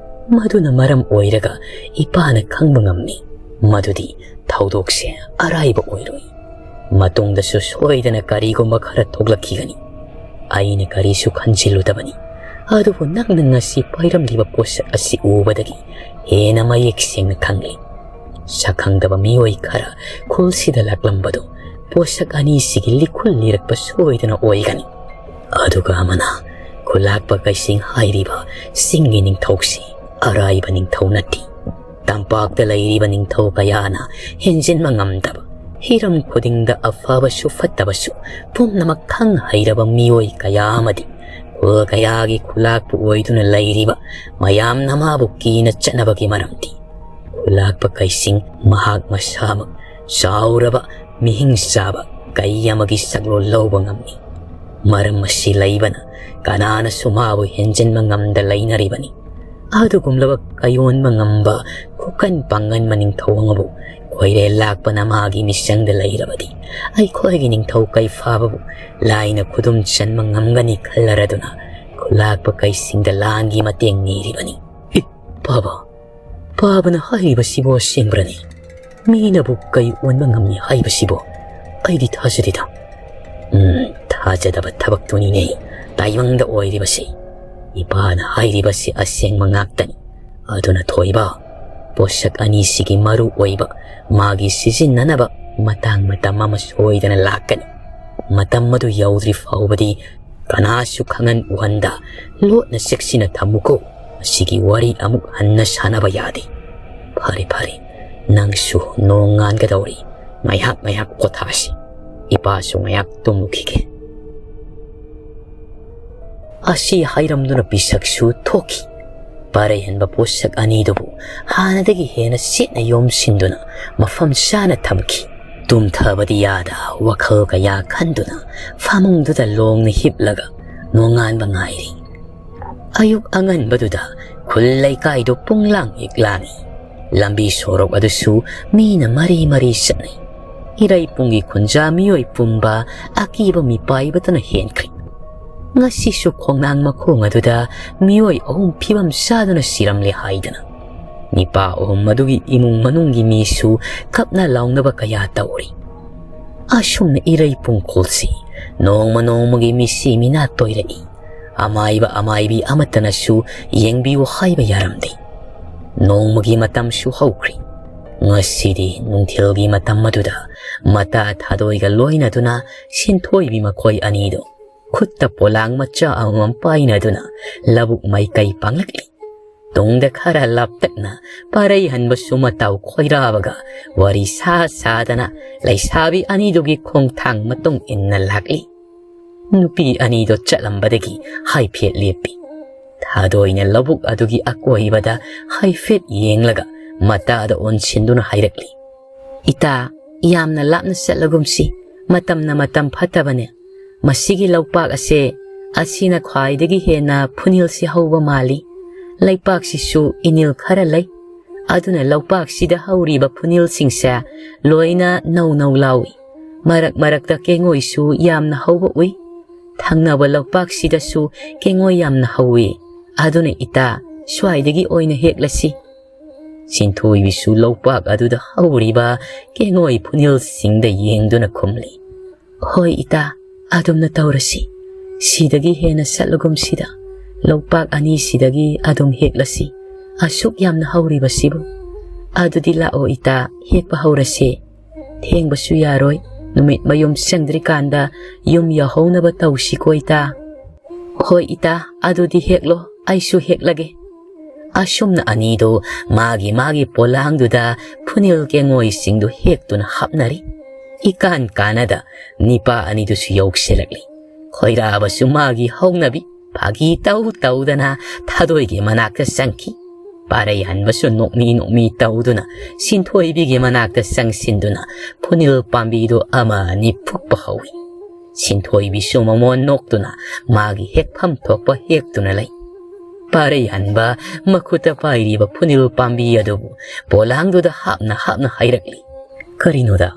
ꯃꯗꯨꯅ ꯃꯔꯝ ꯑꯣꯏꯔꯒ ꯏꯄꯥꯅ ꯈꯪꯕ ꯉꯝꯃꯤ ꯃꯗꯨꯗꯤ ꯊꯧꯗꯣꯛꯁꯦ ꯑꯔꯥꯏꯕ ꯑꯣꯏꯔꯣꯏ꯫ ꯃꯇꯨꯡꯗꯁꯨ ꯁꯣꯏꯗꯅ ꯀꯔꯤꯒꯨꯝꯕ ꯈꯔ ꯊꯣꯛꯂꯛꯈꯤꯒꯅꯤ꯫ ꯑꯩꯅ ꯀꯔꯤꯁꯨ ꯈꯟꯖꯤꯜꯂꯨꯗꯕꯅꯤ꯫ ꯑꯗꯨꯕꯨ ꯅꯪꯅ ꯉꯁꯤ ꯄꯥꯏꯔꯝꯂꯤꯕ ꯄꯣꯠꯁꯛ ꯑꯁꯤ ꯎꯕꯗꯒꯤ ꯍꯦꯟꯅ ꯃꯌꯦꯛ ꯁꯦꯡꯅ ꯈꯪꯂꯦ꯫ ꯁꯛꯈꯪꯗꯕ ꯃꯤꯑꯣꯏ ꯈꯔ ꯈꯨꯜꯁꯤꯗ ꯂꯥꯛꯂꯝꯕꯗꯨ ꯄꯣꯠꯁꯛ ꯑꯅꯤꯁꯤꯒꯤ ꯂꯤꯈꯨꯜ ꯂꯤꯔꯛꯄ ꯁꯣꯏꯗꯅ ꯑꯣꯏꯒꯅꯤ꯫ ꯑꯗꯨꯒ ꯑꯃꯅ ꯈꯨꯂꯥꯛꯄ ꯀꯩꯁꯤꯡ ꯍꯥꯏꯔꯤꯕ ꯆꯤꯡꯒꯤ ꯅꯤꯡꯊꯧꯁꯤ ꯑꯔꯥꯏꯕ ꯅꯤꯡꯊꯧ ꯅꯠꯇꯦ꯫ ꯇꯝꯄꯥꯛꯇ ꯂꯩꯔꯤꯕ ꯅꯤꯡꯊꯧ ꯀꯌꯥꯅ ꯍꯦꯟꯖꯤꯟꯕ ꯉꯝꯗꯕ, ꯍꯤꯔꯝ ꯈꯨꯗꯤꯡꯗ ꯑꯐꯕꯁꯨ ꯐꯠꯇꯕꯁꯨ ꯄꯨꯝꯅꯃꯛ ꯈꯪ ꯍꯩꯔꯕ ꯃꯤꯑꯣꯏ ꯀꯌꯥ ꯑꯃꯗꯤ ꯈꯨꯜ ꯀꯌꯥꯒꯤ ꯈꯨꯂꯥꯛꯄ ꯑꯣꯏꯗꯨꯅ ꯂꯩꯔꯤꯕ ꯃꯌꯥꯝꯅ ꯃꯥꯕꯨ ꯀꯤꯅ ꯆꯠꯅꯕꯒꯤ ꯃꯔꯝꯗꯤ ꯈꯨꯂꯥꯛꯄ ꯀꯩꯁꯤꯡ ꯃꯍꯥꯛ ꯃꯁꯥꯃꯛ ꯆꯥꯎꯔꯕ ꯃꯤꯍꯤꯡ ꯆꯥꯕ ꯀꯩ ꯑꯃꯒꯤ ꯁꯛꯂꯣꯟ ꯂꯧꯕ ꯉꯝꯃꯤ꯫ ꯃꯔꯝ ꯑꯁꯤ ꯂꯩꯕꯅ ꯀꯅꯥꯅꯁꯨ ꯃꯥꯕꯨ ꯍꯦꯟꯖꯤꯟꯕ ꯉꯝꯗ ꯂꯩꯅꯔꯤꯕꯅꯤ꯫ ꯑꯗꯨꯒꯨꯝꯂꯕ ꯀꯩꯌꯣꯟꯕ ꯉꯝꯕ ꯈꯨꯀꯟ ꯄꯥꯡꯒꯟꯕ ꯅꯤꯡꯊꯧ ꯑꯃꯕꯨ ꯈꯣꯏꯔꯦꯜ ꯂꯥꯛꯄꯅ ꯃꯥꯒꯤ ꯃꯤꯆꯪꯗ ꯂꯩꯔꯕꯗꯤ ꯑꯩꯈꯣꯏꯒꯤ ꯅꯤꯡꯊꯧ ꯀꯩꯐꯥꯕꯕꯨ ꯂꯥꯏꯅ ꯈꯨꯗꯨꯝ ꯆꯟꯕ ꯉꯝꯒꯅꯤ ꯈꯜꯂꯔꯗꯨꯅ ꯈꯨꯂꯥꯛꯄ ꯀꯩꯁꯤꯡꯗ ꯂꯥꯟꯒꯤ ꯃꯇꯦꯡ ꯅꯤꯔꯤꯕꯅꯤ꯫ ꯏ, ꯄꯥꯕ, ꯄꯥꯕꯅ ꯍꯥꯏꯔꯤꯕꯁꯤꯕꯨ ꯑꯁꯦꯡꯕ꯭ꯔꯅꯤ? ꯃꯤꯅꯕꯨ ꯀꯩ ꯑꯣꯟꯕ ꯉꯝꯃꯤ ꯍꯥꯏꯕꯁꯤꯕꯨ ꯑꯩꯗꯤ ꯊꯥꯖꯗꯦꯗ꯫ ꯎꯝ, ꯊꯥꯖꯗꯕ ꯊꯕꯛꯇꯨꯅꯤꯅꯦ ꯇꯥꯏꯕꯪꯗ ꯑꯣꯏꯔꯤꯕꯁꯤ꯫ ꯏꯄꯥꯅ ꯍꯥꯏꯔꯤꯕꯁꯤ ꯑꯁꯦꯡꯕ ꯉꯥꯛꯇꯅꯤ꯫ ꯑꯗꯨꯅ ꯊꯣꯏꯕ, ꯄꯣꯠꯁꯛ ꯑꯅꯤꯁꯤꯒꯤ ꯃꯔꯨ ꯑꯣꯏꯕ ꯃꯥꯒꯤ ꯁꯤꯖꯤꯟꯅꯅꯕ ꯃꯇꯥꯡ ꯃꯇꯝ ꯑꯃ ꯁꯣꯏꯗꯅ ꯂꯥꯛꯀꯅꯤ꯫ ꯃꯇꯝ ꯑꯗꯨ ꯌꯧꯗ꯭ꯔꯤ ꯐꯥꯎꯕꯗꯤ ꯀꯅꯥꯁꯨ ꯈꯪꯍꯟ ꯎꯍꯟꯗ ꯂꯣꯠꯅ ꯆꯦꯛꯁꯤꯟꯅ ꯊꯝꯃꯨꯀꯣ꯫ ꯃꯁꯤꯒꯤ ꯋꯥꯔꯤ ꯑꯃꯨꯛ ꯍꯟꯅ ꯁꯥꯟꯅꯕ ꯌꯥꯗꯦ꯫ ꯐꯔꯦ, ꯐꯔꯦ, ꯅꯪꯁꯨ ꯅꯣꯡ ꯉꯥꯟꯒꯗꯧꯔꯤ꯫ ꯉꯥꯏꯍꯥꯛ ꯉꯥꯏꯍꯥꯛ ꯄꯣꯊꯥꯁꯤ꯫ ꯏꯄꯥꯁꯨ ꯉꯥꯏꯍꯥꯛ ꯇꯨꯝꯃꯨꯈꯤꯒꯦ꯫ ꯑꯁꯤ ꯍꯥꯏꯔꯝꯗꯨꯅ ꯄꯤꯁꯛꯁꯨ ꯊꯣꯛꯈꯤ꯫ ꯄꯥꯔꯩꯍꯟꯕ ꯄꯣꯠꯁꯛ ꯑꯅꯤꯗꯨꯕꯨ ꯍꯥꯟꯅꯗꯒꯤ ꯍꯦꯟꯅ ꯆꯦꯠꯅ ꯌꯣꯝꯁꯤꯟꯗꯨꯅ ꯃꯐꯝ ꯆꯥꯅ ꯊꯝꯈꯤ꯫ ꯇꯨꯝꯊꯕꯗꯤ ꯌꯥꯗ ꯋꯥꯈꯜ ꯀꯌꯥ ꯈꯟꯗꯨꯅ ꯐꯃꯨꯡꯗꯨꯗ ꯂꯣꯡꯅ ꯍꯤꯞꯂꯒ ꯅꯣꯡꯉꯥꯟꯕ ꯉꯥꯏꯔꯤ꯫ ꯑꯌꯨꯛ ꯑꯉꯟꯕꯗꯨꯗ ꯈꯨꯜ ꯂꯩꯀꯥꯏꯗꯨ ꯄꯨꯡꯂꯥꯡ ꯍꯦꯛ ꯂꯥꯡꯏ꯫ ꯂꯝꯕꯤ ꯁꯣꯔꯣꯛ ꯑꯗꯨꯁꯨ ꯃꯤꯅ ꯃꯔꯤ ꯃꯔꯤ ꯆꯠꯅꯩ꯫ ꯏꯔꯩꯄꯨꯡꯒꯤ ꯈꯨꯟꯖꯥ ꯃꯤꯑꯣꯏ ꯄꯨꯝꯕ ꯑꯀꯤꯕ ꯃꯤꯄꯥꯏꯕꯇꯅ ꯍꯦꯟꯈ꯭ꯔꯦ꯫ ꯉꯁꯤꯁꯨ ꯈꯣꯡꯅꯥꯡ ꯃꯈꯣꯡ ꯑꯗꯨꯗ ꯃꯤꯑꯣꯏ ꯑꯍꯨꯝ ꯐꯤꯕꯝ ꯆꯥꯗꯨꯅ ꯁꯤꯔꯝꯂꯦ ꯍꯥꯏꯗꯅ ꯅꯤꯄꯥ ꯑꯍꯨꯝ ꯑꯗꯨꯒꯤ ꯏꯃꯨꯡ ꯃꯅꯨꯡꯒꯤ ꯃꯤꯁꯨ ꯀꯞꯅ ꯂꯥꯎꯅꯕ ꯀꯌꯥ ꯇꯧꯔꯤ꯫ ꯑꯁꯨꯝꯅ ꯏꯔꯩꯄꯨꯡ ꯈꯨꯜꯁꯤ ꯅꯣꯡꯃ ꯅꯣꯡꯃꯒꯤ ꯃꯤꯁꯤ ꯃꯤꯅꯥ ꯇꯣꯏꯔꯛꯏ꯫ ꯑꯃꯥꯏꯕ ꯑꯃꯥꯏꯕꯤ ꯑꯃꯠꯇꯅꯁꯨ ꯌꯦꯡꯕꯤꯌꯨ ꯍꯥꯏꯕ ꯌꯥꯔꯝꯗꯦ꯫ ꯅꯣꯡꯃꯒꯤ ꯃꯇꯝꯁꯨ ꯍꯧꯈ꯭ꯔꯤ꯫ ꯉꯁꯤꯗꯤ ꯅꯨꯡꯊꯤꯜꯒꯤ ꯃꯇꯝ ꯑꯗꯨꯗ ꯃꯇꯥ ꯊꯥꯗꯣꯏꯒ ꯂꯣꯏꯅꯗꯨꯅ ꯁꯤꯟꯊꯣꯏꯕꯤ ꯃꯈꯣꯏ ꯑꯅꯤꯗꯨ ꯈꯨꯠꯇ ꯄꯣꯂꯥꯡ ꯃꯆꯥ ꯑꯃꯃꯝ ꯄꯥꯏꯅꯗꯨꯅ ꯂꯧꯕꯨꯛ ꯃꯥꯏꯀꯩ ꯄꯥꯡꯂꯛꯂꯤ꯫ ꯇꯨꯡꯗ ꯈꯔ ꯂꯥꯞꯇꯛꯅ ꯄꯥꯔꯩ ꯍꯟꯕꯁꯨ ꯃꯇꯥꯎ ꯈꯣꯏꯔꯥꯕꯒ ꯋꯥꯔꯤ ꯁꯥ ꯁꯥꯗꯅ ꯂꯩꯁꯥꯕꯤ ꯑꯅꯤꯗꯨꯒꯤ ꯈꯣꯡꯊꯥꯡ ꯃꯇꯨꯡ ꯏꯟꯅ ꯂꯥꯛꯂꯤ꯫ ꯅꯨꯄꯤ ꯑꯅꯤꯗꯣ ꯆꯠꯂꯝꯕꯗꯒꯤ ꯍꯥꯏꯐꯦꯠ ꯂꯦꯞꯄꯤ꯫ ꯊꯥꯗꯣꯏꯅ ꯂꯧꯕꯨꯛ ꯑꯗꯨꯒꯤ ꯑꯀꯣꯏꯕꯗ ꯍꯥꯏꯐꯦꯠ ꯌꯦꯡꯂꯒ ꯃꯇꯥꯗ ꯑꯣꯟꯁꯤꯟꯗꯨꯅ ꯍꯥꯏꯔꯛꯂꯤ, "ꯏꯇꯥ, ꯌꯥꯝꯅ ꯂꯥꯞꯅ ꯆꯠꯂꯒꯨꯝꯁꯤ, ꯃꯇꯝꯅ ꯃꯇꯝ ꯐꯠꯇꯕꯅꯦ꯫ ꯃꯁꯤꯒꯤ ꯂꯧꯄꯥꯛ ꯑꯁꯦ ꯑꯁꯤꯅ ꯈ꯭ꯋꯥꯏꯗꯒꯤ ꯍꯦꯟꯅ ꯐꯨꯅꯤꯜꯁꯤ ꯍꯧꯕ ꯃꯥꯜꯂꯤ꯫ ꯂꯩꯄꯥꯛꯁꯤꯁꯨ ꯏꯅꯤꯜ ꯈꯔ ꯂꯩ꯫ ꯑꯗꯨꯅ ꯂꯧꯄꯥꯛꯁꯤꯗ ꯍꯧꯔꯤꯕ ꯐꯨꯅꯤꯜꯁꯤꯡꯁꯦ ꯂꯣꯏꯅ ꯅꯧ ꯅꯧ ꯂꯥꯎꯏ꯫ ꯃꯔꯛ ꯃꯔꯛꯇ ꯀꯦꯡꯉꯣꯏꯁꯨ ꯌꯥꯝꯅ ꯍꯧꯕ ꯎꯏ꯫ ꯊꯪꯅꯕ ꯂꯧꯄꯥꯛꯁꯤꯗꯁꯨ ꯀꯦꯡꯉꯣꯏ ꯌꯥꯝꯅ ꯍꯧꯏ꯫ ꯑꯗꯨꯅ ꯏꯇꯥ, ꯁ꯭ꯋꯥꯏꯗꯒꯤ ꯑꯣꯏꯅ ꯍꯦꯛꯂꯁꯤ꯫" ꯁꯤꯟꯊꯣꯏꯕꯤꯁꯨ ꯂꯧꯄꯥꯛ ꯑꯗꯨꯗ ꯍꯧꯔꯤꯕ ꯀꯦꯡꯉꯣꯏ ꯐꯨꯅꯤꯜꯁꯤꯡꯗ ꯌꯦꯡꯗꯨꯅ ꯈꯨꯝꯂꯤ, "ꯍꯣꯏ ꯏꯇꯥ, ꯑꯗꯨꯝꯅ ꯇꯧꯔꯁꯤ꯫ ꯁꯤꯗꯒꯤ ꯍꯦꯟꯅ ꯆꯠꯂꯒꯨꯝꯁꯤꯗ꯫ "ꯂꯧꯄꯥꯛ ꯑꯅꯤꯁꯤꯗꯒꯤ ꯑꯗꯨꯝ ꯍꯦꯛꯂꯁꯤ꯫ ꯑꯁꯨꯛ ꯌꯥꯝꯅ ꯍꯧꯔꯤꯕꯁꯤꯕꯨ꯫ ꯑꯗꯨꯗꯤ ꯂꯥꯛꯑꯣ ꯏꯇꯥ, ꯍꯦꯛꯄ ꯍꯧꯔꯁꯦ꯫ ꯊꯦꯡꯕꯁꯨ ꯌꯥꯔꯣꯏ꯫ ꯅꯨꯃꯤꯠ ꯃꯌꯨꯝ ꯆꯪꯗ꯭ꯔꯤꯀꯥꯟꯗ ꯌꯨꯝ ꯌꯧꯍꯧꯅꯕ ꯇꯧꯁꯤꯀꯣ ꯏꯇꯥ꯫" "ꯍꯣꯏ ꯏꯇꯥ, ꯑꯗꯨꯗꯤ ꯍꯦꯛꯂꯣ, ꯑꯩꯁꯨ ꯍꯦꯛꯂꯒꯦ꯫" ꯑꯁꯨꯝꯅ ꯑꯅꯤꯗꯨ ꯃꯥꯒꯤ ꯃꯥꯒꯤ ꯄꯣꯂꯥꯡꯗꯨꯗ ꯐꯨꯅꯤꯜ ꯀꯦꯡꯉꯣꯏꯁꯤꯡꯗꯨ ꯍꯦꯛꯇꯨꯅ ꯍꯥꯞꯅꯔꯤ꯫ ꯏꯀꯥꯟ ꯀꯥꯟꯅꯗ ꯅꯤꯄꯥ ꯑꯅꯤꯗꯨꯁꯨ ꯌꯧꯁꯤꯜꯂꯛꯂꯤ꯫ ꯈꯣꯏꯔꯥꯕꯁꯨ ꯃꯥꯒꯤ ꯍꯧꯅꯕꯤ ꯐꯥꯒꯤ ꯇꯧ ꯇꯧꯗꯅ ꯊꯥꯗꯣꯏꯒꯤ ꯃꯅꯥꯛꯇ ꯆꯪꯈꯤ꯫ ꯄꯥꯔꯩ ꯍꯟꯕꯁꯨ ꯅꯣꯛꯃꯤ ꯅꯣꯛꯃꯤ ꯇꯧꯗꯨꯅ ꯁꯤꯟꯊꯣꯏꯕꯤꯒꯤ ꯃꯅꯥꯛꯇ ꯆꯪꯁꯤꯟꯗꯨꯅ ꯐꯨꯅꯤꯜ ꯄꯥꯝꯕꯤꯗꯨ ꯑꯃ ꯑꯅꯤ ꯐꯨꯛꯄ ꯍꯧꯏ꯫ ꯁꯤꯟꯊꯣꯏꯕꯤꯁꯨ ꯃꯃꯣꯟ ꯅꯣꯛꯇꯨꯅ ꯃꯥꯒꯤ ꯍꯦꯛꯐꯝ ꯊꯣꯛꯄ ꯍꯦꯛꯇꯨꯅ ꯂꯩ꯫ ꯄꯥꯔꯩ ꯍꯟꯕ ꯃꯈꯨꯠꯇ ꯄꯥꯏꯔꯤꯕ ꯐꯨꯅꯤꯜ ꯄꯥꯝꯕꯤ ꯑꯗꯨꯕꯨ ꯄꯣꯂꯥꯡꯗꯨꯗ ꯍꯥꯞꯅ ꯍꯥꯞꯅ ꯍꯥꯏꯔꯛꯂꯤ꯫ "ꯀꯔꯤꯅꯣꯗ,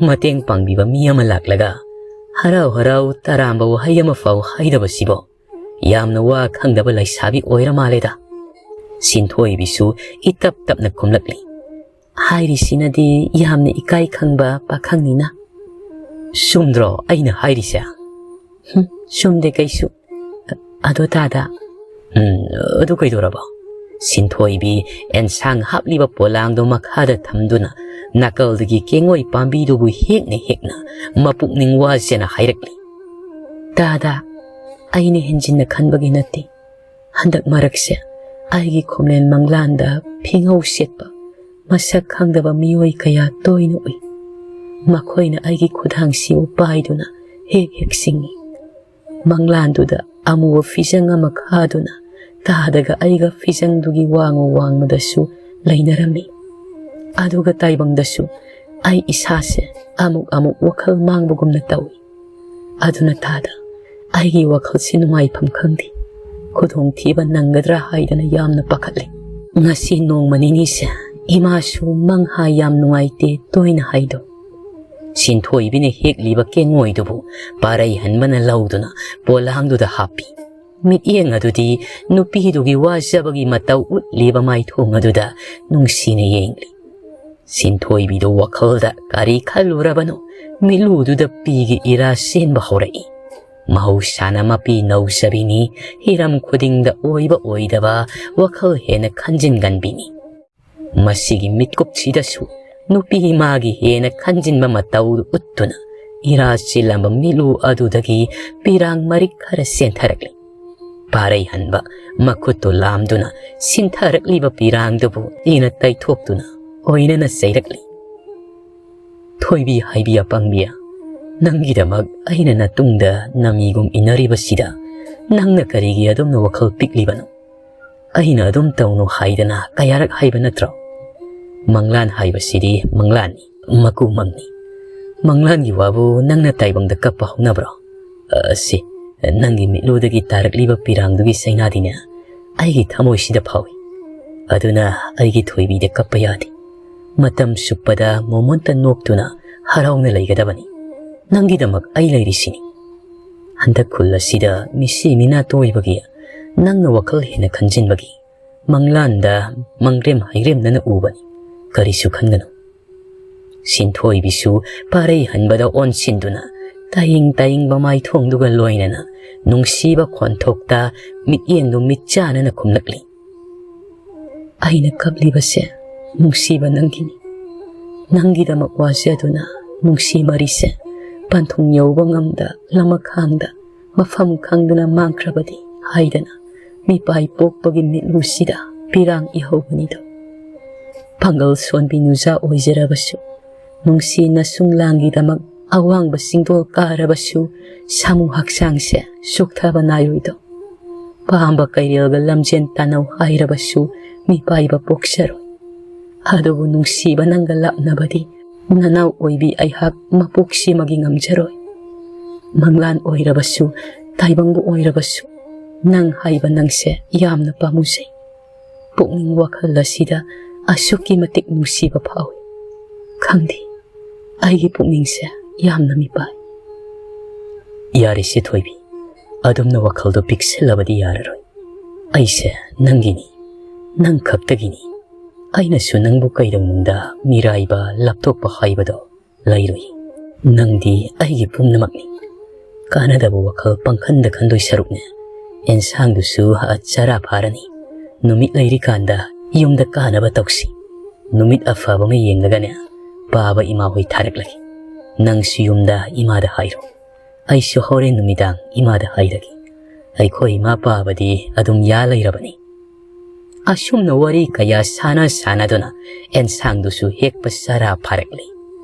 ꯃꯇꯦꯡ ꯄꯥꯡꯕꯤꯕ ꯃꯤ ꯑꯃ ꯂꯥꯛꯂꯒ ꯍꯔꯥꯎ ꯍꯔꯥꯎ ꯇꯔꯥꯝꯕ ꯋꯥꯍꯩ ꯑꯃꯐꯥꯎ ꯍꯥꯏꯗꯕꯁꯤꯕꯣ? ꯌꯥꯝꯅ ꯋꯥ ꯈꯪꯗꯕ ꯂꯩꯁꯥꯕꯤ ꯑꯣꯏꯔ ꯃꯥꯜꯂꯦꯗ꯫" ꯁꯤꯟꯊꯣꯏꯕꯤꯁꯨ ꯏꯇꯞ ꯇꯞꯅ ꯈꯨꯝꯂꯛꯂꯤ꯫ "ꯍꯥꯏꯔꯤꯁꯤꯅꯗꯤ ꯌꯥꯝꯅ ꯏꯀꯥꯏ ꯈꯪꯕ ꯄꯥꯈꯪꯅꯤꯅ꯫" "ꯆꯨꯝꯗ꯭ꯔꯣ ꯑꯩꯅ ꯍꯥꯏꯔꯤꯁꯦ?" "ꯍꯨꯝ, ꯆꯨꯝꯗꯦ ꯀꯩꯁꯨ꯫ ꯑꯗꯣ ꯇꯥꯗ꯫" "ꯎꯝ, ꯑꯗꯨ ꯀꯩꯗꯧꯔꯕ?" ꯁꯤꯟꯊꯣꯏꯕꯤ ꯑꯦꯟꯁꯥꯡ ꯍꯥꯞꯂꯤꯕ ꯄꯣꯂꯥꯡꯗꯨ ꯃꯈꯥꯗ ꯊꯝꯗꯨꯅ ꯅꯥꯀꯜꯗꯒꯤ ꯀꯦꯡꯉꯣꯏ ꯄꯥꯝꯕꯤꯗꯨꯕꯨ ꯍꯦꯛꯅ ꯍꯦꯛꯅ ꯃꯄꯨꯛꯅꯤꯡ ꯋꯥꯖꯅ ꯍꯥꯏꯔꯛꯂꯤ꯫ "ꯇꯥꯗ, ꯑꯩꯅ ꯍꯦꯟꯖꯤꯟꯅ ꯈꯟꯕꯒꯤ ꯅꯠꯇꯦ꯫ ꯍꯟꯗꯛ ꯃꯔꯛꯁꯦ ꯑꯩꯒꯤ ꯈꯣꯝꯂꯦꯟ ꯃꯪꯂꯥꯟꯗ ꯐꯤꯉꯧ ꯁꯦꯠꯄ ꯃꯁꯛ ꯈꯪꯗꯕ ꯃꯤꯑꯣꯏ ꯀꯌꯥ ꯇꯣꯏꯅ ꯎꯏ꯫ ꯃꯈꯣꯏꯅ ꯑꯩꯒꯤ ꯈꯨꯗꯥꯡꯁꯤꯕꯨ ꯄꯥꯏꯗꯨꯅ ꯍꯦꯛ ꯍꯦꯛ ꯆꯤꯡꯏ꯫ ꯃꯪꯂꯥꯟꯗꯨꯗ ꯑꯃꯨꯕ ꯐꯤꯖꯪ ꯑꯃ ꯈꯥꯗꯨꯅ ꯇꯥꯗꯒ ꯑꯩꯒ ꯐꯤꯖꯪꯗꯨꯒꯤ ꯋꯥꯡꯃ ꯋꯥꯡꯃꯗꯁꯨ ꯂꯩꯅꯔꯝꯃꯤ꯫ ꯑꯗꯨꯒ ꯇꯥꯏꯕꯪꯗꯁꯨ ꯑꯩ ꯏꯁꯥꯁꯦ ꯑꯃꯨꯛ ꯑꯃꯨꯛ ꯋꯥꯈꯜ ꯃꯥꯡꯕꯒꯨꯝꯅ ꯇꯧꯏ꯫ ꯑꯗꯨꯅ ꯇꯥꯗ, ꯑꯩꯒꯤ ꯋꯥꯈꯜꯁꯤ ꯅꯨꯡꯉꯥꯏꯐꯝ ꯈꯪꯗꯦ꯫ ꯈꯨꯗꯣꯡꯊꯤꯕ ꯅꯪꯒꯗ꯭ꯔꯥ ꯍꯥꯏꯗꯅ ꯌꯥꯝꯅ ꯄꯥꯈꯠꯂꯦ꯫ ꯉꯁꯤ ꯅꯣꯡꯃ ꯅꯤꯅꯤꯁꯦ ꯏꯃꯥꯁꯨ ꯃꯪ ꯍꯥꯏ ꯌꯥꯝ ꯅꯨꯡꯉꯥꯏꯇꯦ ꯇꯣꯏꯅ ꯍꯥꯏꯗꯣ꯫" ꯁꯤꯟꯊꯣꯏꯕꯤꯅ ꯍꯦꯛꯂꯤꯕ ꯀꯦꯡꯉꯣꯏꯗꯨꯕꯨ ꯄꯥꯔꯩ ꯍꯟꯕꯅ ꯂꯧꯗꯨꯅ ꯄꯣꯂꯥꯡꯗꯨꯗ ꯍꯥꯞꯄꯤ꯫ ꯃꯤꯠꯌꯦꯡ ꯑꯗꯨꯗꯤ ꯅꯨꯄꯤꯗꯨꯒꯤ ꯋꯥꯖꯕꯒꯤ ꯃꯇꯧ ꯎꯠꯂꯤꯕ ꯃꯥꯏꯊꯣꯡ ꯑꯗꯨꯗ ꯅꯨꯡꯁꯤꯅ ꯌꯦꯡꯂꯤ꯫ ꯁꯤꯟꯊꯣꯏꯕꯤꯗꯨ ꯋꯥꯈꯜꯗ ꯀꯔꯤ ꯈꯜꯂꯨꯔꯕꯅꯣ, ꯃꯤꯠꯂꯨꯗꯨꯗ ꯄꯤꯒꯤ ꯏꯔꯥ ꯆꯦꯟꯕ ꯍꯧꯔꯛꯏ꯫ ꯃꯍꯧꯁꯥꯅ ꯃꯄꯤ ꯅꯧꯖꯕꯤꯅꯤ, ꯍꯤꯔꯝ ꯈꯨꯗꯤꯡꯗ ꯑꯣꯏꯕ ꯑꯣꯏꯗꯕ ꯋꯥꯈꯜ ꯍꯦꯟꯅ ꯈꯟꯖꯤꯟꯒꯟꯕꯤꯅꯤ꯫ ꯃꯁꯤꯒꯤ ꯃꯤꯠꯀꯨꯞꯁꯤꯗꯁꯨ ꯅꯨꯄꯤ ꯃꯥꯒꯤ ꯍꯦꯟꯅ ꯈꯟꯖꯤꯟꯕ ꯃꯇꯧ ꯎꯠꯇꯨꯅ ꯏꯔꯥ ꯆꯤꯜꯂꯝꯕ ꯃꯤꯠꯂꯨ ꯑꯗꯨꯗꯒꯤ ꯄꯤꯔꯥꯡ ꯃꯔꯤꯛ ꯈꯔ ꯆꯦꯟꯊꯔꯛꯂꯤ꯫ ꯄꯥꯔꯩ ꯍꯟꯕ ꯃꯈꯨꯠꯇꯨ ꯂꯥꯝꯗꯨꯅ ꯁꯤꯟꯊꯔꯛꯂꯤꯕ ꯄꯤꯔꯥꯡꯗꯨꯕꯨ ꯏꯅ ꯇꯩꯊꯣꯛꯇꯨꯅ ꯑꯣꯏꯅꯅ ꯆꯩꯔꯛꯂꯤ꯫ "ꯊꯣꯏꯕꯤ ꯍꯥꯏꯕꯤ ꯑꯄꯪꯕꯤ, ꯅꯪꯒꯤꯗꯃꯛ ꯑꯩꯅ ꯅꯇꯨꯡꯗ ꯅꯃꯤꯒꯨꯝ ꯏꯟꯅꯔꯤꯕꯁꯤꯗ ꯅꯪꯅ ꯀꯔꯤꯒꯤ ꯑꯗꯨꯝꯅ ꯋꯥꯈꯜ ꯄꯤꯛꯂꯤꯕꯅꯣ? ꯑꯩꯅ ꯑꯗꯨꯝ ꯇꯧꯅꯨ ꯍꯥꯏꯗꯅ ꯀꯌꯥꯔꯛ ꯍꯥꯏꯕ ꯅꯠꯇ꯭ꯔꯣ? ꯃꯪꯂꯥꯟ ꯍꯥꯏꯕꯁꯤꯗꯤ ꯃꯪꯂꯥꯟꯅꯤ, ꯃꯀꯨ ꯃꯪꯅꯤ꯫ ꯃꯪꯂꯥꯟꯒꯤ ꯋꯥꯕꯨ ꯅꯪꯅ ꯇꯥꯏꯕꯪꯗ ꯀꯞꯄ ꯍꯧꯅꯕ꯭ꯔꯣ? ꯑꯁꯤ, ꯅꯪꯒꯤ ꯃꯤꯠꯂꯨꯗꯒꯤ ꯇꯥꯔꯛꯂꯤꯕ ꯄꯤꯔꯥꯡꯗꯨꯒꯤ ꯆꯩꯅꯥꯗꯤꯅꯦ ꯑꯩꯒꯤ ꯊꯃꯣꯏꯁꯤꯗ ꯐꯥꯎꯏ꯫ ꯑꯗꯨꯅ ꯑꯩꯒꯤ ꯊꯣꯏꯕꯤꯗ ꯀꯞꯄ ꯌꯥꯗꯦ꯫ ꯃꯇꯝ ꯆꯨꯞꯄꯗ ꯃꯣꯃꯣꯟꯇ ꯅꯣꯛꯇꯨꯅ ꯍꯔꯥꯎꯅ ꯂꯩꯒꯗꯕꯅꯤ꯫ ꯅꯪꯒꯤꯗꯃꯛ ꯑꯩ ꯂꯩꯔꯤꯁꯤꯅꯤ꯫ ꯍꯟꯗꯛ ꯈꯨꯜ ꯑꯁꯤꯗ ꯃꯤꯁꯤ ꯃꯤꯅꯥ ꯇꯣꯏꯕꯒꯤ ꯅꯪꯅ ꯋꯥꯈꯜ ꯍꯦꯟꯅ ꯈꯟꯖꯤꯟꯕꯒꯤ ꯃꯪꯂꯥꯟꯗ ꯃꯪꯔꯦꯝ ꯍꯩꯔꯦꯝꯅꯅ ꯎꯕꯅꯤ꯫ ꯀꯔꯤꯁꯨ ꯈꯟꯒꯅꯨ꯫" ꯁꯤꯟꯊꯣꯏꯕꯤꯁꯨ ꯄꯥꯔꯩ ꯍꯟꯕꯗ ꯑꯣꯟꯁꯤꯟꯗꯨꯅ ꯇꯥꯌꯤꯡ ꯇꯥꯌꯤꯡꯕ ꯃꯥꯏꯊꯣꯡꯗꯨꯒ ꯂꯣꯏꯅꯅ ꯅꯨꯡꯁꯤꯕ ꯈꯣꯟꯊꯣꯛꯇ ꯃꯤꯠꯌꯦꯡꯗꯨ ꯃꯤꯠꯆꯥꯅꯅ ꯈꯨꯝꯂꯛꯂꯤ꯫ "ꯑꯩꯅ ꯀꯞꯂꯤꯕꯁꯦ ꯅꯨꯡꯁꯤꯕ ꯅꯪꯒꯤꯅꯤ꯫ ꯅꯪꯒꯤꯗꯃꯛ ꯋꯥꯖꯗꯨꯅ ꯅꯨꯡꯁꯤ ꯃꯔꯤꯁꯦ ꯄꯟꯊꯨꯡ ꯌꯧꯕ ꯉꯝꯗ ꯂꯃꯈꯥꯡꯗ ꯃꯐꯝ ꯈꯪꯗꯅ ꯃꯥꯡꯈ꯭ꯔꯕꯗꯤ ꯍꯥꯏꯗꯅ ꯃꯤꯄꯥꯏ ꯄꯣꯛꯄꯒꯤ ꯃꯤꯠꯂꯨꯁꯤꯗ ꯄꯤꯔꯥꯡ ꯏꯍꯧꯕꯅꯤꯗꯣ꯫ ꯄꯥꯡꯒꯜ ꯁꯣꯟꯕꯤ ꯅꯨꯖꯥ ꯑꯣꯏꯖꯔꯕꯁꯨ, ꯅꯨꯡꯁꯤ ꯅꯁꯨꯡ ꯂꯥꯡꯒꯤꯗꯃꯛ ꯑꯋꯥꯡꯕ ꯆꯤꯡꯗꯣꯜ ꯀꯥꯔꯕꯁꯨ, ꯁꯥꯃꯨ ꯍꯛꯆꯥꯡꯁꯦ ꯆꯣꯛꯊꯕ ꯅꯥꯏꯔꯣꯏꯗꯣ꯫ ꯄꯥꯝꯕ ꯀꯩꯔꯦꯜꯒ ꯂꯝꯖꯦꯟ ꯇꯥꯟꯅꯧ ꯍꯥꯏꯔꯕꯁꯨ, ꯃꯤꯄꯥꯏꯕ ꯄꯣꯛꯆꯔꯣꯏ꯫ ꯑꯗꯨꯕꯨ ꯅꯨꯡꯁꯤꯕ ꯅꯪꯒ ꯂꯥꯞꯅꯕꯗꯤ ꯅꯅꯥꯎ ꯑꯣꯏꯕꯤ ꯑꯩꯍꯥꯛ ꯃꯄꯣꯛꯁꯤꯃꯒꯤ ꯉꯝꯖꯔꯣꯏ꯫ ꯃꯪꯂꯥꯟ ꯑꯣꯏꯔꯕꯁꯨ, ꯇꯥꯏꯕꯪꯕꯨ ꯑꯣꯏꯔꯕꯁꯨ, ꯅꯪ ꯍꯥꯏꯕ ꯅꯪꯁꯦ ꯌꯥꯝꯅ ꯄꯥꯝꯃꯨꯖꯩ꯫ ꯄꯨꯛꯅꯤꯡ ꯋꯥꯈꯜ ꯑꯁꯤꯗ ꯑꯁꯨꯛꯀꯤ ꯃꯇꯤꯛ ꯅꯨꯡꯁꯤꯕ ꯐꯥꯎꯏ꯫ ꯈꯪꯗꯦ, ꯑꯩꯒꯤ ꯄꯨꯛꯅꯤꯡꯁꯦ ꯌꯥꯝꯅ ꯃꯤꯄꯥꯏ꯫" "ꯌꯥꯔꯦꯁꯦ ꯊꯣꯏꯕꯤ, ꯑꯗꯨꯝꯅ ꯋꯥꯈꯜꯗꯣ ꯄꯤꯛꯁꯤꯜꯂꯕꯗꯤ ꯌꯥꯔꯔꯣꯏ꯫ ꯑꯩꯁꯦ ꯅꯪꯒꯤꯅꯤ, ꯅꯪ ꯈꯛꯇꯒꯤꯅꯤ꯫ ꯑꯩꯅꯁꯨ ꯅꯪꯕꯨ ꯀꯩꯗꯧꯅꯨꯡꯗ ꯃꯤꯔꯥꯏꯕ ꯂꯥꯞꯊꯣꯛꯄ ꯍꯥꯏꯕꯗꯣ ꯂꯩꯔꯣꯏ꯫ ꯅꯪꯗꯤ ꯑꯩꯒꯤ ꯄꯨꯝꯅꯃꯛꯅꯤ꯫ ꯀꯥꯟꯅꯗꯕ ꯋꯥꯈꯜ ꯄꯪꯈꯟꯗ ꯈꯟꯗꯣꯏ ꯁꯔꯨꯛꯅꯦ, ꯑꯦꯟꯁꯥꯡꯗꯨꯁꯨ ꯍꯥ ꯆꯔꯥ ꯐꯥꯔꯅꯤ꯫ ꯅꯨꯃꯤꯠ ꯂꯩꯔꯤꯀꯥꯟꯗ ꯌꯨꯝꯗ ꯀꯥꯅꯕ ꯇꯧꯁꯤ꯫ ꯅꯨꯃꯤꯠ ꯑꯐꯕ ꯑꯃ ꯌꯦꯡꯂꯒꯅꯦ, ꯄꯥꯕ ꯏꯃꯥ ꯍꯣꯏ ꯊꯥꯔꯛꯂꯒꯦ꯫ ꯅꯪꯁꯨ ꯌꯨꯝꯗ ꯏꯃꯥꯗ ꯍꯥꯏꯔꯣ꯫ ꯑꯩꯁꯨ ꯍꯣꯔꯦꯟ ꯅꯨꯃꯤꯗꯥꯡ ꯏꯃꯥꯗ ꯍꯥꯏꯔꯒꯦ꯫ ꯑꯩꯈꯣꯏ ꯏꯃꯥ ꯄꯥꯕꯗꯤ ꯑꯗꯨꯝ ꯌꯥ ꯂꯩꯔꯕꯅꯤ꯫ ꯑꯁꯨꯝꯅ ꯋꯥꯔꯤ ꯀꯌꯥ ꯁꯥꯟꯅ ꯁꯥꯟꯅꯗꯨꯅ ꯑꯦꯟꯁꯥꯡꯗꯨꯁꯨ ꯍꯦꯛꯄ ꯆꯔꯥ ꯐꯥꯔꯛꯂꯤ꯫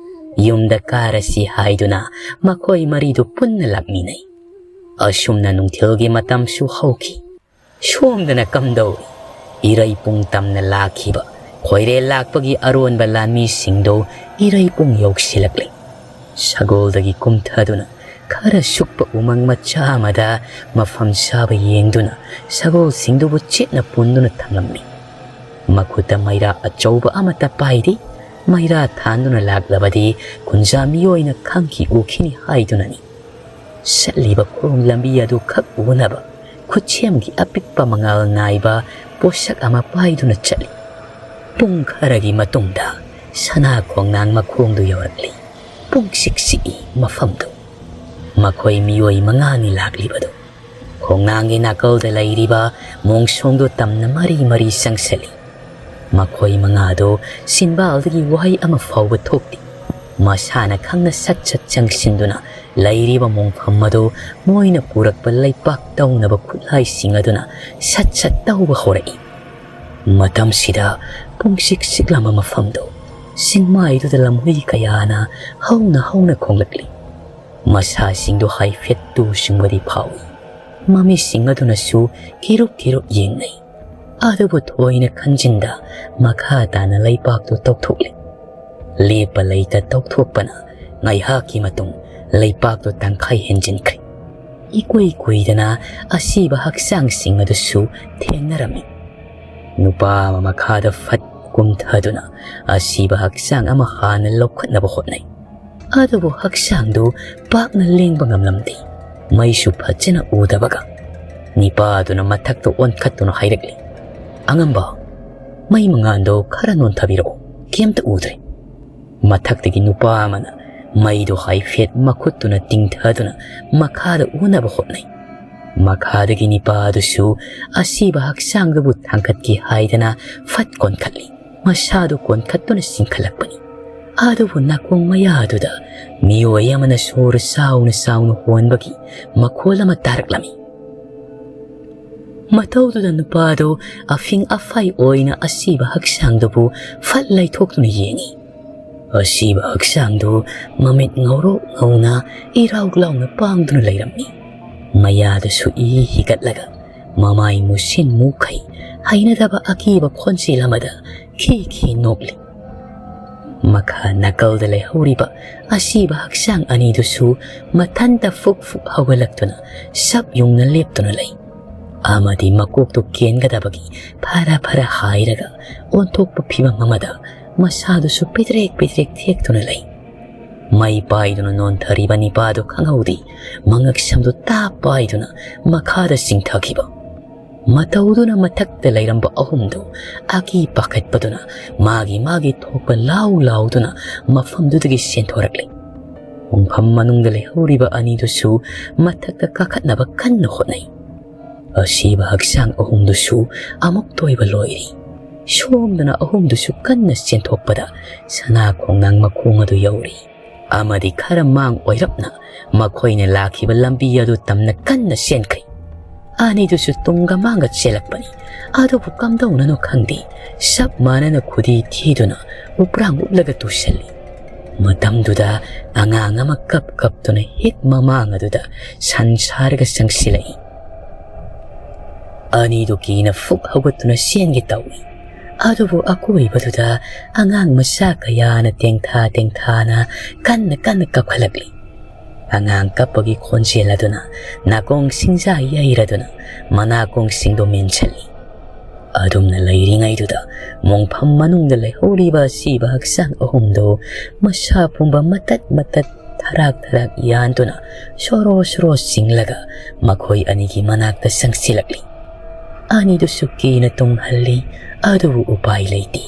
ꯌꯨꯝꯗ ꯀꯥꯔꯁꯤ ꯍꯥꯏꯗꯨꯅ ꯃꯈꯣꯏ ꯃꯔꯤꯗꯨ ꯄꯨꯟꯅ ꯂꯥꯛꯃꯤꯟꯅꯩ꯫ ꯑꯁꯨꯝꯅ ꯅꯨꯡꯊꯤꯜꯒꯤ ꯃꯇꯝꯁꯨ ꯍꯧꯈꯤ꯫ ꯁꯣꯝꯗꯅ ꯀꯝꯗꯧꯔꯤ? ꯏꯔꯩ ꯄꯨꯡ ꯇꯝꯅ ꯂꯥꯛꯈꯤꯕ ꯈꯣꯏꯔꯦꯜ ꯂꯥꯛꯄꯒꯤ ꯑꯔꯣꯟꯕ ꯂꯥꯟꯃꯤꯁꯤꯡꯗꯨ ꯏꯔꯩ ꯄꯨꯡ ꯌꯧꯁꯤꯜꯂꯛꯂꯤ꯫ ꯁꯒꯣꯜꯗꯒꯤ ꯀꯨꯝꯊꯗꯨꯅ ꯈꯔ ꯁꯨꯛꯄ ꯎꯃꯪ ꯃꯆꯥ ꯑꯃꯗ ꯃꯐꯝ ꯆꯥꯕ ꯌꯦꯡꯗꯨꯅ ꯁꯒꯣꯜꯁꯤꯡꯗꯨꯕꯨ ꯆꯦꯠꯅ ꯄꯨꯟꯗꯨꯅ ꯊꯝꯂꯝꯃꯤ꯫ ꯃꯈꯨꯠꯇ ꯃꯩꯔꯥ ꯑꯆꯧꯕ ꯑꯃꯠꯇ ꯄꯥꯏꯔꯤ꯫ ꯃꯩꯔꯥ ꯊꯥꯟꯗꯨꯅ ꯂꯥꯛꯂꯕꯗꯤ ꯈꯨꯟꯖꯥ ꯃꯤꯑꯣꯏꯅ ꯈꯪꯈꯤ ꯎꯈꯤꯅꯤ ꯍꯥꯏꯗꯨꯅꯅꯤ꯫ ꯆꯠꯂꯤꯕ ꯈꯣꯡ ꯂꯝꯕꯤ ꯑꯗꯨ ꯈꯛ ꯎꯅꯕ ꯈꯨꯠꯁꯦꯝꯒꯤ ꯑꯄꯤꯛꯄ ꯃꯉꯥꯜ ꯅꯥꯏꯕ ꯄꯣꯠꯁꯛ ꯑꯃ ꯄꯥꯏꯗꯨꯅ ꯆꯠꯂꯤ꯫ ꯄꯨꯡ ꯈꯔꯒꯤ ꯃꯇꯨꯡꯗ ꯁꯅꯥ ꯈꯣꯡꯅꯥꯡ ꯃꯈꯣꯡꯗꯨ ꯌꯧꯔꯛꯂꯤ꯫ ꯄꯨꯡꯁꯤꯛ ꯁꯤꯛꯏ ꯃꯐꯝꯗꯨ꯫ ꯃꯈꯣꯏ ꯃꯤꯑꯣꯏ ꯃꯉꯥꯅꯤ ꯂꯥꯛꯂꯤꯕꯗꯨ꯫ ꯈꯣꯡꯅꯥꯡꯒꯤ ꯅꯥꯀꯜꯗ ꯂꯩꯔꯤꯕ ꯃꯣꯡꯁꯣꯡꯗꯨ ꯇꯝꯅ ꯃꯔꯤ ꯃꯔꯤ ꯆꯪꯁꯤꯜꯂꯤ꯫ ꯃꯈꯣꯏ ꯃꯉꯥꯗꯨ ꯆꯤꯟꯕꯥꯜꯗꯒꯤ ꯋꯥꯍꯩ ꯑꯃ ꯐꯥꯎꯕ ꯊꯣꯛꯇꯦ꯫ ꯃꯁꯥꯅ ꯈꯪꯅ ꯁꯠ ꯁꯠ ꯆꯪꯁꯤꯟꯗꯨꯅ ꯂꯩꯔꯤꯕ ꯃꯣꯡꯐꯝ ꯑꯗꯨ ꯃꯣꯏꯅ ꯄꯨꯔꯛꯄ ꯂꯩꯄꯥꯛ ꯇꯧꯅꯕ ꯈꯨꯠꯂꯥꯏꯁꯤꯡ ꯑꯗꯨꯅ ꯁꯠ ꯁꯠ ꯇꯧꯕ ꯍꯧꯔꯛꯏ꯫ ꯃꯇꯝꯁꯤꯗ ꯄꯨꯡꯁꯤꯛ ꯁꯤꯛꯂꯝꯕ ꯃꯐꯝꯗꯨ ꯆꯤꯡꯃꯥꯏꯗꯨꯗ ꯂꯝꯍꯨꯏ ꯀꯌꯥꯅ ꯍꯧꯅ ꯍꯧꯅ ꯈꯣꯡꯂꯛꯂꯤ꯫ ꯃꯁꯥꯁꯤꯡꯗꯨ ꯍꯥꯏꯐꯦꯠ ꯇꯨ ꯆꯨꯡꯕꯗꯤ ꯐꯥꯎꯏ꯫ ꯃꯃꯤꯁꯤꯡ ꯑꯗꯨꯅꯁꯨ ꯀꯤꯔꯨꯞ ꯀꯤꯔꯨꯞ ꯌꯦꯡꯅꯩ꯫ ꯑꯗꯨꯕꯨ ꯊꯣꯏꯅ ꯈꯟꯖꯤꯟꯗ ꯃꯈꯥ ꯇꯥꯅ ꯂꯩꯄꯥꯛꯇꯨ ꯇꯧꯊꯣꯛꯂꯤ꯫ ꯂꯦꯞꯄ ꯂꯩꯇ ꯇꯧꯊꯣꯛꯄꯅ ꯉꯥꯏꯍꯥꯛꯀꯤ ꯃꯇꯨꯡ ꯂꯩꯄꯥꯛꯇꯨ ꯇꯪꯈꯥꯏ ꯍꯦꯟꯖꯤꯟꯈ꯭ꯔꯦ꯫ ꯏꯀꯨꯏ ꯀꯨꯏꯗꯅ ꯑꯁꯤꯕ ꯍꯛꯆꯥꯡꯁꯤꯡ ꯑꯗꯨꯁꯨ ꯊꯦꯡꯅꯔꯝꯃꯤ꯫ ꯅꯨꯄꯥ ꯑꯃ ꯃꯈꯥꯗ ꯐꯠ ꯀꯨꯝꯊꯗꯨꯅ ꯑꯁꯤꯕ ꯍꯛꯆꯥꯡ ꯑꯃ ꯍꯥꯟꯅ ꯂꯧꯈꯠꯅꯕ ꯍꯣꯠꯅꯩ꯫ ꯑꯗꯨꯕꯨ ꯍꯛꯆꯥꯡꯗꯨ ꯄꯥꯛꯅ ꯂꯦꯡꯕ ꯉꯝꯂꯝꯗꯦ꯫ ꯃꯩꯁꯨ ꯐꯖꯅ ꯎꯗꯕꯒ꯫ ꯅꯤꯄꯥꯗꯨꯅ ꯃꯊꯛꯇ ꯑꯣꯟꯈꯠꯇꯨꯅ ꯍꯥꯏꯔꯛꯂꯤ, "ꯑꯉꯝꯕ, ꯃꯩ ꯃꯉꯥꯜꯗꯣ ꯈꯔ ꯅꯣꯟꯊꯕꯤꯔꯛꯑꯣ, ꯀꯩꯝꯇ ꯎꯗ꯭ꯔꯦ꯫" ꯃꯊꯛꯇꯒꯤ ꯅꯨꯄꯥ ꯑꯃꯅ ꯃꯩꯗꯨ ꯍꯥꯏꯐꯦꯠ ꯃꯈꯨꯠꯇꯨꯅ ꯇꯤꯡꯊꯗꯨꯅ ꯃꯈꯥꯗ ꯎꯅꯕ ꯍꯣꯠꯅꯩ꯫ ꯃꯈꯥꯗꯒꯤ ꯅꯤꯄꯥ ꯑꯗꯨꯁꯨ ꯑꯁꯤꯕ ꯍꯛꯆꯥꯡꯗꯨꯕꯨ ꯊꯥꯡꯒꯠꯀꯦ ꯍꯥꯏꯗꯅ ꯐꯠ ꯀꯣꯟꯈꯠꯂꯤ꯫ ꯃꯁꯥꯗꯨ ꯀꯣꯟꯈꯠꯇꯨꯅ ꯆꯤꯡꯈꯠꯂꯛꯄꯅꯤ꯫ ꯑꯗꯨꯕꯨ ꯅꯥꯀꯣꯡ ꯃꯌꯥꯗꯨꯗ ꯃꯤꯑꯣꯏ ꯑꯃꯅ ꯁꯣꯔ ꯆꯥꯎꯅ ꯆꯥꯎꯅ ꯍꯣꯟꯕꯒꯤ ꯃꯈꯣꯜ ꯑꯃ ꯇꯥꯔꯛꯂꯝꯃꯤ꯫ ꯃꯇꯧꯗꯨꯗ ꯅꯨꯄꯥꯗꯨ ꯑꯐꯤꯡ ꯑꯐꯥꯏ ꯑꯣꯏꯅ ꯑꯁꯤꯕ ꯍꯛꯆꯥꯡꯗꯨꯕꯨ ꯐꯠ ꯂꯩꯊꯣꯛꯇꯨꯅ ꯌꯦꯡꯏ꯫ ꯑꯁꯤꯕ ꯍꯛꯆꯥꯡꯗꯨ ꯃꯃꯤꯠ ꯉꯧꯔꯣꯛ ꯉꯧꯅ ꯏꯔꯥꯎ ꯂꯥꯎꯅ ꯄꯥꯡꯗꯨꯅ ꯂꯩꯔꯝꯃꯤ꯫ ꯃꯌꯥꯗꯁꯨ ꯏ ꯍꯤꯒꯠꯂꯒ ꯃꯃꯥꯏ ꯃꯨꯁꯤꯟ ꯃꯨꯈꯩ ꯍꯩꯅꯗꯕ ꯑꯀꯤꯕ ꯈꯣꯟꯖꯦꯜ ꯑꯃꯗ ꯈꯤ ꯈꯤ ꯅꯣꯛꯂꯤ꯫ ꯃꯈꯥ ꯅꯥꯀꯜꯗ ꯂꯩꯍꯧꯔꯤꯕ ꯑꯁꯤꯕ ꯍꯛꯆꯥꯡ ꯑꯅꯤꯗꯨꯁꯨ ꯃꯊꯟꯇ ꯐꯨꯛ ꯐꯨꯛ ꯍꯧꯒꯠꯂꯛꯇꯨꯅ ꯁꯞ ꯌꯨꯡꯅ ꯂꯦꯞꯇꯨꯅ ꯂꯩ꯫ ꯑꯃꯗꯤ ꯃꯀꯣꯛꯇꯨ ꯀꯦꯟꯒꯗꯕꯒꯤ ꯐꯔ ꯐꯔ ꯍꯥꯏꯔꯒ ꯑꯣꯟꯊꯣꯛꯄ ꯐꯤꯕꯝ ꯑꯃꯗ ꯃꯁꯥꯗꯨꯁꯨ ꯄꯤꯗ꯭ꯔꯦꯛ ꯄꯤꯗ꯭ꯔꯦꯛ ꯊꯦꯛꯇꯨꯅ ꯂꯩ꯫ ꯃꯩ ꯄꯥꯏꯗꯨꯅ ꯅꯣꯟꯊꯔꯤꯕ ꯅꯤꯄꯥꯗꯨ ꯈꯪꯍꯧꯗꯦ, ꯃꯉꯛꯁꯝꯗꯨ ꯇꯥꯞ ꯄꯥꯏꯗꯨꯅ ꯃꯈꯥꯗ ꯆꯤꯡꯊꯈꯤꯕ꯫ ꯃꯇꯧꯗꯨꯅ ꯃꯊꯛꯇ ꯂꯩꯔꯝꯕ ꯑꯍꯨꯝꯗꯨ ꯑꯀꯤ ꯄꯥꯈꯠꯄꯗꯨꯅ ꯃꯥꯒꯤ ꯃꯥꯒꯤ ꯊꯣꯛꯄ ꯂꯥꯎ ꯂꯥꯎꯗꯨꯅ ꯃꯐꯝꯗꯨꯗꯒꯤ ꯆꯦꯟꯊꯣꯔꯛꯂꯦ꯫ ꯃꯣꯡꯐꯝ ꯃꯅꯨꯡꯗ ꯂꯩꯍꯧꯔꯤꯕ ꯑꯅꯤꯗꯨꯁꯨ ꯃꯊꯛꯇ ꯀꯥꯈꯠꯅꯕ ꯀꯟꯅ ꯍꯣꯠꯅꯩ꯫ ꯑꯁꯤꯕ ꯍꯛꯆꯥꯡ ꯑꯍꯨꯝꯗꯨꯁꯨ ꯑꯃꯨꯛꯇ ꯑꯣꯏꯕ ꯂꯣꯏꯔꯤ꯫ ꯁꯣꯝꯗꯅ ꯑꯍꯨꯝꯗꯨꯁꯨ ꯀꯟꯅ ꯆꯦꯟꯊꯣꯛꯄꯗ ꯁꯅꯥ ꯈꯣꯡꯅꯥꯡ ꯃꯈꯣꯡ ꯑꯗꯨ ꯌꯧꯔꯤ꯫ ꯑꯃꯗꯤ ꯈꯔ ꯃꯥꯡ ꯑꯣꯏꯔꯞꯅ ꯃꯈꯣꯏꯅ ꯂꯥꯛꯈꯤꯕ ꯂꯝꯕꯤ ꯑꯗꯨ ꯇꯝꯅ ꯀꯟꯅ ꯆꯦꯟꯈ꯭ꯔꯦ꯫ ꯑꯅꯤꯗꯨꯁꯨ ꯇꯨꯡꯒ ꯃꯥꯡꯒ ꯆꯦꯜꯂꯛꯄꯅꯤ꯫ ꯑꯗꯨꯕꯨ ꯀꯝꯗꯧꯅꯅꯣ ꯈꯪꯗꯦ, ꯆꯞ ꯃꯥꯟꯅꯅ ꯈꯨꯗꯤ ꯊꯤꯗꯨꯅ ꯎꯄ꯭ꯔꯥꯡ ꯎꯞꯂꯒ ꯇꯨꯁꯜꯂꯤ꯫ ꯃꯇꯝꯗꯨꯗ ꯑꯉꯥꯡ ꯑꯃ ꯀꯞ ꯀꯞꯇꯨꯅ ꯍꯦꯛ ꯃꯃꯥꯡ ꯑꯗꯨꯗ ꯁꯟ ꯁꯥꯔꯒ ꯆꯪꯁꯤꯜꯂꯛꯏ꯫ ꯑꯅꯤꯗꯨ ꯀꯤꯅ ꯐꯨꯛ ꯍꯧꯒꯠꯇꯨꯅ ꯆꯦꯟꯒꯦ ꯇꯧꯏ꯫ ꯑꯗꯨꯕꯨ ꯑꯀꯣꯏꯕꯗꯨꯗ ꯑꯉꯥꯡ ꯃꯆꯥ ꯀꯌꯥꯅ ꯇꯦꯡꯊꯥ ꯇꯦꯡꯊꯥꯅ ꯀꯟꯅ ꯀꯟꯅ ꯀꯞꯈꯠꯂꯛꯂꯤ꯫ ꯑꯉꯥꯡ ꯀꯞꯄꯒꯤ ꯈꯣꯟꯖꯦꯜ ꯑꯗꯨꯅ ꯅꯥꯀꯣꯡ ꯁꯤꯡꯖꯥ ꯌꯩꯔꯗꯨꯅ ꯃꯅꯥꯀꯣꯡꯁꯤꯡꯗꯨ ꯃꯦꯟꯁꯤꯜꯂꯤ꯫ ꯑꯗꯨꯝꯅ ꯂꯩꯔꯤꯉꯩꯗꯨꯗ ꯃꯣꯡꯐꯝ ꯃꯅꯨꯡꯗ ꯂꯩꯍꯧꯔꯤꯕ ꯑꯁꯤꯕ ꯍꯛꯆꯥꯡ ꯑꯍꯨꯝꯗꯨ ꯃꯁꯥ ꯄꯨꯝꯕ ꯃꯇꯠ ꯃꯇꯠ ꯊꯔꯥꯛ ꯊꯔꯥꯛ ꯌꯥꯟꯗꯨꯅ ꯁꯣꯔꯣ ꯁꯣꯔꯣ ꯆꯤꯡꯂꯒ ꯃꯈꯣꯏ ꯑꯅꯤꯒꯤ ꯃꯅꯥꯛꯇ ꯆꯪꯁꯤꯜꯂꯛꯂꯤ꯫ ꯑꯅꯤꯗꯨꯁꯨ ꯀꯤꯅ ꯇꯨꯡꯍꯜꯂꯤ, ꯑꯗꯨꯕꯨ ꯎꯄꯥꯏ ꯂꯩꯇꯦ꯫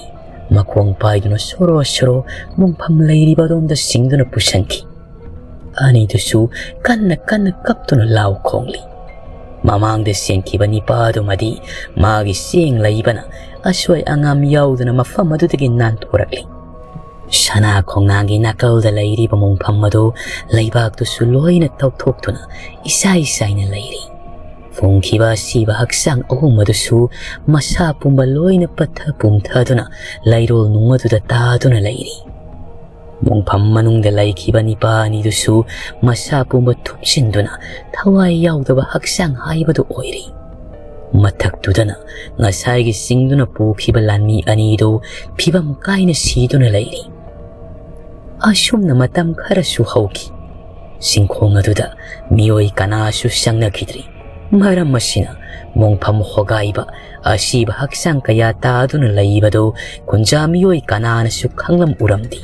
ꯃꯈꯣꯡ ꯄꯥꯏꯗꯨꯅ ꯁꯣꯔꯣ ꯁꯣꯔꯣ ꯃꯣꯡꯐꯝ ꯂꯩꯔꯤꯕ ꯑꯗꯣꯝꯗ ꯁꯤꯡꯗꯨꯅ ꯄꯨꯁꯟꯈꯤ꯫ ꯑꯅꯤꯗꯨꯁꯨ ꯀꯟꯅ ꯀꯟꯅ ꯀꯞꯇꯨꯅ ꯂꯥꯎ ꯈꯣꯡꯂꯤ꯫ ꯃꯃꯥꯡꯗ ꯆꯦꯟꯈꯤꯕ ꯅꯤꯄꯥꯗꯨꯃꯗꯤ ꯃꯥꯒꯤ ꯆꯦꯡ ꯂꯩꯕꯅ ꯑꯁꯣꯏ ꯑꯉꯥꯝ ꯌꯥꯎꯗꯅ ꯃꯐꯝ ꯑꯗꯨꯗꯒꯤ ꯅꯥꯟꯊꯣꯔꯛꯂꯤ꯫ ꯁꯅꯥ ꯈꯣꯡꯅꯥꯡꯒꯤ ꯅꯥꯀꯜꯗ ꯂꯩꯔꯤꯕ ꯃꯣꯡꯐꯝ ꯑꯗꯨ ꯂꯩꯕꯥꯛꯇꯨꯁꯨ ꯂꯣꯏꯅ ꯇꯧꯊꯣꯛꯇꯨꯅ ꯏꯁꯥꯏ ꯁꯥꯏꯅ ꯂꯩꯔꯤ꯫ ꯐꯨꯝꯈꯤꯕ ꯑꯁꯤꯕ ꯍꯛꯆꯥꯡ ꯑꯍꯨꯝ ꯑꯗꯨꯁꯨ ꯃꯁꯥ ꯄꯨꯝꯕ ꯂꯣꯏꯅ ꯄꯠꯊ ꯄꯨꯝꯊꯗꯨꯅ ꯂꯩꯔꯣꯜ ꯅꯨꯡ ꯑꯗꯨꯗ ꯇꯥꯗꯨꯅ ꯂꯩꯔꯤ꯫ ꯃꯣꯡꯐꯝ ꯃꯅꯨꯡꯗ ꯂꯩꯈꯤꯕ ꯅꯤꯄꯥ ꯑꯅꯤꯗꯨꯁꯨ ꯃꯁꯥ ꯄꯨꯝꯕ ꯊꯨꯞꯆꯤꯟꯗꯨꯅ ꯊꯋꯥꯏ ꯌꯥꯎꯗꯕ ꯍꯛꯆꯥꯡ ꯍꯥꯏꯕꯗꯨ ꯑꯣꯏꯔꯤ꯫ ꯃꯊꯛꯇꯨꯗꯅ ꯉꯁꯥꯏꯒꯤ ꯆꯤꯡꯗꯨꯅ ꯄꯨꯈꯤꯕ ꯂꯥꯟꯃꯤ ꯑꯅꯤꯗꯨ ꯐꯤꯕꯝ ꯀꯥꯏꯅ ꯁꯤꯗꯨꯅ ꯂꯩꯔꯤ꯫ ꯑꯁꯨꯝꯅ ꯃꯇꯝ ꯈꯔꯁꯨ ꯍꯧꯈꯤ꯫ ꯆꯤꯡꯈꯣꯡ ꯑꯗꯨꯗ ꯃꯤꯑꯣꯏ ꯀꯅꯥꯁꯨ ꯆꯪꯅꯈꯤꯗ꯭ꯔꯤ꯫ ꯃꯔꯝ ꯑꯁꯤꯅ ꯃꯣꯡꯐꯝ ꯍꯣꯒꯥꯏꯕ ꯑꯁꯤꯕ ꯍꯛꯆꯥꯡ ꯀꯌꯥ ꯇꯥꯗꯨꯅ ꯂꯩꯕꯗꯨ ꯈꯨꯟꯖꯥ ꯃꯤꯑꯣꯏ ꯀꯅꯥꯅꯁꯨ ꯈꯪꯂꯝ ꯎꯔꯝꯗꯦ꯫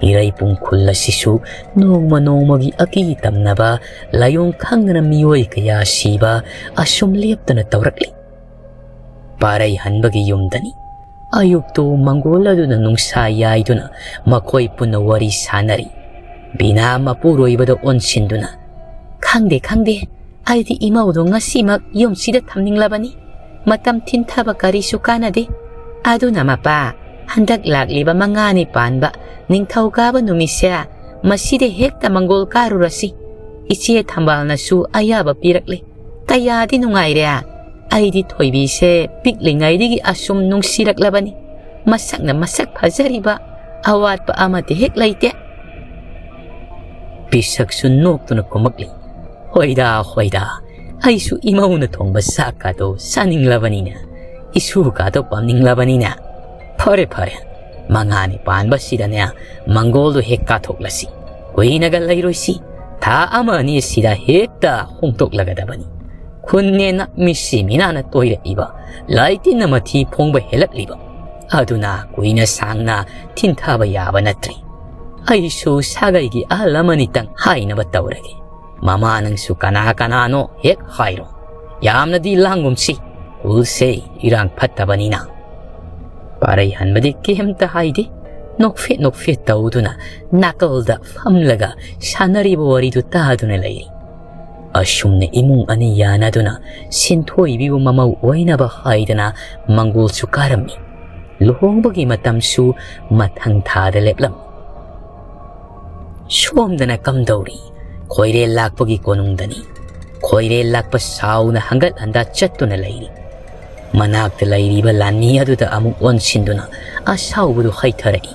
ꯏꯔꯩꯄꯨꯡ ꯈꯨꯜ ꯑꯁꯤꯁꯨ ꯅꯣꯡꯃ ꯅꯣꯡꯃꯒꯤ ꯑꯀꯤ ꯇꯝꯅꯕ ꯂꯥꯏꯑꯣꯡ ꯈꯪꯗꯅ ꯃꯤꯑꯣꯏ ꯀꯌꯥ ꯁꯤꯕ ꯑꯁꯨꯝ ꯂꯦꯞꯇꯅ ꯇꯧꯔꯛꯂꯤ꯫ ꯄꯥꯔꯩ ꯍꯟꯕꯒꯤ ꯌꯨꯝꯗꯅꯤ꯫ ꯑꯌꯨꯛꯇꯨ ꯃꯪꯒꯣꯜ ꯑꯗꯨꯅ ꯅꯨꯡꯁꯥ ꯌꯥꯏꯗꯨꯅ ꯃꯈꯣꯏ ꯄꯨꯟꯅ ꯋꯥꯔꯤ ꯁꯥꯅꯔꯤ꯫ ꯕꯤꯅꯥ ꯃꯄꯨꯔꯣꯏꯕꯗ ꯑꯣꯟꯁꯤꯟꯗꯨꯅ, "ꯈꯪꯗꯦ, ꯈꯪꯗꯦ, ꯑꯩꯗꯤ ꯏꯃꯧꯗꯣ ꯉꯁꯤꯃꯛ ꯌꯨꯝꯁꯤꯗ ꯊꯝꯅꯤꯡꯂꯕꯅꯤ꯫ ꯃꯇꯝ ꯊꯤꯟꯊꯕ ꯀꯔꯤꯁꯨ ꯀꯥꯟꯅꯗꯦ꯫ ꯑꯗꯨꯅ ꯃꯄꯥ, ꯍꯟꯗꯛ ꯂꯥꯛꯂꯤꯕ ꯃꯉꯥꯅꯤ ꯄꯥꯟꯕ ꯅꯤꯡꯊꯧꯀꯥꯕ ꯅꯨꯃꯤꯠꯁꯦ ꯃꯁꯤꯗ ꯍꯦꯛꯇ ꯃꯪꯒꯣꯜ ꯀꯥꯔꯨꯔꯁꯤ꯫ ꯏꯆꯦ ꯊꯝꯕꯥꯜꯅꯁꯨ ꯑꯌꯥꯕ ꯄꯤꯔꯛꯂꯦ꯫ ꯀꯌꯥꯗꯤ ꯅꯨꯡꯉꯥꯏꯔꯦ꯫ ꯑꯩꯗꯤ ꯊꯣꯏꯕꯤꯁꯦ ꯄꯤꯛꯂꯤꯉꯩꯗꯒꯤ ꯑꯁꯨꯝ ꯅꯨꯡꯁꯤꯔꯛꯂꯕꯅꯤ꯫ ꯃꯁꯛꯅ ꯃꯁꯛ ꯐꯖꯔꯤꯕ, ꯑꯋꯥꯠꯄ ꯑꯃꯠꯇ ꯍꯦꯛ ꯂꯩꯇꯦ꯫" ꯄꯤꯁꯛꯁꯨ ꯅꯣꯛꯇꯨꯅ ꯈꯨꯝꯃꯛꯂꯤ, "ꯍꯣꯏꯗ, ꯍꯣꯏꯗ, ꯑꯩꯁꯨ ꯏꯃꯧꯅ ꯊꯣꯡꯕ ꯆꯥꯛꯀꯥꯗꯣ ꯆꯥꯅꯤꯡꯂꯕꯅꯤꯅ, ꯏꯁꯨꯀꯥꯗꯣ ꯄꯥꯝꯅꯤꯡꯂꯕꯅꯤꯅ꯫ ꯐꯔꯦ, ꯐꯔꯦ, ꯃꯉꯥꯅꯤ ꯄꯥꯟꯕꯁꯤꯗꯅꯦ ꯃꯪꯒꯣꯜꯗꯣ ꯍꯦꯛ ꯀꯥꯊꯣꯛꯂꯁꯤ꯫ ꯀꯨꯏꯅꯒ ꯂꯩꯔꯣꯏꯁꯤ, ꯊꯥ ꯑꯃ ꯑꯅꯤ ꯑꯁꯤꯗ ꯍꯦꯛꯇ ꯍꯣꯡꯗꯣꯛꯂꯒꯗꯕꯅꯤ꯫ ꯈꯨꯟꯅꯦꯅ ꯃꯤꯁꯤ ꯃꯤꯅꯥꯅ ꯇꯣꯏꯔꯛꯏꯕ, ꯂꯥꯏꯇꯤꯟꯅ ꯃꯊꯤ ꯐꯣꯡꯕ ꯍꯦꯜꯂꯛꯂꯤꯕ, ꯑꯗꯨꯅ ꯀꯨꯏꯅ ꯁꯥꯡꯅ ꯊꯤꯟꯊꯕ ꯌꯥꯕ ꯅꯠꯇ꯭ꯔꯤ꯫ ꯑꯩꯁꯨ ꯁꯥꯒꯩꯒꯤ ꯑꯍꯜ ꯑꯃꯅꯤꯇꯪ ꯍꯥꯏꯅꯕ ꯇꯧꯔꯒꯦ꯫ ꯃꯃꯥ ꯅꯪꯁꯨ ꯀꯅꯥ ꯀꯅꯥꯅꯣ ꯍꯦꯛ ꯍꯥꯏꯔꯣ꯫ ꯌꯥꯝꯅꯗꯤ ꯂꯥꯡꯒꯨꯝꯁꯤ, ꯈꯨꯜꯁꯦ ꯏꯔꯥꯡ ꯐꯠꯇꯕꯅꯤꯅ꯫" ꯄꯥꯔꯩꯍꯟꯕꯗꯤ ꯀꯩꯝꯇ ꯍꯥꯏꯗꯦ꯫ ꯅꯣꯛꯐꯦꯠ ꯅꯣꯛꯐꯦꯠ ꯇꯧꯗꯨꯅ ꯅꯥꯀꯜꯗ ꯐꯝꯂꯒ ꯁꯥꯟꯅꯔꯤꯕ ꯋꯥꯔꯤꯗꯨ ꯇꯥꯗꯨꯅ ꯂꯩꯔꯤ꯫ ꯑꯁꯨꯝꯅ ꯏꯃꯨꯡ ꯑꯅꯤ ꯌꯥꯅꯗꯨꯅ ꯁꯤꯟꯊꯣꯏꯕꯤꯕꯨ ꯃꯃꯧ ꯑꯣꯏꯅꯕ ꯍꯥꯏꯗꯅ ꯃꯪꯒꯣꯜꯁꯨ ꯀꯥꯔꯝꯃꯤ꯫ ꯂꯨꯍꯣꯡꯕꯒꯤ ꯃꯇꯝꯁꯨ ꯃꯊꯪ ꯊꯥꯗ ꯂꯦꯞꯂꯝꯃꯤ꯫ ꯁꯣꯝꯗꯅ ꯀꯝꯗꯧꯔꯤ? ꯈꯣꯏꯔꯦꯜ ꯂꯥꯛꯄꯒꯤ ꯀꯣꯅꯨꯡꯗꯅꯤ꯫ ꯈꯣꯏꯔꯦꯜ ꯂꯥꯛꯄ ꯁꯥꯎꯅ ꯍꯪꯒꯠ ꯍꯟꯗꯥ ꯆꯠꯇꯨꯅ ꯂꯩꯔꯤ꯫ ꯃꯅꯥꯛꯇ ꯂꯩꯔꯤꯕ ꯂꯥꯟꯃꯤ ꯑꯗꯨꯗ ꯑꯃꯨꯛ ꯑꯣꯟꯁꯤꯟꯗꯨꯅ ꯑꯁꯥꯎꯕꯗꯨ ꯍꯩꯊꯔꯛꯏ꯫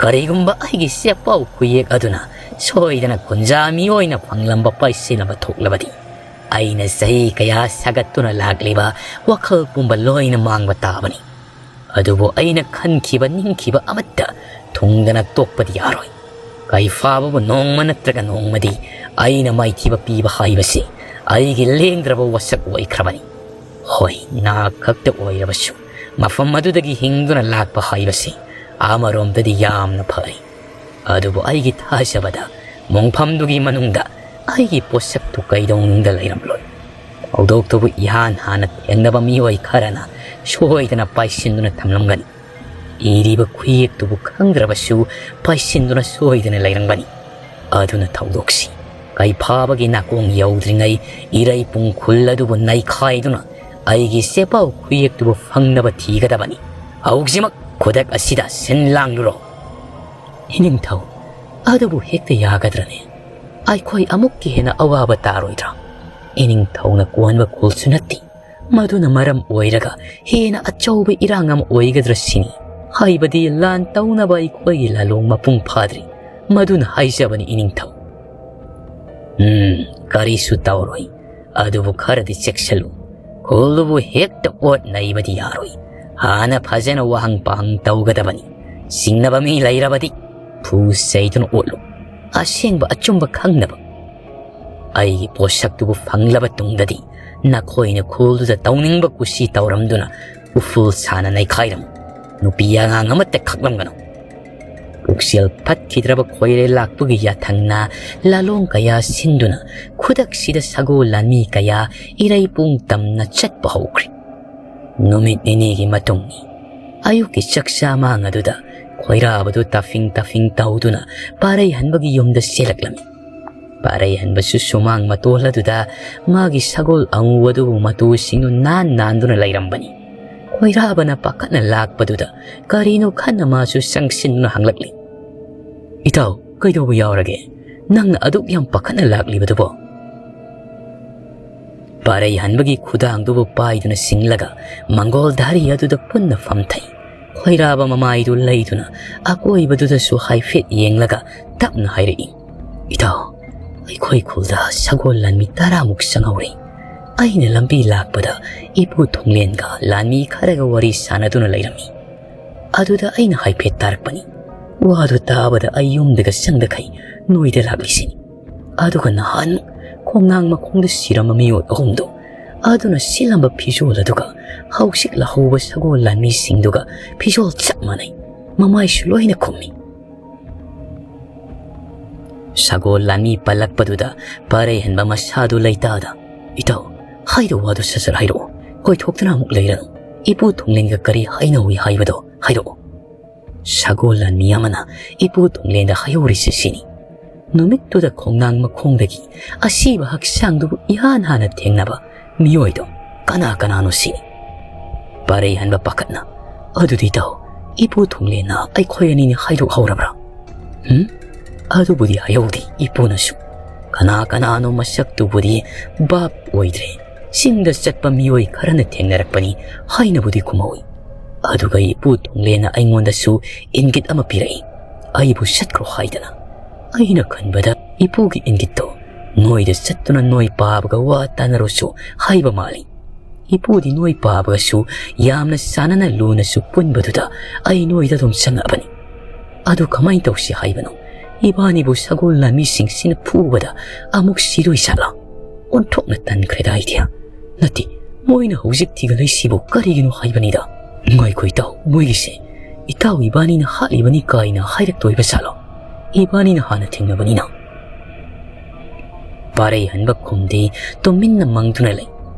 ꯀꯔꯤꯒꯨꯝꯕ ꯑꯩꯒꯤ ꯆꯦꯄꯥꯎ ꯈꯨꯌꯦꯛ ꯑꯗꯨꯅ ꯁꯣꯏꯗꯅ ꯀꯨꯟꯖꯥ ꯃꯤꯑꯣꯏꯅ ꯐꯪꯂꯝꯕ ꯄꯥꯏꯁꯤꯟ ꯑꯃ ꯊꯣꯛꯂꯕꯗꯤ, ꯑꯩꯅ ꯆꯍꯤ ꯀꯌꯥ ꯁꯥꯒꯠꯇꯨꯅ ꯂꯥꯛꯂꯤꯕ ꯋꯥꯈꯜ ꯄꯨꯝꯕ ꯂꯣꯏꯅ ꯃꯥꯡꯕ ꯇꯥꯕꯅꯤ꯫ ꯑꯗꯨꯕꯨ ꯑꯩꯅ ꯈꯟꯈꯤꯕ ꯅꯤꯡꯈꯤꯕ ꯑꯃꯠꯇ ꯊꯨꯡꯗꯅ ꯇꯣꯛꯄꯗꯤ ꯌꯥꯔꯣꯏ꯫ ꯀꯩꯐꯥꯕꯕꯨ ꯅꯣꯡꯃ ꯅꯠꯇ꯭ꯔꯒ ꯅꯣꯡꯃꯗꯤ ꯑꯩꯅ ꯃꯥꯏꯊꯤꯕ ꯄꯤꯕ ꯍꯥꯏꯕꯁꯤ ꯑꯩꯒꯤ ꯂꯦꯡꯗ꯭ꯔꯕ ꯋꯥꯁꯛ ꯑꯣꯏꯈ꯭ꯔꯕꯅꯤ꯫ ꯍꯣꯏ, ꯅꯥ ꯈꯛꯇ ꯑꯣꯏꯔꯕꯁꯨ ꯃꯐꯝ ꯑꯗꯨꯗꯒꯤ ꯍꯤꯡꯗꯨꯅ ꯂꯥꯛꯄ ꯍꯥꯏꯕꯁꯤ ꯑꯃꯔꯣꯝꯗꯗꯤ ꯌꯥꯝꯅ ꯐꯔꯤ꯫ ꯑꯗꯨꯕꯨ ꯑꯩꯒꯤ ꯊꯥꯖꯕꯗ ꯃꯣꯡꯐꯝꯗꯨꯒꯤ ꯃꯅꯨꯡꯗ ꯑꯩꯒꯤ ꯄꯣꯠꯁꯛꯇꯨ ꯀꯩꯗꯧꯅꯨꯡꯗ ꯂꯩꯔꯝꯂꯣꯏ꯫ ꯊꯧꯗꯣꯛꯇꯨꯕꯨ ꯏꯍꯥꯟ ꯍꯥꯟꯅ ꯊꯦꯡꯅꯕ ꯃꯤꯑꯣꯏ ꯈꯔꯅ ꯁꯣꯏꯗꯅ ꯄꯥꯏꯁꯤꯟꯗꯨꯅ ꯊꯝꯂꯝꯒꯅꯤ꯫ ꯏꯔꯤꯕ ꯈꯨꯌꯦꯛꯇꯨꯕꯨ ꯈꯪꯗ꯭ꯔꯕꯁꯨ ꯄꯥꯏꯁꯤꯟꯗꯨꯅ ꯁꯣꯏꯗꯅ ꯂꯩꯔꯝꯒꯅꯤ꯫ ꯑꯗꯨꯅ ꯊꯧꯗꯣꯛꯁꯤ ꯀꯩꯐꯥꯕꯒꯤ ꯅꯥꯀꯣꯡ ꯌꯧꯗ꯭ꯔꯤꯉꯩ ꯏꯔꯩ ꯄꯨꯡ ꯈꯨꯜ ꯑꯗꯨꯕꯨ ꯅꯩꯈꯥꯏꯗꯨꯅ ꯑꯩꯒꯤ ꯆꯦꯄꯥꯎ ꯈꯨꯌꯦꯛꯇꯨꯕꯨ ꯐꯪꯅꯕ ꯊꯤꯒꯗꯕꯅꯤ꯫ ꯍꯧꯖꯤꯛꯃꯛ ꯈꯨꯗꯛ ꯑꯁꯤꯗ ꯁꯤꯟ ꯂꯥꯡꯂꯨꯔꯣ꯫ ꯏꯅꯤꯡꯊꯧ, ꯑꯗꯨꯕꯨ ꯍꯦꯛꯇ ꯌꯥꯒꯗ꯭ꯔꯅꯦ? ꯑꯩꯈꯣꯏ ꯑꯃꯨꯛꯀ ꯍꯦꯟꯅ ꯑꯋꯥꯕ ꯇꯥꯔꯣꯏꯗ꯭ꯔꯥ? ꯏꯅꯤꯡꯊꯧꯅ ꯀꯣꯟꯕ ꯈꯨꯜꯁꯨ ꯅꯠꯇꯦ꯫ ꯃꯗꯨꯅ ꯃꯔꯝ ꯑꯣꯏꯔꯒ ꯍꯦꯟꯅ ꯑꯆꯧꯕ ꯏꯔꯥꯡ ꯑꯃ ꯑꯣꯏꯒꯗ꯭ꯔꯥ ꯁꯤꯅꯤ꯫ ꯍꯥꯏꯕꯗꯤ ꯂꯥꯟ ꯇꯧꯅꯕ ꯑꯩꯈꯣꯏꯒꯤ ꯂꯥꯂꯣꯡ ꯃꯄꯨꯡ ꯐꯥꯗ꯭ꯔꯤ꯫ ꯃꯗꯨꯅ ꯍꯥꯏꯖꯕꯅꯤ ꯏꯅꯤꯡꯊꯧ꯫ ꯎꯝ, ꯀꯔꯤꯁꯨ ꯇꯧꯔꯣꯏ꯫ ꯑꯗꯨꯕꯨ ꯈꯔꯗꯤ ꯆꯦꯛꯁꯤꯜꯂꯨ꯫ ꯈꯨꯜꯗꯨꯕꯨ ꯍꯦꯛꯇ ꯑꯣꯠ ꯅꯩꯕꯗꯤ ꯌꯥꯔꯣꯏ꯫ ꯍꯥꯟꯅ ꯐꯖꯅ ꯋꯥꯍꯪ ꯄꯥꯍꯪ ꯇꯧꯒꯗꯕꯅꯤ꯫ ꯆꯤꯡꯅꯕ ꯃꯤ ꯂꯩꯔꯕꯗꯤ ꯐꯨ ꯆꯩꯗꯨꯅ ꯑꯣꯠꯂꯨ꯫ ꯑꯁꯦꯡꯕ ꯑꯆꯨꯝꯕ ꯈꯪꯅꯕ꯫ ꯑꯩꯒꯤ ꯄꯣꯠꯁꯛꯇꯨꯕꯨ ꯐꯪꯂꯕ ꯇꯨꯡꯗꯗꯤ ꯅꯈꯣꯏꯅ ꯈꯨꯜꯗꯨꯗ ꯇꯧꯅꯤꯡꯕ ꯀꯨꯁꯤ ꯇꯧꯔꯝꯗꯨꯅ ꯎꯐꯨꯜ ꯁꯥꯅ ꯅꯩꯈꯥꯏꯔꯝꯃꯨ꯫ ꯅꯨꯄꯤ ꯑꯉꯥꯡ ꯑꯃꯠꯇ ꯈꯛꯂꯝꯒꯅꯨ꯫ ꯄꯨꯛꯆꯦꯜ ꯐꯠꯈꯤꯗ꯭ꯔꯕ ꯈꯣꯏꯔꯦꯜ ꯂꯥꯛꯄꯒꯤ ꯌꯥꯊꯪꯅ ꯂꯥꯂꯣꯡ ꯀꯌꯥ ꯁꯤꯟꯗꯨꯅ ꯈꯨꯗꯛꯁꯤꯗ ꯁꯒꯣꯜ ꯂꯥꯟꯃꯤ ꯀꯌꯥ ꯏꯔꯩ ꯄꯨꯡ ꯇꯝꯅ ꯆꯠꯄ ꯍꯧꯈ꯭ꯔꯦ꯫ ꯅꯨꯃꯤꯠ ꯅꯤꯅꯤꯒꯤ ꯃꯇꯨꯡꯅꯤ꯫ ꯑꯌꯨꯛꯀꯤ ꯆꯥꯛꯆꯥ ꯃꯥꯡ ꯑꯗꯨꯗ ꯈꯣꯏꯔꯥꯕꯗꯨ ꯇꯥꯐꯤꯡ ꯇꯥꯐꯤꯡ ꯇꯧꯗꯨꯅ ꯄꯥꯔꯩꯍꯟꯕꯒꯤ ꯌꯨꯝꯗ ꯆꯦꯜꯂꯛꯂꯝꯃꯤ꯫ ꯄꯥꯔꯩꯍꯟꯕꯁꯨ ꯁꯨꯃꯥꯡ ꯃꯇꯣꯜ ꯑꯗꯨꯗ ꯃꯥꯒꯤ ꯁꯒꯣꯜ ꯑꯉꯨ ꯑꯗꯨꯕꯨ ꯃꯇꯨꯁꯤꯡꯗꯨ ꯅꯥꯟ ꯅꯥꯟꯗꯨꯅ ꯂꯩꯔꯝꯕꯅꯤ꯫ ꯈꯣꯏꯔꯥꯕꯅ ꯄꯥꯈꯠꯅ ꯂꯥꯛꯄꯗꯨꯗ ꯀꯔꯤꯅꯣ ꯈꯟꯅ ꯃꯥꯁꯨ ꯆꯪꯁꯤꯟꯗꯨꯅ ꯍꯪꯂꯛꯂꯤ, "ꯏꯇꯥꯎ, ꯀꯩꯗꯧꯕ ꯌꯥꯎꯔꯒꯦ? ꯅꯪꯅ ꯑꯗꯨꯛ ꯌꯥꯝ ꯄꯥꯈꯠꯅ ꯂꯥꯛꯂꯤꯕꯗꯨꯕꯣ?" ꯄꯥꯔꯩꯍꯟꯕꯒꯤ ꯈꯨꯗꯥꯡꯗꯨꯕꯨ ꯄꯥꯏꯗꯨꯅ ꯁꯤꯡꯂꯒ ꯃꯪꯒꯣꯜ ꯙꯥꯔꯤ ꯑꯗꯨꯗ ꯄꯨꯟꯅ ꯐꯝꯊꯩ꯫ ꯈꯣꯏꯔꯥꯕ ꯃꯃꯥꯏꯗꯨ ꯂꯩꯗꯨꯅ ꯑꯀꯣꯏꯕꯗꯨꯗꯁꯨ ꯍꯥꯏꯐꯦꯠ ꯌꯦꯡꯂꯒ ꯇꯞꯅ ꯍꯥꯏꯔꯛꯏ, "ꯏꯇꯥꯎ, ꯑꯩꯈꯣꯏ ꯈꯨꯜꯗ ꯁꯒꯣꯜ ꯂꯥꯟꯃꯤ ꯇꯔꯥꯃꯨꯛ ꯆꯪꯍꯧꯔꯦ꯫ ꯑꯩꯅ ꯂꯝꯕꯤ ꯂꯥꯛꯄꯗ ꯏꯄꯨ ꯊꯣꯡꯂꯦꯟꯒ ꯂꯥꯟꯃꯤ ꯈꯔꯒ ꯋꯥꯔꯤ ꯁꯥꯟꯅꯗꯨꯅ ꯂꯩꯔꯝꯃꯤ꯫ ꯑꯗꯨꯗ ꯑꯩꯅ ꯍꯥꯏꯐꯦꯠ ꯇꯥꯔꯛꯄꯅꯤ꯫ ꯋꯥꯗꯨ ꯇꯥꯕꯗ ꯑꯩ ꯌꯨꯝꯗꯒ ꯆꯪꯗꯈꯩ ꯅꯣꯏꯗ ꯂꯥꯛꯂꯤꯁꯤꯅꯤ꯫ ꯑꯗꯨꯒ ꯅꯍꯥꯟ ꯈꯣꯡꯅꯥꯡ ꯃꯈꯣꯡꯗ ꯁꯤꯔꯝꯕ ꯃꯤꯑꯣꯏ ꯑꯍꯨꯝꯗꯨ, ꯑꯗꯨꯅ ꯁꯤꯜꯂꯝꯕ ꯐꯤꯖꯣꯜ ꯑꯗꯨꯒ ꯍꯧꯖꯤꯛ ꯂꯥꯛꯍꯧꯕ ꯁꯒꯣꯜ ꯂꯥꯟꯃꯤꯁꯤꯡꯗꯨꯒ ꯐꯤꯖꯣꯜ ꯆꯞ ꯃꯥꯟꯅꯩ꯫ ꯃꯃꯥꯏꯁꯨ ꯂꯣꯏꯅ ꯈꯨꯝꯃꯤ꯫" ꯁꯒꯣꯜ ꯂꯥꯟꯃꯤ ꯄꯜꯂꯛꯄꯗꯨꯗ ꯄꯥꯔꯩꯍꯟꯕ ꯃꯁꯥꯗꯨ ꯂꯩꯇꯥꯗ, "ꯏꯇꯥꯎ, ꯍꯥꯏꯗꯧ ꯋꯥꯗꯨ ꯁꯠ ꯁꯠ ꯍꯥꯏꯔꯛꯑꯣ꯫ ꯀꯣꯏꯊꯣꯛꯇꯅ ꯑꯃꯨꯛ ꯂꯩꯔꯅꯨ꯫ ꯏꯄꯨ ꯊꯣꯡꯂꯦꯟꯒ ꯀꯔꯤ ꯍꯥꯏꯅꯧꯏ ꯍꯥꯏꯕꯗꯣ ꯍꯥꯏꯔꯛꯑꯣ꯫" ꯁꯒꯣꯜ ꯂꯥꯟꯃꯤ ꯑꯃꯅ ꯏꯄꯨ ꯊꯣꯡꯂꯦꯟꯗ ꯍꯥꯏꯍꯧꯔꯤꯁꯤ ꯁꯤꯅꯤ꯫ ꯅꯨꯃꯤꯠꯇꯨꯗ ꯈꯣꯡꯅꯥꯡ ꯃꯈꯣꯡꯗꯒꯤ ꯑꯁꯤꯕ ꯍꯛꯆꯥꯡꯗꯨꯕꯨ ꯏꯍꯥꯟ ꯍꯥꯟꯅ ꯊꯦꯡꯅꯕ ꯃꯤꯑꯣꯏꯗꯣ ꯀꯅꯥ ꯀꯅꯥꯅꯣ ꯁꯤꯅꯤ꯫ ꯄꯥꯔꯩꯍꯟꯕ ꯄꯥꯈꯠꯅ, "ꯑꯗꯨꯗꯤ ꯏꯇꯥꯎ, ꯏꯄꯨ ꯊꯣꯡꯂꯦꯟꯅ ꯑꯩꯈꯣꯏ ꯑꯅꯤꯅꯤ ꯍꯥꯏꯗꯣꯛꯍꯧꯔꯕ꯭ꯔꯥ?" "ꯎꯝ, ꯑꯗꯨꯕꯨꯗꯤ ꯍꯥꯏꯍꯧꯗꯦ ꯏꯄꯨꯅꯁꯨ꯫ ꯀꯅꯥ ꯀꯅꯥꯅꯣ ꯃꯁꯛꯇꯨꯕꯨꯗꯤ ꯚꯥꯞ ꯑꯣꯏꯗ꯭ꯔꯦ꯫ ꯆꯤꯡꯗ ꯆꯠꯄ ꯃꯤꯑꯣꯏ ꯈꯔꯅ ꯊꯦꯡꯅꯔꯛꯄꯅꯤ ꯍꯥꯏꯅꯕꯨꯗꯤ ꯈꯨꯝꯍꯧꯏ꯫ ꯑꯗꯨꯒ ꯏꯄꯨ ꯊꯣꯡꯂꯦꯟꯅ ꯑꯩꯉꯣꯟꯗꯁꯨ ꯏꯪꯒꯤꯠ ꯑꯃ ꯄꯤꯔꯛꯏ, ꯑꯩꯕꯨ ꯆꯠꯈ꯭ꯔꯣ ꯍꯥꯏꯗꯅ꯫ ꯑꯩꯅ ꯈꯟꯕꯗ ꯏꯄꯨꯒꯤ ꯏꯪꯒꯤꯠꯇꯣ ꯅꯣꯏꯗ ꯆꯠꯇꯨꯅ ꯅꯣꯏ ꯄꯥꯕꯒ ꯋꯥ ꯇꯥꯅꯔꯨꯁꯨ ꯍꯥꯏꯕ ꯃꯥꯜꯂꯤ꯫ ꯏꯄꯨꯗꯤ ꯅꯣꯏ ꯄꯥꯕꯒꯁꯨ ꯌꯥꯝꯅ ꯆꯥꯟꯅꯅ ꯂꯨꯅꯁꯨ ꯄꯨꯟꯕꯗꯨꯗ ꯑꯩ ꯅꯣꯏꯗ ꯑꯗꯨꯝ ꯆꯪꯉꯛꯑꯕꯅꯤ꯫ ꯑꯗꯨ ꯀꯃꯥꯏꯅ ꯇꯧꯁꯤ ꯍꯥꯏꯕꯅꯣ? ꯏꯕꯥꯅꯤꯕꯨ ꯁꯒꯣꯜ ꯂꯥꯟꯃꯤꯁꯤꯡꯁꯤꯅ ꯐꯨꯕꯗ ꯑꯃꯨꯛ ꯁꯤꯗꯣꯏ ꯖꯥꯠꯂꯥ? ꯑꯣꯟꯊꯣꯛꯅ ꯇꯟꯈ꯭ꯔꯦꯗ ꯑꯩꯗꯤ꯫ ꯅꯠꯇꯦ, ꯃꯣꯏꯅ ꯍꯧꯖꯤꯛ ꯊꯤꯒꯠꯂꯛꯏꯁꯤꯕꯨ ꯀꯔꯤꯒꯤꯅꯣ ꯍꯥꯏꯕꯅꯤꯗ꯫ ꯉꯥꯏꯈꯣ ꯏꯇꯥꯎ, ꯃꯣꯏꯒꯤꯁꯦ ꯏꯇꯥꯎ ꯏꯕꯥꯅꯤꯅ ꯍꯥꯠꯂꯤꯕꯅꯤ ꯀꯥꯏꯅ ꯍꯥꯏꯔꯛꯇꯣꯏꯕ ꯖꯥꯠꯂꯣ? ꯏꯕꯥꯅꯤꯅ ꯍꯥꯟꯅ ꯊꯦꯡꯅꯕꯅꯤꯅ꯫ ꯄꯥꯔꯩꯍꯟꯕ ꯈꯨꯝꯗꯦ, ꯇꯨꯃꯤꯟꯅ ꯃꯪꯗꯨꯅ ꯂꯩ꯫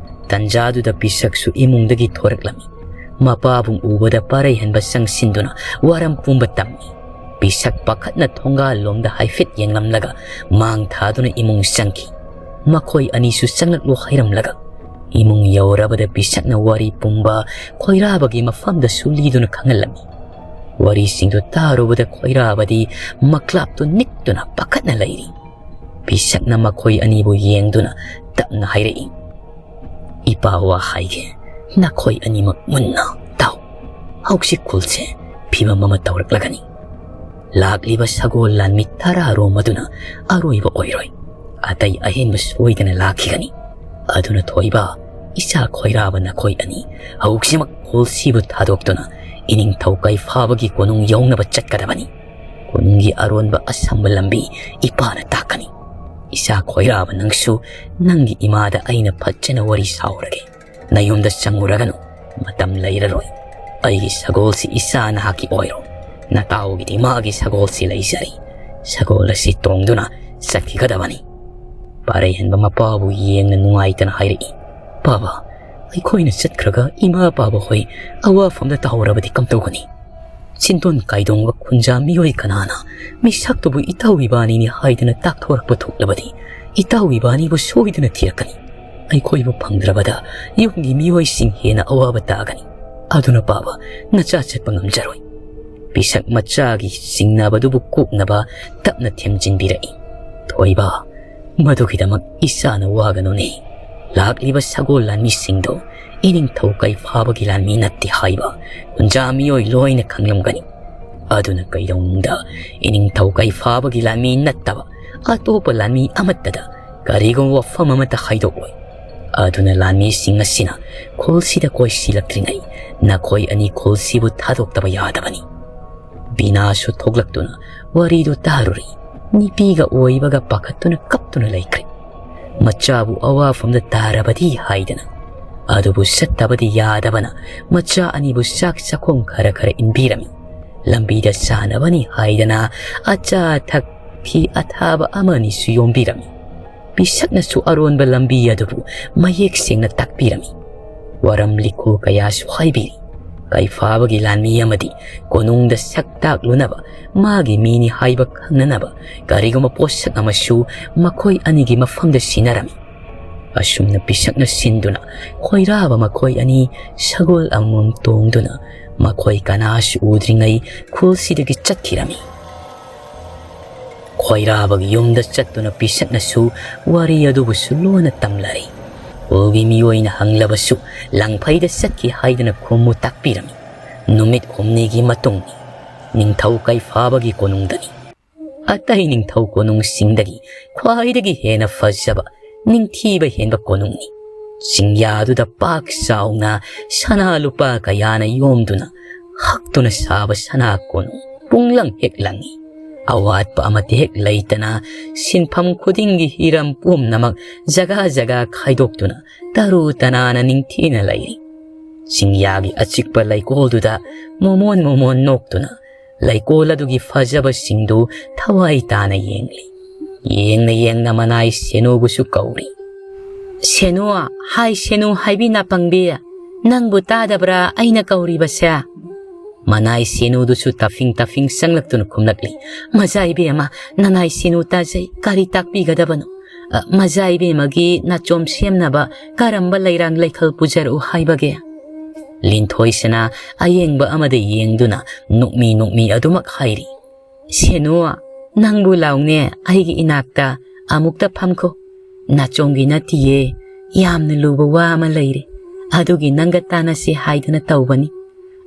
ꯇꯟꯖꯥꯗꯨꯗ ꯄꯤꯁꯛꯁꯨ ꯏꯃꯨꯡꯗꯒꯤ ꯊꯣꯔꯛꯂꯝꯃꯤ꯫ ꯃꯄꯥꯕꯨꯡ ꯎꯕꯗ ꯄꯥꯔꯩꯍꯟꯕ ꯆꯪꯁꯤꯟꯗꯨꯅ ꯋꯥꯔꯝ ꯄꯨꯝꯕ ꯇꯝꯃꯤ꯫ ꯄꯤꯁꯛ ꯄꯥꯈꯠꯅ ꯊꯣꯡꯒꯥꯜꯂꯣꯝꯗ ꯍꯥꯏꯐꯦꯠ ꯌꯦꯡꯂꯝꯂꯒ ꯃꯥꯡ ꯊꯥꯗꯨꯅ ꯏꯃꯨꯡ ꯆꯪꯈꯤ꯫ ꯃꯈꯣꯏ ꯑꯅꯤꯁꯨ ꯆꯪꯂꯛꯂꯣ ꯍꯥꯏꯔꯝꯂꯒ ꯏꯃꯨꯡ ꯌꯧꯔꯕꯗ ꯄꯤꯁꯛꯅ ꯋꯥꯔꯤ ꯄꯨꯝꯕ ꯈꯣꯏꯔꯥꯕꯒꯤ ꯃꯐꯝꯗꯁꯨ ꯂꯤꯗꯨꯅ ꯈꯪꯍꯜꯂꯝꯃꯤ꯫ ꯋꯥꯔꯤꯁꯤꯡꯗꯨ ꯇꯥꯔꯨꯕꯗ ꯈꯣꯏꯔꯥꯕꯗꯤ ꯃꯀ꯭ꯂꯥꯞꯇꯨ ꯅꯤꯛꯇꯨꯅ ꯄꯥꯈꯠꯅ ꯂꯩꯔꯤ꯫ ꯄꯤꯁꯛꯅ ꯃꯈꯣꯏ ꯑꯅꯤꯕꯨ ꯌꯦꯡꯗꯨꯅ ꯇꯞꯅ ꯍꯥꯏꯔꯛꯏ, "ꯏꯄꯥ, ꯋꯥ ꯍꯥꯏꯒꯦ, ꯅꯈꯣꯏ ꯑꯅꯤꯃꯛ ꯃꯨꯟꯅ ꯇꯥꯎ꯫ ꯍꯧꯖꯤꯛ ꯈꯨꯜꯁꯦ ꯐꯤꯕꯝ ꯑꯃ ꯇꯧꯔꯛꯂꯒꯅꯤ꯫ ꯂꯥꯛꯂꯤꯕ ꯁꯒꯣꯜ ꯂꯥꯟꯃꯤ ꯇꯔꯥꯔꯣꯝ ꯑꯗꯨꯅ ꯑꯔꯣꯏꯕ ꯑꯣꯏꯔꯣꯏ꯫ ꯑꯇꯩ ꯑꯍꯦꯟꯕ ꯁꯣꯏꯗꯅ ꯂꯥꯛꯈꯤꯒꯅꯤ꯫ ꯑꯗꯨꯅ ꯊꯣꯏꯕ, ꯏꯆꯥ ꯈꯣꯏꯔꯥꯕ ꯅꯈꯣꯏ ꯑꯅꯤ ꯍꯧꯖꯤꯛꯃꯛ ꯈꯨꯜꯁꯤꯕꯨ ꯊꯥꯗꯣꯛꯇꯨꯅ ꯏꯅꯤꯡꯊꯧ ꯀꯩꯐꯥꯕꯒꯤ ꯀꯣꯅꯨꯡ ꯌꯧꯅꯕ ꯆꯠꯀꯗꯕꯅꯤ꯫ ꯀꯣꯅꯨꯡꯒꯤ ꯑꯔꯣꯟꯕ ꯑꯁꯝꯕ ꯂꯝꯕꯤ ꯏꯄꯥꯅ ꯇꯥꯛꯀꯅꯤ꯫ ꯏꯆꯥ ꯈꯣꯏꯔꯥꯕ, ꯅꯪꯁꯨ ꯅꯪꯒꯤ ꯏꯃꯥꯗ ꯑꯩꯅ ꯐꯖꯅ ꯋꯥꯔꯤ ꯁꯥꯎꯔꯒꯦ꯫ ꯅꯌꯨꯝꯗ ꯆꯪꯉꯨꯔꯒꯅꯨ, ꯃꯇꯝ ꯂꯩꯔꯔꯣꯏ꯫ ꯑꯩꯒꯤ ꯁꯒꯣꯜꯁꯤ ꯏꯆꯥ ꯅꯍꯥꯛꯀꯤ ꯑꯣꯏꯔꯣ꯫ ꯅꯇꯥꯎꯒꯤꯗꯤ ꯃꯥꯒꯤ ꯁꯒꯣꯜꯁꯤ ꯂꯩꯖꯔꯤ꯫ ꯁꯒꯣꯜ ꯑꯁꯤ ꯇꯣꯡꯗꯨꯅ ꯆꯠꯈꯤꯒꯗꯕꯅꯤ꯫" ꯄꯥꯔꯩꯍꯟꯕ ꯃꯄꯥꯕꯨ ꯌꯦꯡꯅ ꯅꯨꯡꯉꯥꯏꯇꯅ ꯍꯥꯏꯔꯛꯏ, "ꯄꯥꯕ, ꯑꯩꯈꯣꯏꯅ ꯆꯠꯈ꯭ꯔꯒ ꯏꯃꯥ ꯄꯥꯕ ꯍꯣꯏ ꯑꯋꯥꯐꯝꯗ ꯇꯥꯍꯧꯔꯕꯗꯤ ꯀꯝꯗꯧꯒꯅꯤ? ꯁꯤꯟꯗꯣꯟ ꯀꯥꯏꯗꯣꯡꯕ ꯈꯨꯟꯖꯥ ꯃꯤꯑꯣꯏ ꯀꯅꯥꯅ ꯃꯤꯁꯛꯇꯨꯕꯨ ꯏꯇꯥꯎ ꯏꯕꯥꯅꯤꯅꯤ ꯍꯥꯏꯗꯨꯅ ꯇꯥꯛꯊꯣꯔꯛꯄ ꯊꯣꯛꯂꯕꯗꯤ ꯏꯇꯥꯎ ꯏꯕꯥꯅꯤꯕꯨ ꯁꯣꯏꯗꯅ ꯊꯤꯔꯛꯀꯅꯤ꯫ ꯑꯩꯈꯣꯏꯕꯨ ꯐꯪꯗ꯭ꯔꯕꯗ ꯌꯨꯝꯒꯤ ꯃꯤꯑꯣꯏꯁꯤꯡ ꯍꯦꯟꯅ ꯑꯋꯥꯕ ꯇꯥꯒꯅꯤ꯫ ꯑꯗꯨꯅ ꯄꯥꯕ, ꯅꯆꯥ ꯆꯠꯄ ꯉꯝꯖꯔꯣꯏ꯫" ꯄꯤꯁꯛ ꯃꯆꯥꯒꯤ ꯆꯤꯡꯅꯕꯗꯨꯕꯨ ꯀꯣꯛꯅꯕ ꯇꯞꯅ ꯊꯦꯝꯖꯤꯟꯕꯤꯔꯛꯏ꯫ "ꯊꯣꯏꯕ, ꯃꯗꯨꯒꯤꯗꯃꯛ ꯏꯆꯥꯅ ꯋꯥꯒꯅꯨꯅꯦ꯫ ꯂꯥꯛꯂꯤꯕ ꯁꯒꯣꯜ ꯂꯥꯟꯃꯤꯁꯤꯡꯗꯣ ꯏꯅꯤꯡꯊꯧ ꯀꯩꯐꯥꯕꯒꯤ ꯂꯥꯟꯃꯤ ꯅꯠꯇꯦ ꯍꯥꯏꯕ ꯈꯨꯟꯖꯥ ꯃꯤꯑꯣꯏ ꯂꯣꯏꯅ ꯈꯪꯂꯝꯒꯅꯤ꯫ ꯑꯗꯨꯅ ꯀꯩꯗꯧꯅꯨꯡꯗ ꯏꯅꯤꯡꯊꯧ ꯀꯩꯐꯥꯕꯒꯤ ꯂꯥꯟꯃꯤ ꯅꯠꯇꯕ ꯑꯇꯣꯞꯄ ꯂꯥꯟꯃꯤ ꯑꯃꯠꯇꯗ ꯀꯔꯤꯒꯨꯝꯕ ꯋꯥꯐꯝ ꯑꯃꯠꯇ ꯍꯥꯏꯗꯣꯛꯂꯣꯏ꯫ ꯑꯗꯨꯅ ꯂꯥꯟꯃꯤꯁꯤꯡ ꯑꯁꯤꯅ ꯈꯨꯜꯁꯤꯗ ꯀꯣꯏꯁꯤꯜꯂꯛꯇ꯭ꯔꯤꯉꯩ ꯅꯈꯣꯏ ꯑꯅꯤ ꯈꯨꯜꯁꯤꯕꯨ ꯊꯥꯗꯣꯛꯇꯕ ꯌꯥꯗꯕꯅꯤ꯫" ꯕꯤꯅꯥꯁꯨ ꯊꯣꯛꯂꯛꯇꯨꯅ ꯋꯥꯔꯤꯗꯨ ꯇꯥꯔꯨꯔꯤ꯫ ꯅꯨꯄꯤꯒ ꯑꯣꯏꯕꯒ ꯄꯥꯈꯠꯇꯨꯅ ꯀꯞꯇꯨꯅ ꯂꯩꯈ꯭ꯔꯦ꯫ ꯃꯆꯥꯕꯨ ꯑꯋꯥꯐꯝꯗ ꯇꯥꯔꯕꯗꯤ ꯍꯥꯏꯗꯅ꯫ ꯑꯗꯨꯕꯨ ꯆꯠꯇꯕꯗꯤ ꯌꯥꯗꯕꯅ ꯃꯆꯥ ꯑꯅꯤꯕꯨ ꯆꯥꯛ ꯆꯥꯛꯈꯣꯝ ꯈꯔ ꯈꯔ ꯏꯟꯕꯤꯔꯝꯃꯤ꯫ ꯂꯝꯕꯤꯗ ꯆꯥꯅꯕꯅꯤ ꯍꯥꯏꯗꯅ ꯑꯆꯥ ꯑꯊꯛ, ꯐꯤ ꯑꯊꯥꯕ ꯑꯃꯅꯤꯁꯨ ꯌꯣꯝꯕꯤꯔꯝꯃꯤ꯫ ꯄꯤꯁꯛꯅꯁꯨ ꯑꯔꯣꯟꯕ ꯂꯝꯕꯤ ꯑꯗꯨꯕꯨ ꯃꯌꯦꯛ ꯁꯦꯡꯅ ꯇꯥꯛꯄꯤꯔꯝꯃꯤ꯫ ꯋꯥꯔꯝ ꯂꯤꯈꯨ ꯀꯌꯥꯁꯨ ꯍꯥꯏꯕꯤꯔꯤ꯫ ꯀꯩꯐꯥꯕꯒꯤ ꯂꯥꯟꯃꯤ ꯑꯃꯗꯤ ꯀꯣꯅꯨꯡꯗ ꯁꯛ ꯇꯥꯛꯂꯨꯅꯕ ꯃꯥꯒꯤ ꯃꯤꯅꯤ ꯍꯥꯏꯕ ꯈꯪꯅꯅꯕ ꯀꯔꯤꯒꯨꯝꯕ ꯄꯣꯠꯁꯛ ꯑꯃꯁꯨ ꯃꯈꯣꯏ ꯑꯅꯤꯒꯤ ꯃꯐꯝꯗ ꯁꯤꯟꯅꯔꯝꯃꯤ꯫ ꯑꯁꯨꯝꯅ ꯄꯤꯁꯛꯅ ꯁꯤꯟꯗꯨꯅ ꯈꯣꯏꯔꯥꯕ ꯃꯈꯣꯏ ꯑꯅꯤ ꯁꯒꯣꯜ ꯑꯃꯃꯝ ꯇꯣꯡꯗꯨꯅ ꯃꯈꯣꯏ ꯀꯅꯥꯁꯨ ꯎꯗ꯭ꯔꯤꯉꯩ ꯈꯨꯜꯁꯤꯗꯒꯤ ꯆꯠꯈꯤꯔꯝꯃꯤ꯫ ꯈꯣꯏꯔꯥꯕꯒꯤ ꯌꯨꯝꯗ ꯆꯠꯇꯨꯅ ꯄꯤꯁꯛꯅꯁꯨ ꯋꯥꯔꯤ ꯑꯗꯨꯕꯨꯁꯨ ꯂꯣꯟꯅ ꯇꯝꯂꯔꯦ꯫ ꯈꯨꯜꯒꯤ ꯃꯤꯑꯣꯏꯅ ꯍꯪꯂꯕꯁꯨ ꯂꯪꯐꯩꯗ ꯆꯠꯈꯤ ꯍꯥꯏꯗꯨꯅ ꯈꯨꯝꯃꯨ ꯇꯥꯛꯄꯤꯔꯝꯃꯤ꯫ ꯅꯨꯃꯤꯠ ꯍꯨꯝꯅꯤꯒꯤ ꯃꯇꯨꯡ ꯅꯤꯡꯊꯧ ꯀꯩꯐꯥꯕꯒꯤ ꯀꯣꯅꯨꯡꯗꯅꯤ꯫ ꯑꯇꯩ ꯅꯤꯡꯊꯧ ꯀꯣꯅꯨꯡꯁꯤꯡꯗꯒꯤ ꯈ꯭ꯋꯥꯏꯗꯒꯤ ꯍꯦꯟꯅ ꯐꯖꯕ, ꯅꯤꯡꯊꯤꯕ ꯍꯦꯟꯕ ꯀꯣꯅꯨꯡꯅꯤ꯫ ꯆꯤꯡꯌꯥꯗꯨꯗ ꯄꯥꯛ ꯆꯥꯎꯅ ꯁꯅꯥ ꯂꯨꯄꯥ ꯀꯌꯥꯅ ꯌꯣꯝꯗꯨꯅ ꯍꯛꯇꯨꯅ ꯁꯥꯕ ꯁꯅꯥ ꯀꯣꯅꯨꯡ ꯄꯨꯡꯂꯪ ꯍꯦꯛ ꯂꯪꯏ꯫ ꯑꯋꯥꯠꯄ ꯑꯃꯠꯇ ꯍꯦꯛ ꯂꯩꯇꯅ ꯁꯤꯟꯐꯝ ꯈꯨꯗꯤꯡꯒꯤ ꯍꯤꯔꯝ ꯄꯨꯝꯅꯃꯛ ꯖꯒꯥ ꯖꯒꯥ ꯈꯥꯏꯗꯣꯛꯇꯨꯅ ꯇꯔꯨ ꯇꯅꯥꯟꯅ ꯅꯤꯡꯊꯤꯅ ꯂꯩꯔꯤ꯫ ꯆꯤꯡꯌꯥꯒꯤ ꯑꯆꯤꯛꯄ ꯂꯩꯀꯣꯜꯗꯨꯗ ꯃꯣꯃꯣꯟ ꯃꯣꯃꯣꯟ ꯅꯣꯛꯇꯨꯅ ꯂꯩꯀꯣꯜ ꯑꯗꯨꯒꯤ ꯐꯖꯕꯁꯤꯡꯗꯨ ꯊꯋꯥꯏ ꯇꯥꯅ ꯌꯦꯡꯂꯤ꯫ ꯌꯦꯡꯅ ꯌꯦꯡꯅ ꯃꯅꯥꯏ ꯁꯦꯅꯨꯕꯨꯁꯨ ꯀꯧꯔꯤ꯫ "ꯁꯦꯅꯨ, ꯍꯥꯏ ꯁꯦꯅꯨ ꯍꯥꯏꯕꯤ ꯅꯥꯄꯪꯕꯤ, ꯅꯪꯕꯨ ꯇꯥꯗꯕ꯭ꯔꯥ ꯑꯩꯅ ꯀꯧꯔꯤꯕꯁꯦ?" ꯃꯅꯥꯏ ꯁꯦꯅꯨꯗꯨꯁꯨ ꯇꯥꯐꯤꯡ ꯇꯥꯐꯤꯡ ꯆꯪꯂꯛꯇꯨꯅ ꯈꯨꯝꯂꯛꯂꯤ꯫ "ꯃꯖꯥ ꯏꯕꯦꯝꯃ, ꯅꯅꯥꯏ ꯁꯦꯅꯨ ꯇꯥꯖꯩ, ꯀꯔꯤ ꯇꯥꯛꯄꯤꯒꯗꯕꯅꯣ? ꯑ, ꯃꯖꯥ ꯏꯕꯦꯝꯃꯒꯤ ꯅꯥꯆꯣꯝ ꯁꯦꯝꯅꯕ ꯀꯔꯝꯕ ꯂꯩꯔꯥꯡ ꯂꯩꯈꯜ ꯄꯨꯖꯔꯛꯎ ꯍꯥꯏꯕꯒꯦ?" ꯂꯤꯟꯊꯣꯏꯁꯅꯥ ꯑꯌꯦꯡꯕ ꯑꯃꯗ ꯌꯦꯡꯗꯨꯅ ꯅꯣꯛꯃꯤ ꯅꯣꯛꯃꯤ ꯑꯗꯨꯃꯛ ꯍꯥꯏꯔꯤ꯫ "ꯁꯦꯅꯨ, ꯅꯪꯕꯨ ꯂꯥꯎꯅꯦ, ꯑꯩꯒꯤ ꯏꯅꯥꯛꯇ ꯑꯃꯨꯛꯇ ꯐꯝꯈꯣ꯫ ꯅꯥꯆꯣꯝꯒꯤ ꯅꯠꯇꯤꯌꯦ, ꯌꯥꯝꯅ ꯂꯨꯕ ꯋꯥ ꯑꯃ ꯂꯩꯔꯦ꯫ ꯑꯗꯨꯒꯤ ꯅꯪꯒ ꯇꯥꯟꯅꯁꯤ ꯍꯥꯏꯗꯨꯅ ꯇꯧꯕꯅꯤ꯫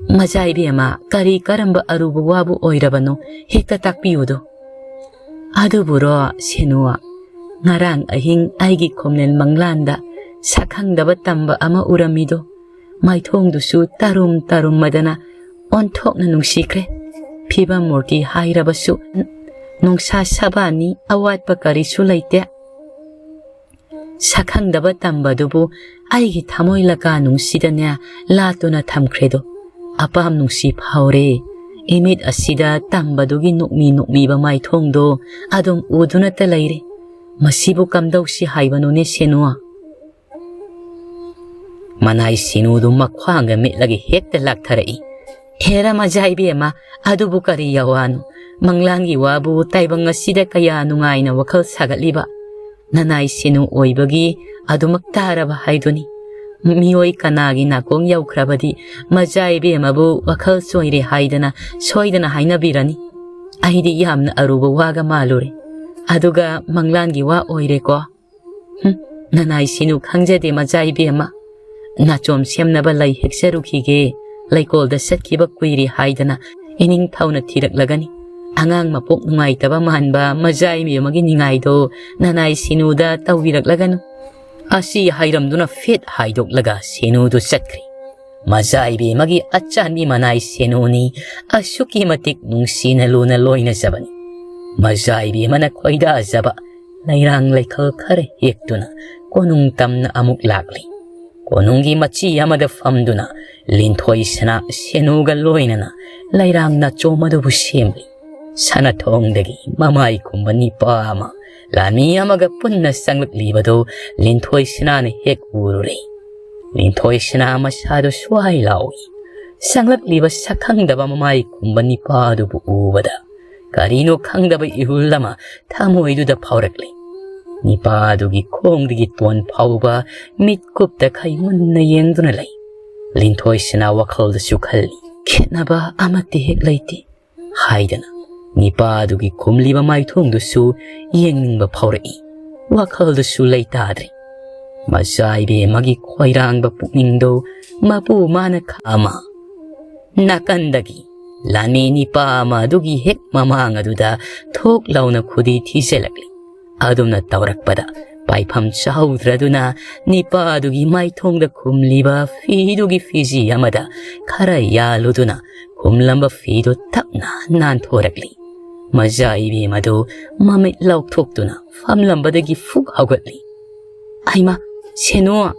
ꯃꯖꯥ ꯏꯕꯦꯝꯃ, ꯀꯔꯤ ꯀꯔꯝꯕ ꯑꯔꯨꯕ ꯋꯥꯕꯨ ꯑꯣꯏꯔꯕꯅꯣ, ꯍꯦꯛꯇ ꯇꯥꯛꯄꯤꯌꯨꯗꯣ꯫" "ꯑꯗꯨꯕꯨꯔꯣ ꯁꯦꯅꯨ, ꯉꯔꯥꯡ ꯑꯍꯤꯡ ꯑꯩꯒꯤ ꯈꯣꯝꯂꯦꯟ ꯃꯪꯂꯥꯟꯗ ꯁꯛꯈꯪꯗꯕ ꯇꯝꯕ ꯑꯃ ꯎꯔꯝꯃꯤꯗꯣ, ꯃꯥꯏꯊꯣꯡꯗꯨꯁꯨ ꯇꯔꯨꯝ ꯇꯔꯨꯝꯃꯗꯅ ꯑꯣꯟꯊꯣꯛꯅ ꯅꯨꯡꯁꯤꯈ꯭ꯔꯦ꯫ ꯐꯤꯕꯝ ꯃꯨꯔꯇꯤ ꯍꯥꯏꯔꯕꯁꯨ ꯅꯨꯡꯁꯥ ꯁꯕꯥꯅꯤ, ꯑꯋꯥꯠꯄ ꯀꯔꯤꯁꯨ ꯂꯩꯇꯦ꯫ ꯁꯛꯈꯪꯗꯕ ꯇꯝꯕꯗꯨꯕꯨ ꯑꯩꯒꯤ ꯊꯃꯣꯏ ꯂꯀꯥ ꯅꯨꯡꯁꯤꯗꯅꯦ ꯂꯥꯠꯇꯨꯅ ꯊꯝꯈ꯭ꯔꯦꯗꯣ꯫ ꯑꯄꯥꯝ ꯅꯨꯡꯁꯤ ꯐꯥꯎꯔꯦ꯫ ꯏꯃꯤꯠ ꯑꯁꯤꯗ ꯇꯝꯕꯗꯨꯒꯤ ꯅꯣꯛꯃꯤ ꯅꯣꯛꯃꯤꯕ ꯃꯥꯏꯊꯣꯡꯗꯣ ꯑꯗꯨꯝ ꯎꯗꯨꯅꯇ ꯂꯩꯔꯦ꯫ ꯃꯁꯤꯕꯨ ꯀꯝꯗꯧꯁꯤ ꯍꯥꯏꯕꯅꯣꯅꯦ ꯁꯦꯅꯨ?" ꯃꯅꯥꯏ ꯁꯤꯅꯨꯗꯨ ꯃꯈ꯭ꯋꯥꯡꯒ ꯃꯦꯠꯂꯒ ꯍꯦꯛꯇ ꯂꯥꯛꯊꯔꯛꯏ꯫ "ꯍꯦꯔꯥ ꯃꯖꯥ ꯏꯕꯦꯝꯃ, ꯑꯗꯨꯕꯨ ꯀꯔꯤ ꯌꯥꯋꯥꯅꯣ? ꯃꯪꯂꯥꯟꯒꯤ ꯋꯥꯕꯨ ꯇꯥꯏꯕꯪ ꯑꯁꯤꯗ ꯀꯌꯥ ꯅꯨꯡꯉꯥꯏꯅ ꯋꯥꯈꯜ ꯁꯥꯒꯠꯂꯤꯕ? ꯅꯅꯥꯏ ꯁꯤꯅꯨ ꯑꯣꯏꯕꯒꯤ ꯑꯗꯨꯃꯛ ꯇꯥꯔꯕ ꯍꯥꯏꯗꯨꯅꯤ꯫ ꯃꯤꯑꯣꯏ ꯀꯅꯥꯒꯤ ꯅꯥꯀꯣꯡ ꯌꯧꯈ꯭ꯔꯕꯗꯤ ꯃꯖꯥ ꯏꯕꯦꯝꯃꯕꯨ ꯋꯥꯈꯜ ꯆꯣꯏꯔꯦ ꯍꯥꯏꯗꯅ ꯁꯣꯏꯗꯅ ꯍꯥꯏꯅꯕꯤꯔꯅꯤ꯫ ꯑꯩꯗꯤ ꯌꯥꯝꯅ ꯑꯔꯨꯕ ꯋꯥꯒ ꯃꯥꯜꯂꯨꯔꯦ꯫ ꯑꯗꯨꯒ ꯃꯪꯂꯥꯟꯒꯤ ꯋꯥ ꯑꯣꯏꯔꯦꯀꯣ꯫ ꯍꯨꯝ, ꯅꯅꯥꯏ ꯁꯤꯅꯨ ꯈꯪꯖꯗꯦ ꯃꯖꯥ ꯏꯕꯦꯝꯃ꯫ ꯅꯥꯆꯣꯝ ꯁꯦꯝꯅꯕ ꯂꯩ ꯍꯦꯛꯆꯔꯨꯈꯤꯒꯦ, ꯂꯩꯀꯣꯜꯗ ꯆꯠꯈꯤꯕ ꯀꯨꯏꯔꯦ ꯍꯥꯏꯗꯅ ꯏꯅꯤꯡꯊꯧꯅ ꯊꯤꯔꯛꯂꯒꯅꯤ꯫ ꯑꯉꯥꯡ ꯃꯄꯣꯛ ꯅꯨꯡꯉꯥꯏꯇꯕ ꯃꯥꯟꯕ ꯃꯖꯥ ꯏꯕꯦꯝꯃꯒꯤ ꯅꯤꯡꯉꯥꯏꯗꯣ ꯅꯅꯥꯏ ꯁꯤꯅꯨꯗ ꯇꯧꯕꯤꯔꯛꯂꯒꯅꯨ꯫" ꯑꯁꯤ ꯍꯥꯏꯔꯝꯗꯨꯅ ꯐꯦꯠ ꯍꯥꯏꯗꯣꯛꯂꯒ ꯁꯤꯅꯨꯗꯨ ꯆꯠꯈ꯭ꯔꯦ꯫ ꯃꯖꯥ ꯏꯕꯦꯝꯃꯒꯤ ꯑꯆꯥꯟꯕꯤ ꯃꯅꯥꯏ ꯁꯦꯅꯨꯅꯤ ꯑꯁꯨꯛꯀꯤ ꯃꯇꯤꯛ ꯅꯨꯡꯁꯤꯅ ꯂꯨꯅ ꯂꯣꯏꯅꯖꯕꯅꯤ꯫ ꯃꯖꯥ ꯏꯕꯦꯝꯃꯅ ꯈꯣꯏꯗꯥꯖꯕ ꯂꯩꯔꯥꯡ ꯂꯩꯈꯜ ꯈꯔ ꯍꯦꯛꯇꯨꯅ ꯀꯣꯅꯨꯡ ꯇꯝꯅ ꯑꯃꯨꯛ ꯂꯥꯛꯂꯤ꯫ ꯀꯣꯅꯨꯡꯒꯤ ꯃꯆꯤ ꯑꯃꯗ ꯐꯝꯗꯨꯅ ꯂꯤꯟꯊꯣꯏ ꯁꯅꯥ ꯁꯦꯅꯨꯒ ꯂꯣꯏꯅꯅ ꯂꯩꯔꯥꯡ ꯅꯥꯆꯣꯝ ꯑꯗꯨꯕꯨ ꯁꯦꯝꯂꯤ꯫ ꯁꯅꯊꯣꯡꯗꯒꯤ ꯃꯃꯥꯏ ꯈꯨꯝꯕ ꯅꯤꯄꯥ ꯑꯃ ꯂꯥꯟꯃꯤ ꯑꯃꯒ ꯄꯨꯟꯅ ꯆꯪꯂꯛꯂꯤꯕꯗꯨ ꯂꯤꯟꯊꯣꯏ ꯁꯅꯥꯅ ꯍꯦꯛ ꯎꯔꯨꯔꯦ꯫ ꯂꯤꯟꯊꯣꯏ ꯁꯅꯥ ꯃꯁꯥꯗꯨ ꯁ꯭ꯋꯥꯏ ꯂꯥꯎꯏ꯫ ꯆꯪꯂꯛꯂꯤꯕ ꯁꯛꯈꯪꯗꯕ ꯃꯃꯥꯏ ꯈꯨꯝꯕ ꯅꯤꯄꯥ ꯑꯗꯨꯕꯨ ꯎꯕꯗ ꯀꯔꯤꯅꯣ ꯈꯪꯗꯕ ꯏꯍꯨꯜ ꯑꯃ ꯊꯃꯣꯏꯗꯨꯗ ꯐꯥꯎꯔꯛꯂꯤ꯫ ꯅꯤꯄꯥ ꯑꯗꯨꯒꯤ ꯈꯣꯡꯗꯒꯤ ꯇꯣꯟ ꯐꯥꯎꯕ ꯃꯤꯠꯀꯨꯞꯇ ꯈꯩ ꯃꯨꯟꯅ ꯌꯦꯡꯗꯨꯅ ꯂꯩ꯫ ꯂꯤꯟꯊꯣꯏ ꯁꯅꯥ ꯋꯥꯈꯜꯗꯁꯨ ꯈꯜꯂꯤ, "ꯈꯦꯠꯅꯕ ꯑꯃꯠꯇ ꯍꯦꯛ ꯂꯩꯇꯦ" ꯍꯥꯏꯗꯅ꯫ ꯅꯤꯄꯥ ꯑꯗꯨꯒꯤ ꯈꯨꯝꯂꯤꯕ ꯃꯥꯏꯊꯣꯡꯗꯨꯁꯨ ꯌꯦꯡꯅꯤꯡꯕ ꯐꯥꯎꯔꯛꯏ꯫ ꯋꯥꯈꯜꯗꯁꯨ ꯂꯩꯇꯥꯗ꯭ꯔꯦ꯫ ꯃꯆꯥ ꯏꯕꯦꯝꯃꯒꯤ ꯈꯣꯏꯔꯥꯡꯕ ꯄꯨꯛꯅꯤꯡꯗꯣ ꯃꯄꯨ ꯃꯥꯅ ꯈꯥ ꯑꯃ꯫ ꯅꯥꯀꯟꯗꯒꯤ ꯂꯥꯟꯃꯤ ꯅꯤꯄꯥ ꯑꯃ ꯑꯗꯨꯒꯤ ꯍꯦꯛ ꯃꯃꯥꯡ ꯑꯗꯨꯗ ꯊꯣꯛ ꯂꯥꯎꯅ ꯈꯨꯗꯤ ꯊꯤꯖꯤꯜꯂꯛꯂꯤ꯫ ꯑꯗꯨꯝꯅ ꯇꯧꯔꯛꯄꯗ ꯄꯥꯏꯐꯝ ꯆꯥꯍꯧꯗ꯭ꯔꯗꯨꯅ ꯅꯤꯄꯥ ꯑꯗꯨꯒꯤ ꯃꯥꯏꯊꯣꯡꯗ ꯈꯨꯝꯂꯤꯕ ꯐꯤꯗꯨꯒꯤ ꯐꯤꯖꯤ ꯑꯃꯗ ꯈꯔ ꯌꯥꯜꯂꯨꯗꯨꯅ ꯈꯨꯝꯂꯝꯕ ꯐꯤꯗꯨ ꯇꯞꯅ ꯅꯥꯟꯊꯣꯔꯛꯂꯤ꯫ ꯃꯆꯥ ꯏꯕꯦꯝ ꯑꯗꯨ ꯃꯃꯤꯠ ꯂꯥꯎꯊꯣꯛꯇꯨꯅ ꯐꯝꯂꯝꯕꯗꯒꯤ ꯐꯨꯛ ꯍꯧꯒꯠꯂꯤ꯫ "ꯑꯩꯃ, ꯁꯦꯅꯣ,